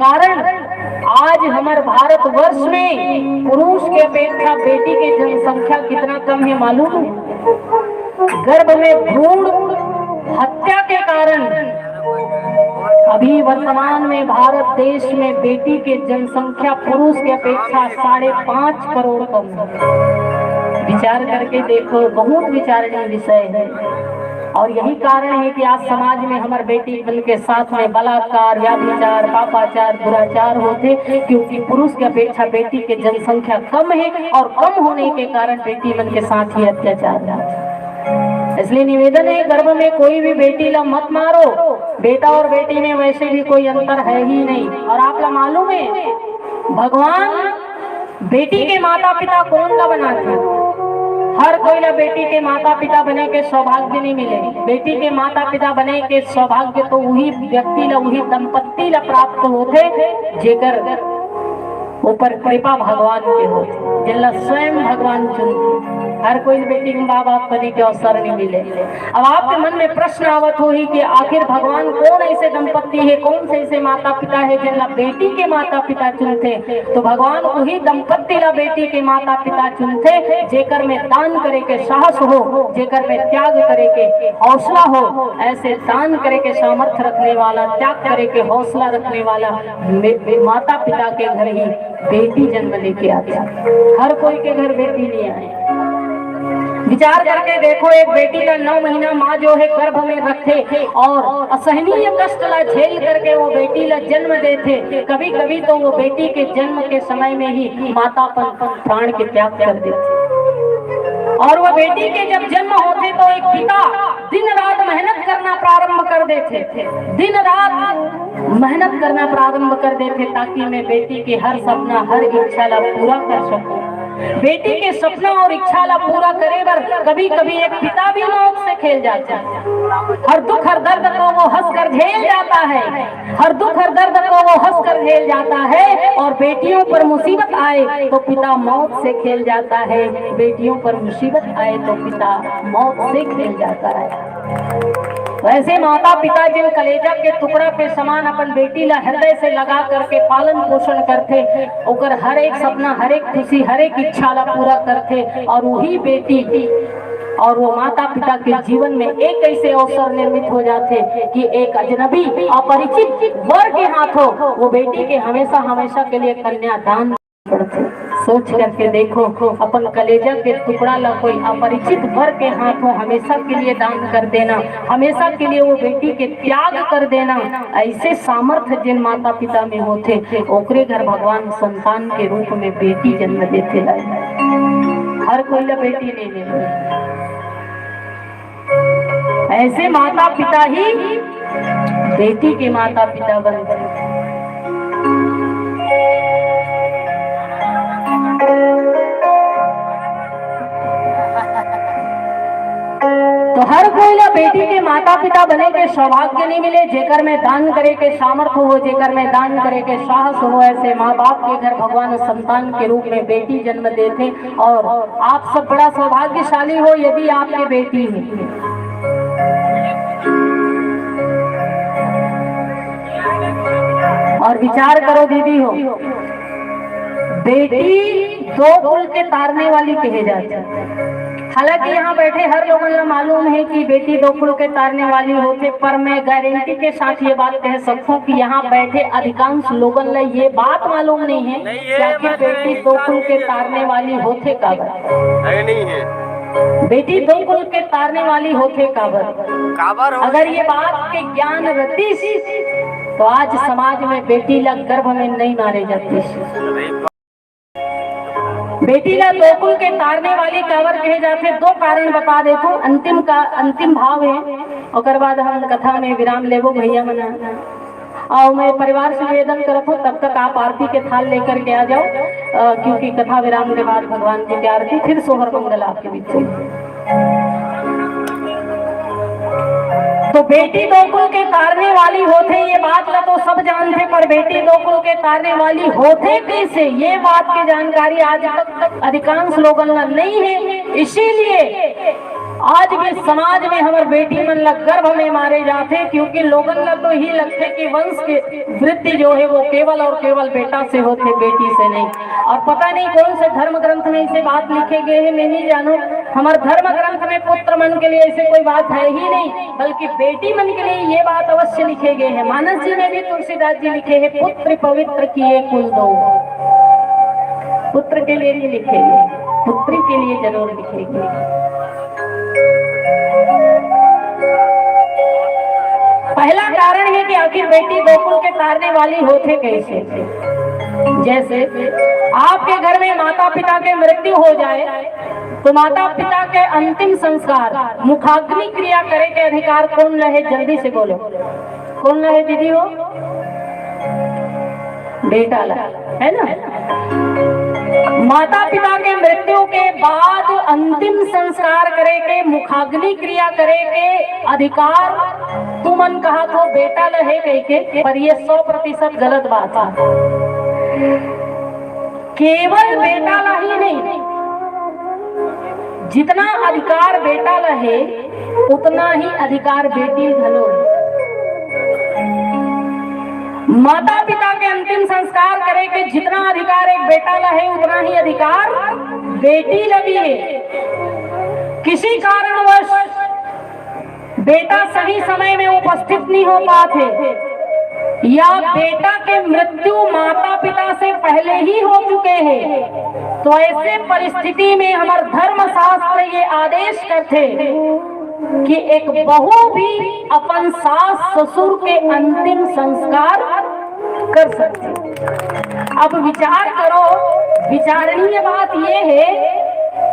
कारण आज हमर भारतवर्ष में पुरुष के अपेक्षा बेटी के जनसंख्या कितना कम है मालूम है? गर्भ में भ्रूण हत्या के कारण अभी वर्तमान में भारत देश में बेटी के जनसंख्या पुरुष के अपेक्षा साढ़े पाँच करोड़ कम है। विचार करके देखो, बहुत विचारणीय विषय है। और यही कारण है कि आज समाज में हमर बेटी मन के साथ में बलात्कार, व्याभिचार, पापाचार, दुराचार होथे, क्योंकि पुरुष के अपेक्षा बेटी के जनसंख्या कम है और कम होने के कारण बेटी मन के साथ ही अत्याचार होथे। इसलिए निवेदन है, गर्भ में कोई भी बेटी ला मत मारो। बेटा और बेटी में वैसे भी कोई अंतर है ही नहीं। और आप ला मालूम है, भगवान बेटी के माता पिता कोन ला बनाथे? हर कोई ला बेटी के माता पिता बने के सौभाग्य नहीं मिले। बेटी के माता पिता बने के सौभाग्य तो वही व्यक्ति ला, वही दंपत्ति ला प्राप्त होथे, जेकर ऊपर कृपा भगवान के होथे, जेला स्वयं भगवान चुनथे। हर कोई बेटी के माँ बाप बने के अवसर नहीं मिले। अब आपके मन में प्रश्न आवत होही कि आखिर भगवान कोन ऐसे दंपत्ति है, कोन से ऐसे माता पिता है, जेला बेटी के माता पिता चुनथे? तो भगवान वही दंपत्ति ला बेटी के माता पिता चुनथे, जेकर में दान करे के साहस हो, जेकर में त्याग करे के हौसला हो। ऐसे दान करे के सामर्थ्य रखने वाला, त्याग करे के हौसला रखने वाला मे-, मे-, माता पिता के घर ही बेटी जन्म लेके आथे। हर कोई के घर बेटी नहीं आए। विचार करके देखो, एक बेटी ला नौ महीना माँ जो है गर्भ में रखथे और असहनीय कष्ट ला झेल करके वो बेटी ला जन्म देथे। कभी कभी तो वो बेटी के जन्म के समय में ही माता अपन प्राण के त्याग कर देथे। और वो बेटी के जब जन्म होथे तो एक पिता दिन रात मेहनत करना प्रारंभ कर देथे, दिन रात मेहनत करना प्रारंभ कर देथे, ताकि मैं बेटी के हर सपना, हर इच्छा ला पूरा कर सकूं। बेटी के सपना और इच्छा ला पूरा करे बर कभी-कभी एक पिता भी मौत से खेल जाता है। हर दुख, हर दर्द को वो हंसकर झेल जाता है, हर दुख, हर दर्द को वो हंसकर झेल जाता है। और बेटियों पर मुसीबत आए तो पिता मौत से खेल जाता है, बेटियों पर मुसीबत आए तो पिता मौत से खेल जाता है। वैसे माता पिता जिन कलेजा के टुकड़ा के समान अपन बेटी ला हृदय से लगा करके पालन पोषण करथे, ओकर हर एक सपना, हर एक खुशी, हर एक इच्छा ला पूरा करथे, और वही बेटी और वो माता पिता के जीवन में एक ऐसे अवसर निर्मित हो जाथे कि एक अजनबी, अपरिचित वर के हाथों वो बेटी के हमेशा हमेशा के लिए कन्यादान पड़थे। सोच करके देखो, अपन कलेजा के टुकड़ा ला कोई अपरिचित वर के हाथों हमेशा के लिए दान कर देना, हमेशा के लिए वो बेटी के त्याग कर देना, ऐसे सामर्थ्य जिन माता पिता में होथे, ओकरे घर भगवान संतान के रूप में बेटी जन्म देथे ला। हर कोई ला बेटी नहीं मिले। ऐसे माता पिता ही बेटी के माता पिता बनथे। तो हर कोई ला बेटी के माता पिता बने के सौभाग्य नहीं मिले। जेकर में दान करे के सामर्थ्य हो, जेकर में दान करे के साहस हो, ऐसे माँ बाप के घर भगवान संतान के रूप में बेटी जन्म देथे। और आप सब बड़ा सौभाग्यशाली हो यदि आपके बेटी है। और विचार करो दीदी हो, बेटी दो कुल के तारने वाली कहे जाथे। हालांकि यहाँ बैठे हर लोगन ला मालूम है कि बेटी दो कुल के तारने वाली होथे, पर मैं गारंटी के साथ ये बात कह सकथों कि यहाँ बैठे अधिकांश लोगन ला ये बात मालूम नहीं है नहीं, ये कि आखिर मैं बेटी नहीं दो कुल के तारने वाली होथे काबर। है नहीं है। बेटी दो कुल के तारने वाली होथे काबर। काबर हो? अगर ये बात के ज्ञान रतिस तो आज समाज में बेटी ला गर्भ में नहीं मारे जातिस। बेटी ला दो कुल के तारने वाली काबर कहे जाथे, दो कारण बता देथों। अंतिम का अंतिम भाव है, ओकर बाद हम कथा में विराम लेबो भैया मन। और मैं परिवार से निवेदन करत हूँ, तब तक आप आरती के थाल लेकर के आ जाओ, अ, क्योंकि कथा विराम के बाद भगवान जी की आरती, फिर सोहर मंगल आपके बीच में। तो बेटी दो कुल के तारने वाली होथे, ये बात ला तो सब जानथे, पर बेटी दो कुल के तारने वाली होथे कैसे, ये बात की जानकारी आज तक अधिकांश लोगन ला नहीं है। इसीलिए आज भी समाज में हमर बेटी मन ला गर्भ में मारे जाथे, क्योंकि लोगन ला तो ही लगथे कि वंश के वृद्धि जो है वो केवल और केवल बेटा से होथे, बेटी से नहीं। और पता नहीं कौन से धर्म ग्रंथ में इसे बात लिखे गए हैं, मैं नहीं जानू। हमर धर्म ग्रंथ में पुत्र मन के लिए ऐसे कोई बात है ही नहीं, बल्कि बेटी मन के लिए ये बात अवश्य लिखे गए हैं। मानस जी में भी तुलसीदास जी लिखे हैं, "पुत्र पवित्र किए कुल दो।" पुत्र के लिए नहीं लिखे गए, पुत्री के लिए जरूर लिखे गए। पहला कारण है कि आखिर बेटी दो कुल के तारने वाली होथे कैसे। जैसे आपके घर में माता पिता के मृत्यु हो जाए तो माता पिता के अंतिम संस्कार, मुखाग्नि क्रिया करे के अधिकार कौन ला हे? जल्दी से बोलो, कौन ला हे दीदी हो? बेटा ला, है ना? माता पिता के मृत्यु के बाद अंतिम संस्कार करे के, मुखाग्नि क्रिया करे के अधिकार तुमन कहत हो बेटा ला हे कहिके, पर ये सौ प्रतिशत गलत बात है। केवल बेटा ला ही नहीं, जितना अधिकार बेटा ला हे, उतना ही अधिकार बेटी घलो हे। माता पिता के अंतिम संस्कार करे के जितना अधिकार एक बेटा ला हे, उतना ही अधिकार बेटी ला भी हे। किसी कारणवश बेटा सही समय में उपस्थित नहीं हो पाते या बेटा के मृत्यु माता पिता से पहले ही हो चुके हैं, तो ऐसे परिस्थिति में हमर धर्मशास्त्र ये आदेश करथे कि एक बहू भी अपन सास ससुर के अंतिम संस्कार कर सकती। अब विचार करो, विचारणीय बात ये है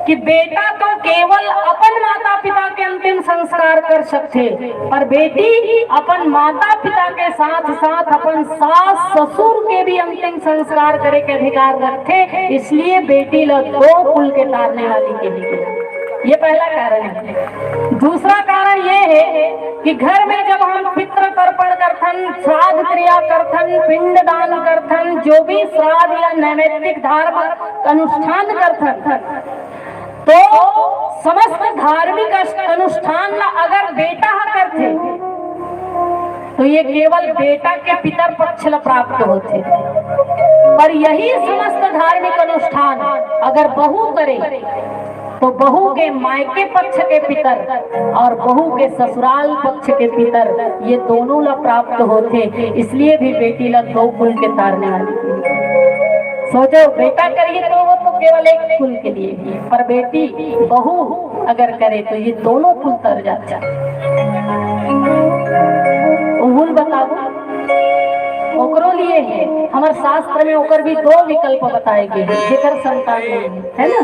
कि बेटा तो केवल अपन माता पिता के अंतिम संस्कार कर सकथे, पर बेटी अपन माता पिता के साथ साथ अपन सास ससुर के भी अंतिम संस्कार करे के अधिकार रखथे। इसलिए बेटी ला दो कुल के तारने वाली कहे गे। ये पहला कारण है। दूसरा कारण ये है कि घर में जब हम पितृ तर्पण करथन, श्राद्ध क्रिया करथन, पिंड दान करथन, जो भी श्राद्ध या नैमित्तिक धार्मिक अनुष्ठान करथन, तो समस्त धार्मिक अस-, अनुष्ठान ला अगर बेटा ह करथे, तो ये केवल बेटा के पितर पक्ष ला प्राप्त होथे। पर यही समस्त धार्मिक अनुष्ठान अगर बहू करे, तो बहू के मायके पक्ष के पितर और बहू के ससुराल पक्ष के पितर, ये दोनों ला प्राप्त होथे। इसलिए भी बेटी ला दो कुल के तारने वाली। सोचो, बेटा करिए तो वो तो केवल एक कुल के लिए, पर बेटी, बहू अगर करे तो ये दोनों कुल तर जाथे। उहुल बताओ, ओकरो लिए है, हमर शास्त्र में ओकर भी दो विकल्प बताए गए हैं, जेकर संतान नहीं है, है ना?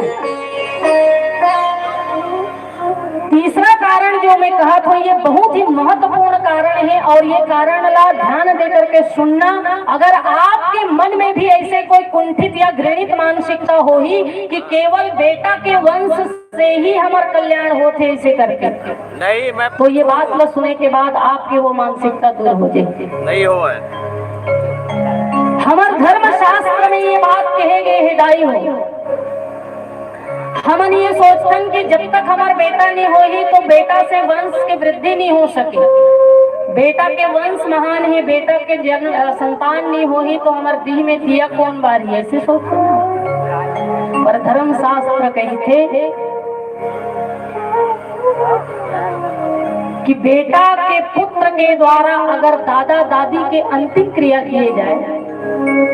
तीसरा कारण जो मैं कहत हूँ, ये बहुत ही महत्वपूर्ण कारण है और ये कारण ला ध्यान दे करके सुनना। अगर आपके मन में भी ऐसे कोई कुंठित या घृणित मानसिकता होही कि केवल बेटा के वंश से ही हमर कल्याण होथे, ऐसे करके, नहीं, मैं तो ये बात ला सुने के बाद आपके वो मानसिकता दूर हो जाए। नहीं हो है। हमर धर्मशास्त्र में ये बात कहे गए हे, दाई हो, हमन ये सोचथन कि जब तक हमर बेटा नहीं होही तो बेटा से वंश के वृद्धि नहीं हो सके। बेटा के वंश महान है, बेटा के जन्म, अ, संतान नहीं होही तो हमर दीह में दिया कौन बारी, ऐसे सोचथन। पर धर्मशास्त्र कहिथे कि बेटा के पुत्र के द्वारा अगर दादा दादी के अंतिम क्रिया किए जाए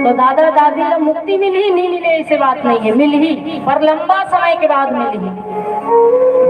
तो दादा दादी ला मुक्ति मिलही, नहीं मिले, ऐसे बात नहीं है, मिलही, पर लंबा समय के बाद मिलही।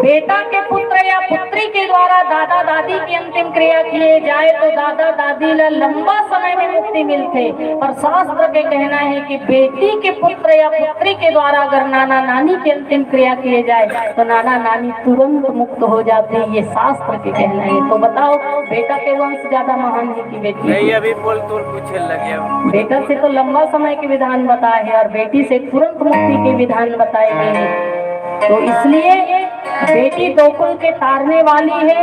बेटा के पुत्र या पुत्री के द्वारा दादा दादी की अंतिम क्रिया किए जाए तो दादा दादी ला लंबा समय में मुक्ति मिलथे, पर शास्त्र के कहना है कि बेटी के पुत्र या पुत्री के द्वारा अगर नाना नानी की अंतिम क्रिया किए जाए तो नाना नानी तुरंत मुक्त हो जाते हैं, ये शास्त्र के कहना है। तो बताओ, बेटा के वंश ज्यादा महान है कि बेटी के? नहीं, अभी बोल, तू पूछे लगे अब। बेटा से तो लंबा समय के विधान बताए हैं और बेटी से तुरंत मुक्ति के विधान बताए गए हैं। तो इसलिए बेटी दो कुल के तारने वाली है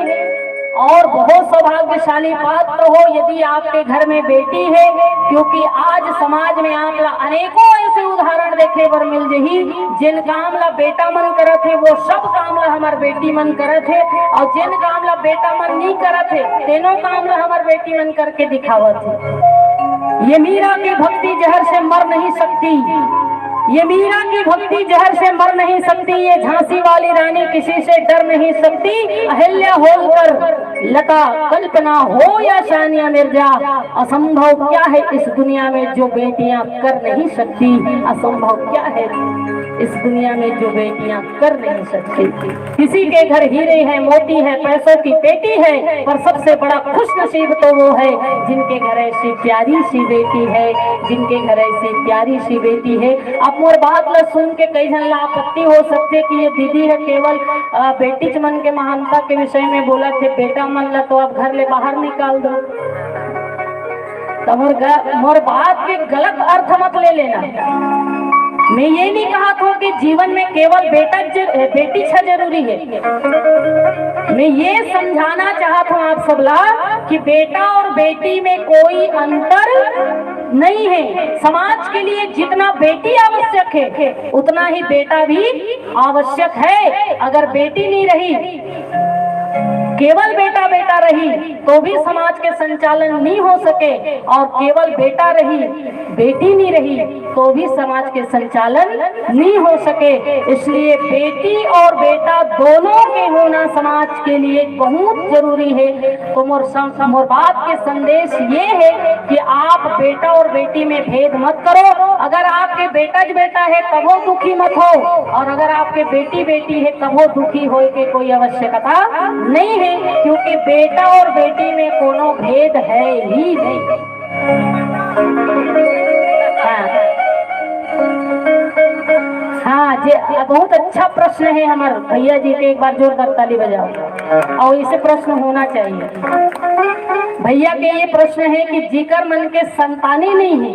और बहुत सौभाग्यशाली पात्र हो यदि आपके घर में बेटी है, क्योंकि आज समाज में आप ला अनेकों ऐसे उदाहरण देखे बर मिल जही, जिन काम ला बेटा मन करत हे वो सब काम ला हमर बेटी मन करत हे, और जिन काम ला बेटा मन नहीं करत हे तेनो काम ला हमर बेटी मन करके दिखावत हे। ये मीरा की भक्ति जहर से मर नहीं सकती, ये मीरा की भक्ति जहर से मर नहीं सकती, ये झांसी वाली रानी किसी से डर नहीं सकती। अहिल्या होलकर लता कल्पना हो या सानिया मिर्जा, असंभव क्या है इस दुनिया में जो बेटियां कर नहीं सकती, असंभव क्या है इस दुनिया में जो बेटियां कर नहीं सकती। किसी के घर हीरे हैं, मोती है, पैसों की पेटी है, पर सबसे बड़ा खुश नसीब तो वो है जिनके घर ऐसी प्यारी सी बेटी है, जिनके घर ऐसी प्यारी सी बेटी है। अब मोर बात ला सुन के कई झन ला आपत्ति हो सकथे कि ये दीदी ह केवल, अ, बेटीच मन के महानता के विषय में बोलत हे, बेटा मन ला तो अब घर ले बाहर निकाल दो। तो मोर ग-, मोर बात के गलत अर्थ मत ले लेना। मैं ये नहीं कहत हूँ कि जीवन में केवल बेटा ज-, बेटीच ह जरूरी है। मैं ये समझाना चाहत हूँ आप सबला कि बेटा और बेटी में कोई अंतर नहीं है। समाज के लिए जितना बेटी आवश्यक है उतना ही बेटा भी आवश्यक है। अगर बेटी नहीं रही, केवल बेटा बेटा रही तो भी समाज के संचालन नहीं हो सके, और केवल बेटा रही, बेटी नहीं रही तो भी समाज के संचालन नहीं हो सके। इसलिए बेटी और बेटा दोनों के होना समाज के लिए बहुत जरूरी है। तो मोर सं-, मोर बात के संदेश ये है कि आप बेटा और बेटी में भेद मत करो। अगर आपके बेटा ज बेटा है तभो दुखी मत हो, और अगर आपके बेटी बेटी है तभो दुखी होए के कोई आवश्यकता नहीं है, क्योंकि बेटा और बेटी में कोनो भेद है ही नहीं। हाँ। हाँ, जे बहुत अच्छा प्रश्न है हमर भैया जी के, एक बार जोरदार ताली बजाओ। और इसे प्रश्न होना चाहिए। भैया के ये प्रश्न है कि जीकर मन के संतानी नहीं है,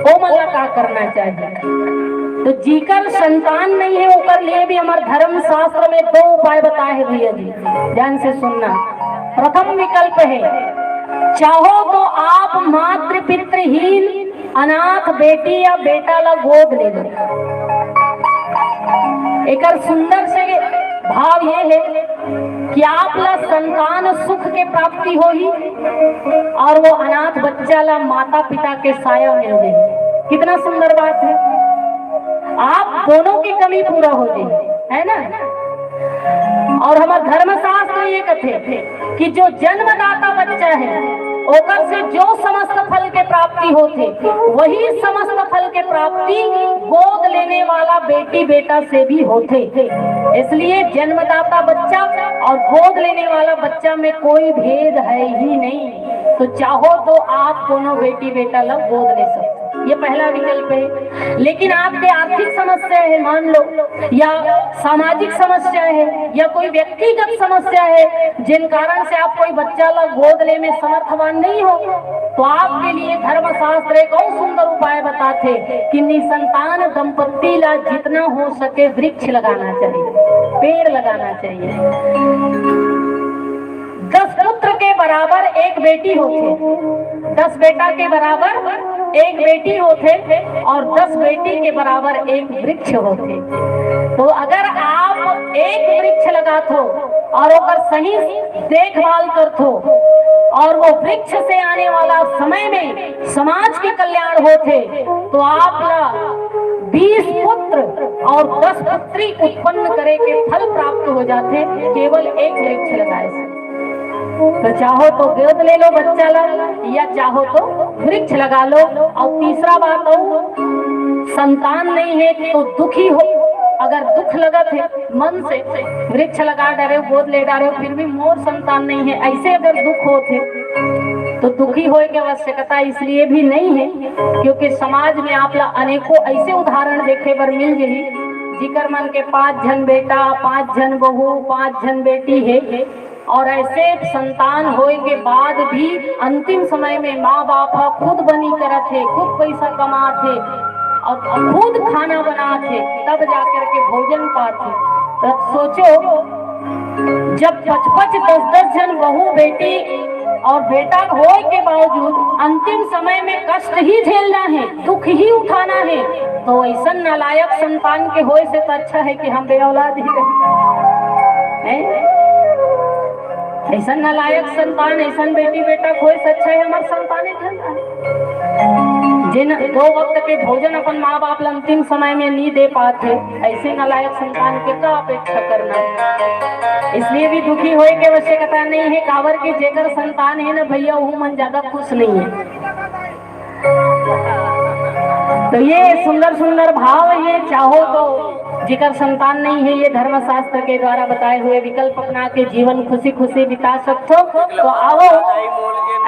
ओ मन ला का करना चाहिए? तो जीकर संतान नहीं है, ओकर लिए भी हमर धर्म शास्त्र में दो उपाय बताए हैं भैया जी, ध्यान से सुनना। प्रथम विकल्प है, चाहो तो आप मातृ पितृहीन अनाथ बेटी या बेटा ला गोद ले लो। एकर सुंदर से भाव ये है कि आप ला संतान सुख के प्राप्ति होही और वो अनाथ बच्चा ला माता पिता के साया मिल जाही। कितना सुंदर बात है, आप दोनों की कमी पूरा हो जाही, है ना? और हमर धर्मशास्त्र ये कथे कि जो जन्मदाता बच्चा है, ओकर से जो समस्त फल के प्राप्ति होथे, वही समस्त फल के प्राप्ति गोद लेने वाला बेटी बेटा से भी होथे। इसलिए जन्मदाता बच्चा और गोद लेने वाला बच्चा में कोई भेद है ही नहीं। तो चाहो तो आप कोनो बेटी बेटा ला गोद ले सकते हो, ये पहला विकल्प है। लेकिन आपके आर्थिक समस्या है, मान लो, या सामाजिक समस्या है, या कोई व्यक्तिगत समस्या है, जिन कारण से आप कोई बच्चा ला गोद ले में समर्थवान नहीं हो, तो आपके लिए धर्मशास्त्र एक और सुंदर उपाय बताथे कि निसंतान दंपत्ति ला जितना हो सके वृक्ष लगाना चाहिए, पेड़ लगाना चाहिए। दस पुत्र के बराबर एक बेटी होथे, दस बेटा के बराबर एक बेटी होथे, और दस बेटी के बराबर एक वृक्ष होथे। तो अगर आप एक वृक्ष लगाथो और ओकर सही देखभाल करथो, और वो वृक्ष से आने वाला समय में समाज के कल्याण होथे, तो आप ला बीस पुत्र और दस पुत्री उत्पन्न करे के फल प्राप्त हो जाथे, केवल एक वृक्ष लगाए से। तो चाहो तो गोद ले लो बच्चा ला, या चाहो तो वृक्ष लगा लो। और तीसरा बात हो, संतान नहीं है तो दुखी हो। अगर दुख लगत है मन से, वृक्ष लगा डारे हो, गोद ले डारे हो, फिर भी मोर संतान नहीं है, ऐसे अगर दुख होत है तो दुखी होए के आवश्यकता इसलिए भी नहीं है, क्योंकि समाज में आप ला अनेकों ऐसे उदाहरण देखे बर मिल जही, जिकर मन के पांच झन बेटा, पांच झन बहू, पांच झन बेटी है, और ऐसे संतान होए के बाद भी अंतिम समय में माँ बाप ह खुद बनी करत हे, खुद पैसा कमात हे और खुद खाना बनात हे, तब जाकर के भोजन पात हे। तब सोचो, जब पच पच दस दस झन बहू बेटी और बेटा होए के बावजूद अंतिम समय में कष्ट ही झेलना है, दुख ही उठाना है, तो ऐसा नालायक संतान के होए से तो अच्छा है कि हम बेऔलाद ही रहे। हैं? ऐसा नालायक संतान, ऐसा बेटी बेटा होए से अच्छा है हमार संतान एक ठन रहे। जिन दो वक्त के भोजन अपन माँ बाप ला अंतिम समय में नहीं दे पाते, ऐसे नालायक संतान के का अपेक्षा करना? इसलिए भी दुखी होए के आवश्यकता नहीं है, काबर के जेकर संतान है ना भैया, वो मन ज्यादा खुश नहीं है। तो ये सुंदर सुंदर भाव, ये चाहो तो जेकर संतान नहीं है, ये धर्मशास्त्र के द्वारा बताए हुए विकल्प अपना के जीवन खुशी खुशी बिता सकथो। तो आओ,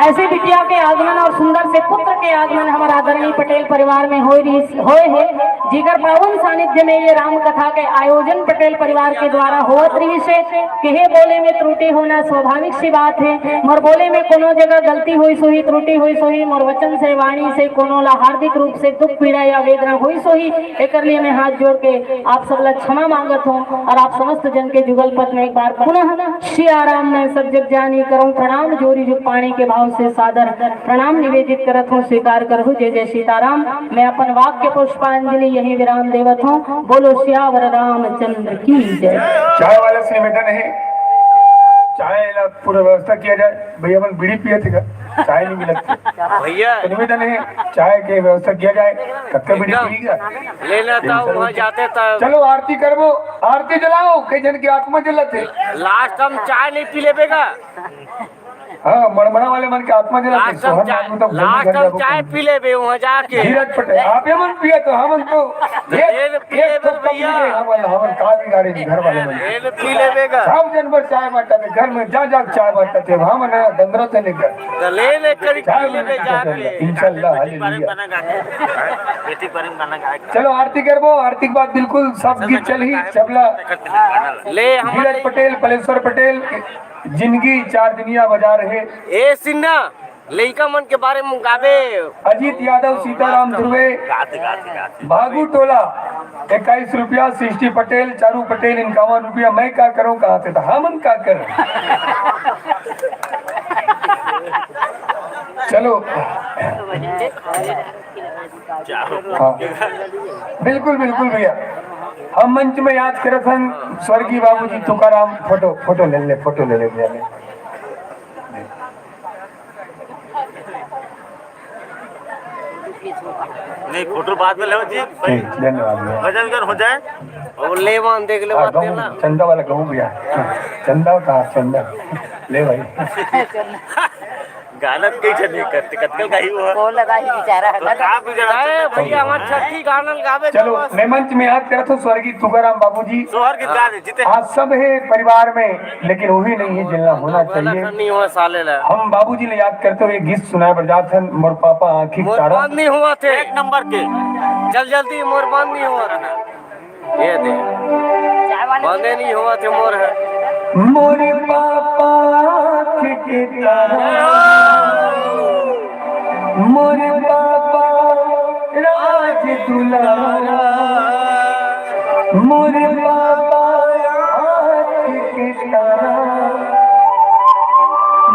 ऐसे बिटिया के आगमन और सुंदर से पुत्र के आगमन हमारा आदरणीय पटेल परिवार में होए रही, होए है, जेकर पावन सानिध्य में ये राम कथा के आयोजन पटेल परिवार के द्वारा होवत रही से। कहे बोले में त्रुटि होना स्वाभाविक सी बात है। मोर बोले में कोनो जगह गलती होइस होही, त्रुटि होइस होही, मोर वचन से, वाणी से कोनो ला हार्दिक रूप से दुख, पीड़ा या वेदना होइस होही, एकर लिए मैं हाथ जोड़ के आप सब ला क्षमा मांगत हूँ और आप समस्त जन के जुगल पथ में एक बार पुनः सिया राम मैं सब जग जानी करूँ प्रणाम, जोरी जुग पाणी के भाव से सादर प्रणाम निवेदित करत हूँ, स्वीकार करहु। जय जय सीताराम। मैं अपन वाक्य पुष्पांजलि यही विराम देवत हूँ। बोलो सियावर रामचंद्र की जय। चाय वाले से निवेदन है, चाय ला पूरा व्यवस्था किया जाए। भैया मन बीड़ी पिए थे का? चाय नहीं मिलत थे। भैया। तो निवेदन है, चाय के व्यवस्था किया जाए। कक्का बीड़ी एकदम। पी गया? लेना था, वहाँ जाते था। चलो आरती करबो, आरती जलाओ, कई जन की आत्मा जलत है। लास्ट हम चाय नहीं पी लेबे का? हाँ, मड़मड़ा वाले मन के आत्मा जलत है। लास्ट हम सोहन चाय, आदमी तो लास्ट हम चाय पी लेबे वहाँ जाके। धीरज पटेल, आप ये मन पिए तो हम तो एक, ले ले, पी एक लेबे ठोप कम भैया। नहीं, हम, हम का बिगाड़े नहीं, घर वाले मन। ले ले, पी लेबे का। सब जन बर चाय बांटत हे, घर में जा जा चाय बांटत हे, वहाँ मन डंगरत हे नहीं कर। तो ले ले, करी चाय पी लेबे बांटत हे, जाके। इंशाल्लाह, हालेलुया। बेटी पर गाना गाए। चलो आरती करबो, आरती के बाद बिल्कुल सब गीत चलही, सबला। ले हम धीरज पटेल, पलेश्वर पटेल, जिंदगी चार दुनिया बाजार है। ए सिन्हा, लइका मन के बारे में गाबे। अजीत यादव, सीताराम ध्रुवे, गाते, गाते, गाते। भागू टोला, इक्कीस रुपया, सृष्टि पटेल, चारू पटेल, इक्यावन रुपया, मैं का करूं, कहा थे, तो हमन का करें? चलो। हाँ। बिल्कुल, बिल्कुल भैया। हम मंच में याद करत हन स्वर्गीय बाबूजी तुकाराम, फोटो, फोटो ले ले, फोटो ले ले भैया ले। नहीं, फोटो बाद में लेवो जी। ठीक, धन्यवाद भैया। भजन कर हो जाए। और लेवान देख ले, हाँ, बात गहूँ, करना। चंदा वाला गहूँ भैया। चंदा का चंदा। ले भाई। गाना तो कहीं से नहीं करते, कतकल का ही वो है। कौन लगा ही बेचारा है तो ना। आप भी जरा अरे भैया, हमारे छठी गाना गावे चलो, तो बस। मैं मंच में याद करत हूँ स्वर्गीय तुकाराम बाबूजी। सोहर गीत गा दे, जीते। आज सब है परिवार में, लेकिन वही नहीं है जिनला होना चाहिए। नहीं हुआ साले ला। हम बाबूजी ने याद करते हुए गीत सुनाए बर जात हन, मोर पापा आँखी मोर तारा। बंद नहीं हुआ थे। एक नंबर के। चल जल्दी, मोर बंद नहीं हुआ था। ये दे। बंदे नहीं हुआ थे मोर है। मोर पापा आँख के तारा, मोर पापा राज दुलारा, मोर पापा आँख के तारा,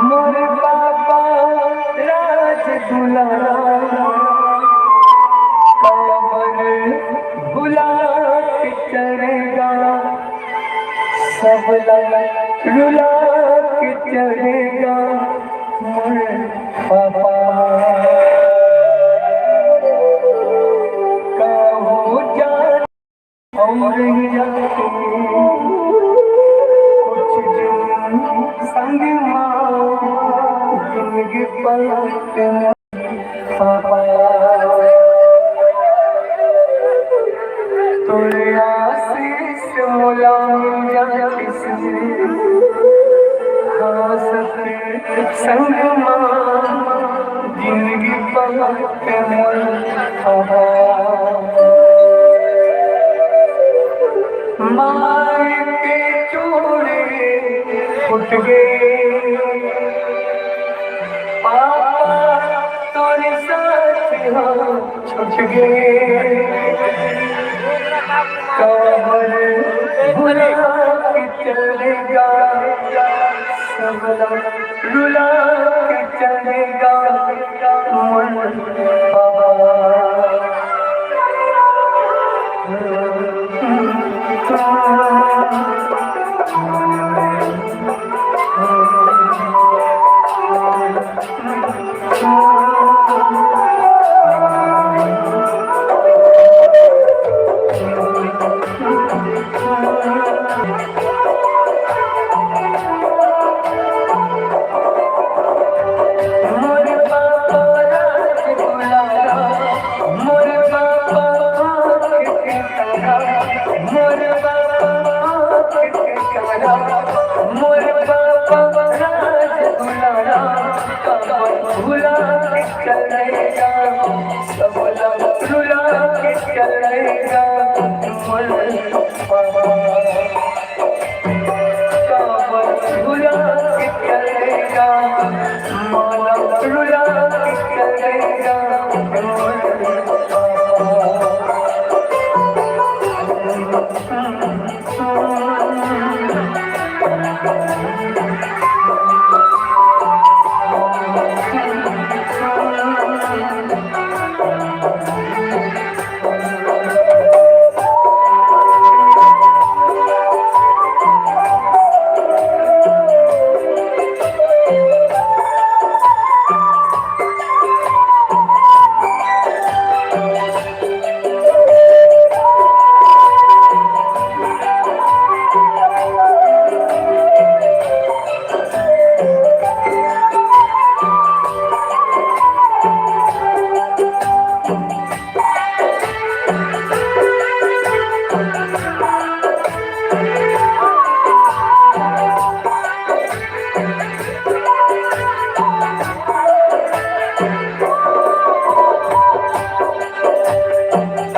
मोर पापा राज दुलारा, कांवर भुला के चलेगा, सबला रुला के चलेगा मोर पापा। का हो जान और कुछ दिन संग मा पलट पापा, तोरे आशीष मोला मिल जातिस। हाँ सतसंग मा जिंदगी पलट मोर पापा। माई के चूड़ी फूट गे, पापा तोर साथ हो छूट गे। काबर भुला के चले गा, सब ला रुला के चले गा मोर पापा। मोर पापा राज दुलारा, मोर पापा आँख के तारा, मोर पापा आँख के तारा, मोर पापा राज दुलारा, काबर भुला के चले गा, सब ला रुला के चले गा मोर पापा। काबर रुला के चले गा, माला रुला के चले गा।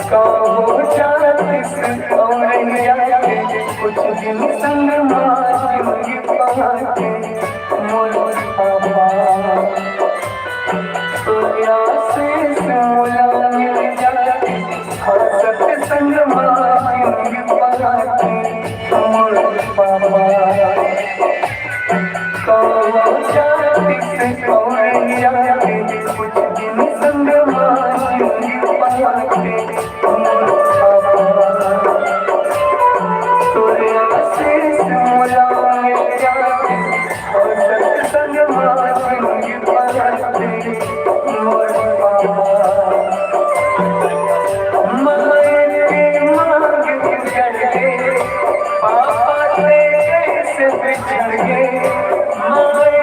कहो जातिस अउ रहि जातिस, कुछ दिन संग मा जिंदगी पातिस मोर पापा। तोर आशीष मोला मिल जातिस, हाँ सतसंग मा जिंदगी पातिस मोर पापा। कहो जातिस अउ रहि जातिस, कुछ दिन संग मा जिंदगी पातिस मोर पापा। तोर आशीष मोला मिल जातिस, अउ सतसंग मा जिंदगी पातिस मोर पापा। माई के मांग के चढ़ गे, पापा तें कइसे बिछड़ गे। माई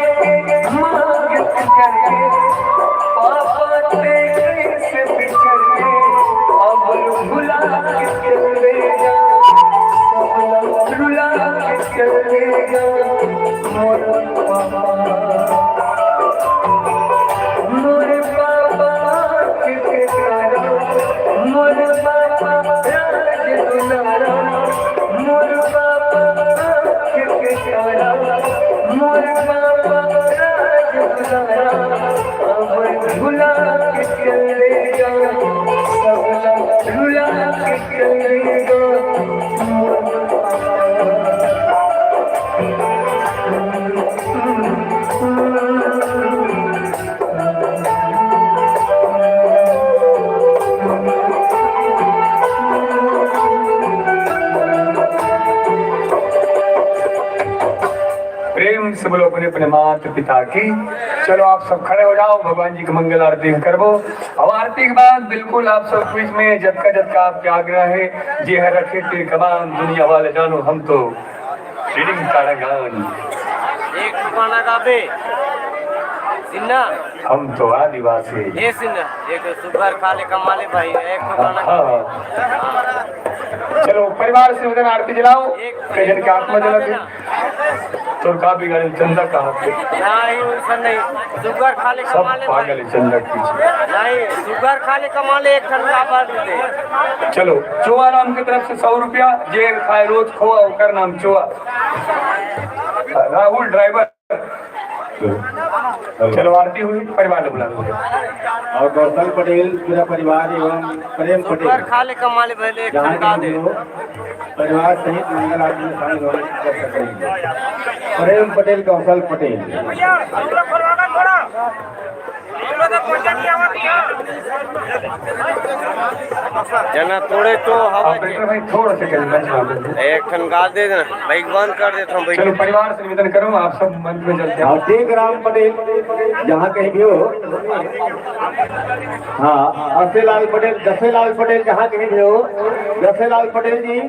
के मांग के चढ़ गे, पापा तें कइसे बिछड़ गे। अब भुला के चले गा, सब ला रुला के चले गा मोर पापा। मोर पापा आँख के तारा, मोर पापा राज दुलारा, मोर पापा आँख के तारा, मोर पापा राज दुलारा, अब भुला के चले गा, सब ला रुला के चले गा मोर पापा। प्रेम से बोलो अपने अपने माता पिता की। चलो आप सब खड़े हो जाओ, भगवान जी की मंगल आरती हम करबो। अउ आरती के बाद बिल्कुल आप सब क्विज में जतका जतका आपके आग्रह हे, जे हर रखे तीर कमान, दुनिया वाले जानो हम तो रीडिंग ताड़ागान। एक गाना गाबे। सिन्हा। हम तो आदिवासी। ए सिन्हा, एक सुग्घर खा ले, कमा ले भाई, एक ठो गाना। हाँ, हाँ। चलो, परिवार से निवेदन, आरती जलाओ। एक कई झन के आत्मा जला दे। तोर का बिगाड़े, चंदा कहाँ पे? नहीं, वैसा नहीं। सुग्घर खा ले, सब कमा ले भाई। पागल है चंदा के पीछे। नहीं, सुग्घर खा ले, कमा ले, एक ठन का बात दे। चलो, चोआ राम की तरफ से सौ रुपया, जे खाए रोज खोआ, ओकर नाम चोआ। राहुल ड्राइवर। चलो, आरती हुई, परिवार ने बुला लो। और गौतम पटेल, पूरा परिवार एवं प्रेम पटेल, सुग्घर खा ले, कमा ले, पहले एक जहाँ ठन का के दे। भी हो, परिवार सहित मंगल आरती में शामिल होने की दर्शक करेंगे। प्रेम पटेल, कौशल पटेल। जना तोड़े तो हवा आप के। बैठो भाई, थोड़ा सा कहीं मंच में आ जाओ। एक ठन गाल दे देना भाई, बंद कर देता हूँ भाई। चलो, परिवार से निवेदन करो, आप सब मंच में चलते हैं। हाँ, टेक राम पटेल, जहाँ कहीं भी हो। हाँ, असेलाल पटेल, दसेलाल पटेल, जहाँ कहीं भी हो, दसेलाल पटेल जी,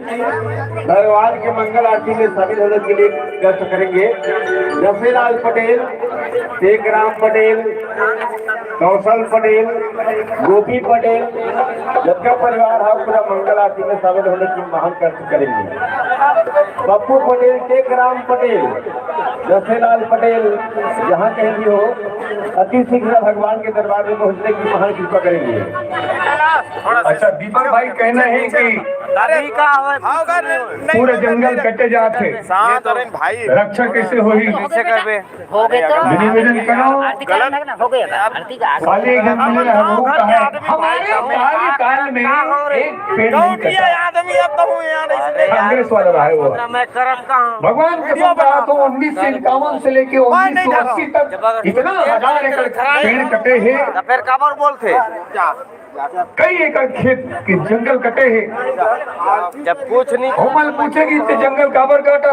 भगवान के मंगल आरती में शामिल होने के लिए कष्ट करेंगे। दसेलाल पटेल, टेक राम पटेल, कौशल पटेल, गोपी पटेल, जबका परिवार है, पूरा मंगल आरती में शामिल होने की महान कष्ट करेंगे। पप्पू पटेल, टेक राम पटेल, दसेलाल पटेल, जहाँ कहीं भी हो, अति शीघ्र भगवान के दरबार में पहुँचने की महान कृपा करेंगे। अच्छा, दीपक भाई, कहना है कि अभी का हो, पूरा जंगल कटे जात हे, शांत रहे भाई। रक्षा कैसे होही? कैसे करबे? हो गए तो निवेदन करो। आरती का गलत। हो गया था। आरती का, साले एकदम मिले रहे, वो कहा है, हमारे कार्यकाल में एक पेड़ नहीं कटा। आदमी अब तो हूँ यार, इसलिए यार। कांग्रेस वाला रहा है वो। मैं करत का हूँ। भगवान कसम कहा तो उन्नीस सौ इक्यावन से लेके उन्नीस सौ अस्सी तक इतना हजार एकड़ पेड़ कटे हैं। तो फिर काबर बोलते? कई एकड़ खेत के जंगल कटे हैं। जब कुछ नहीं। हमन पूछेगी तो जंगल काबर काटा?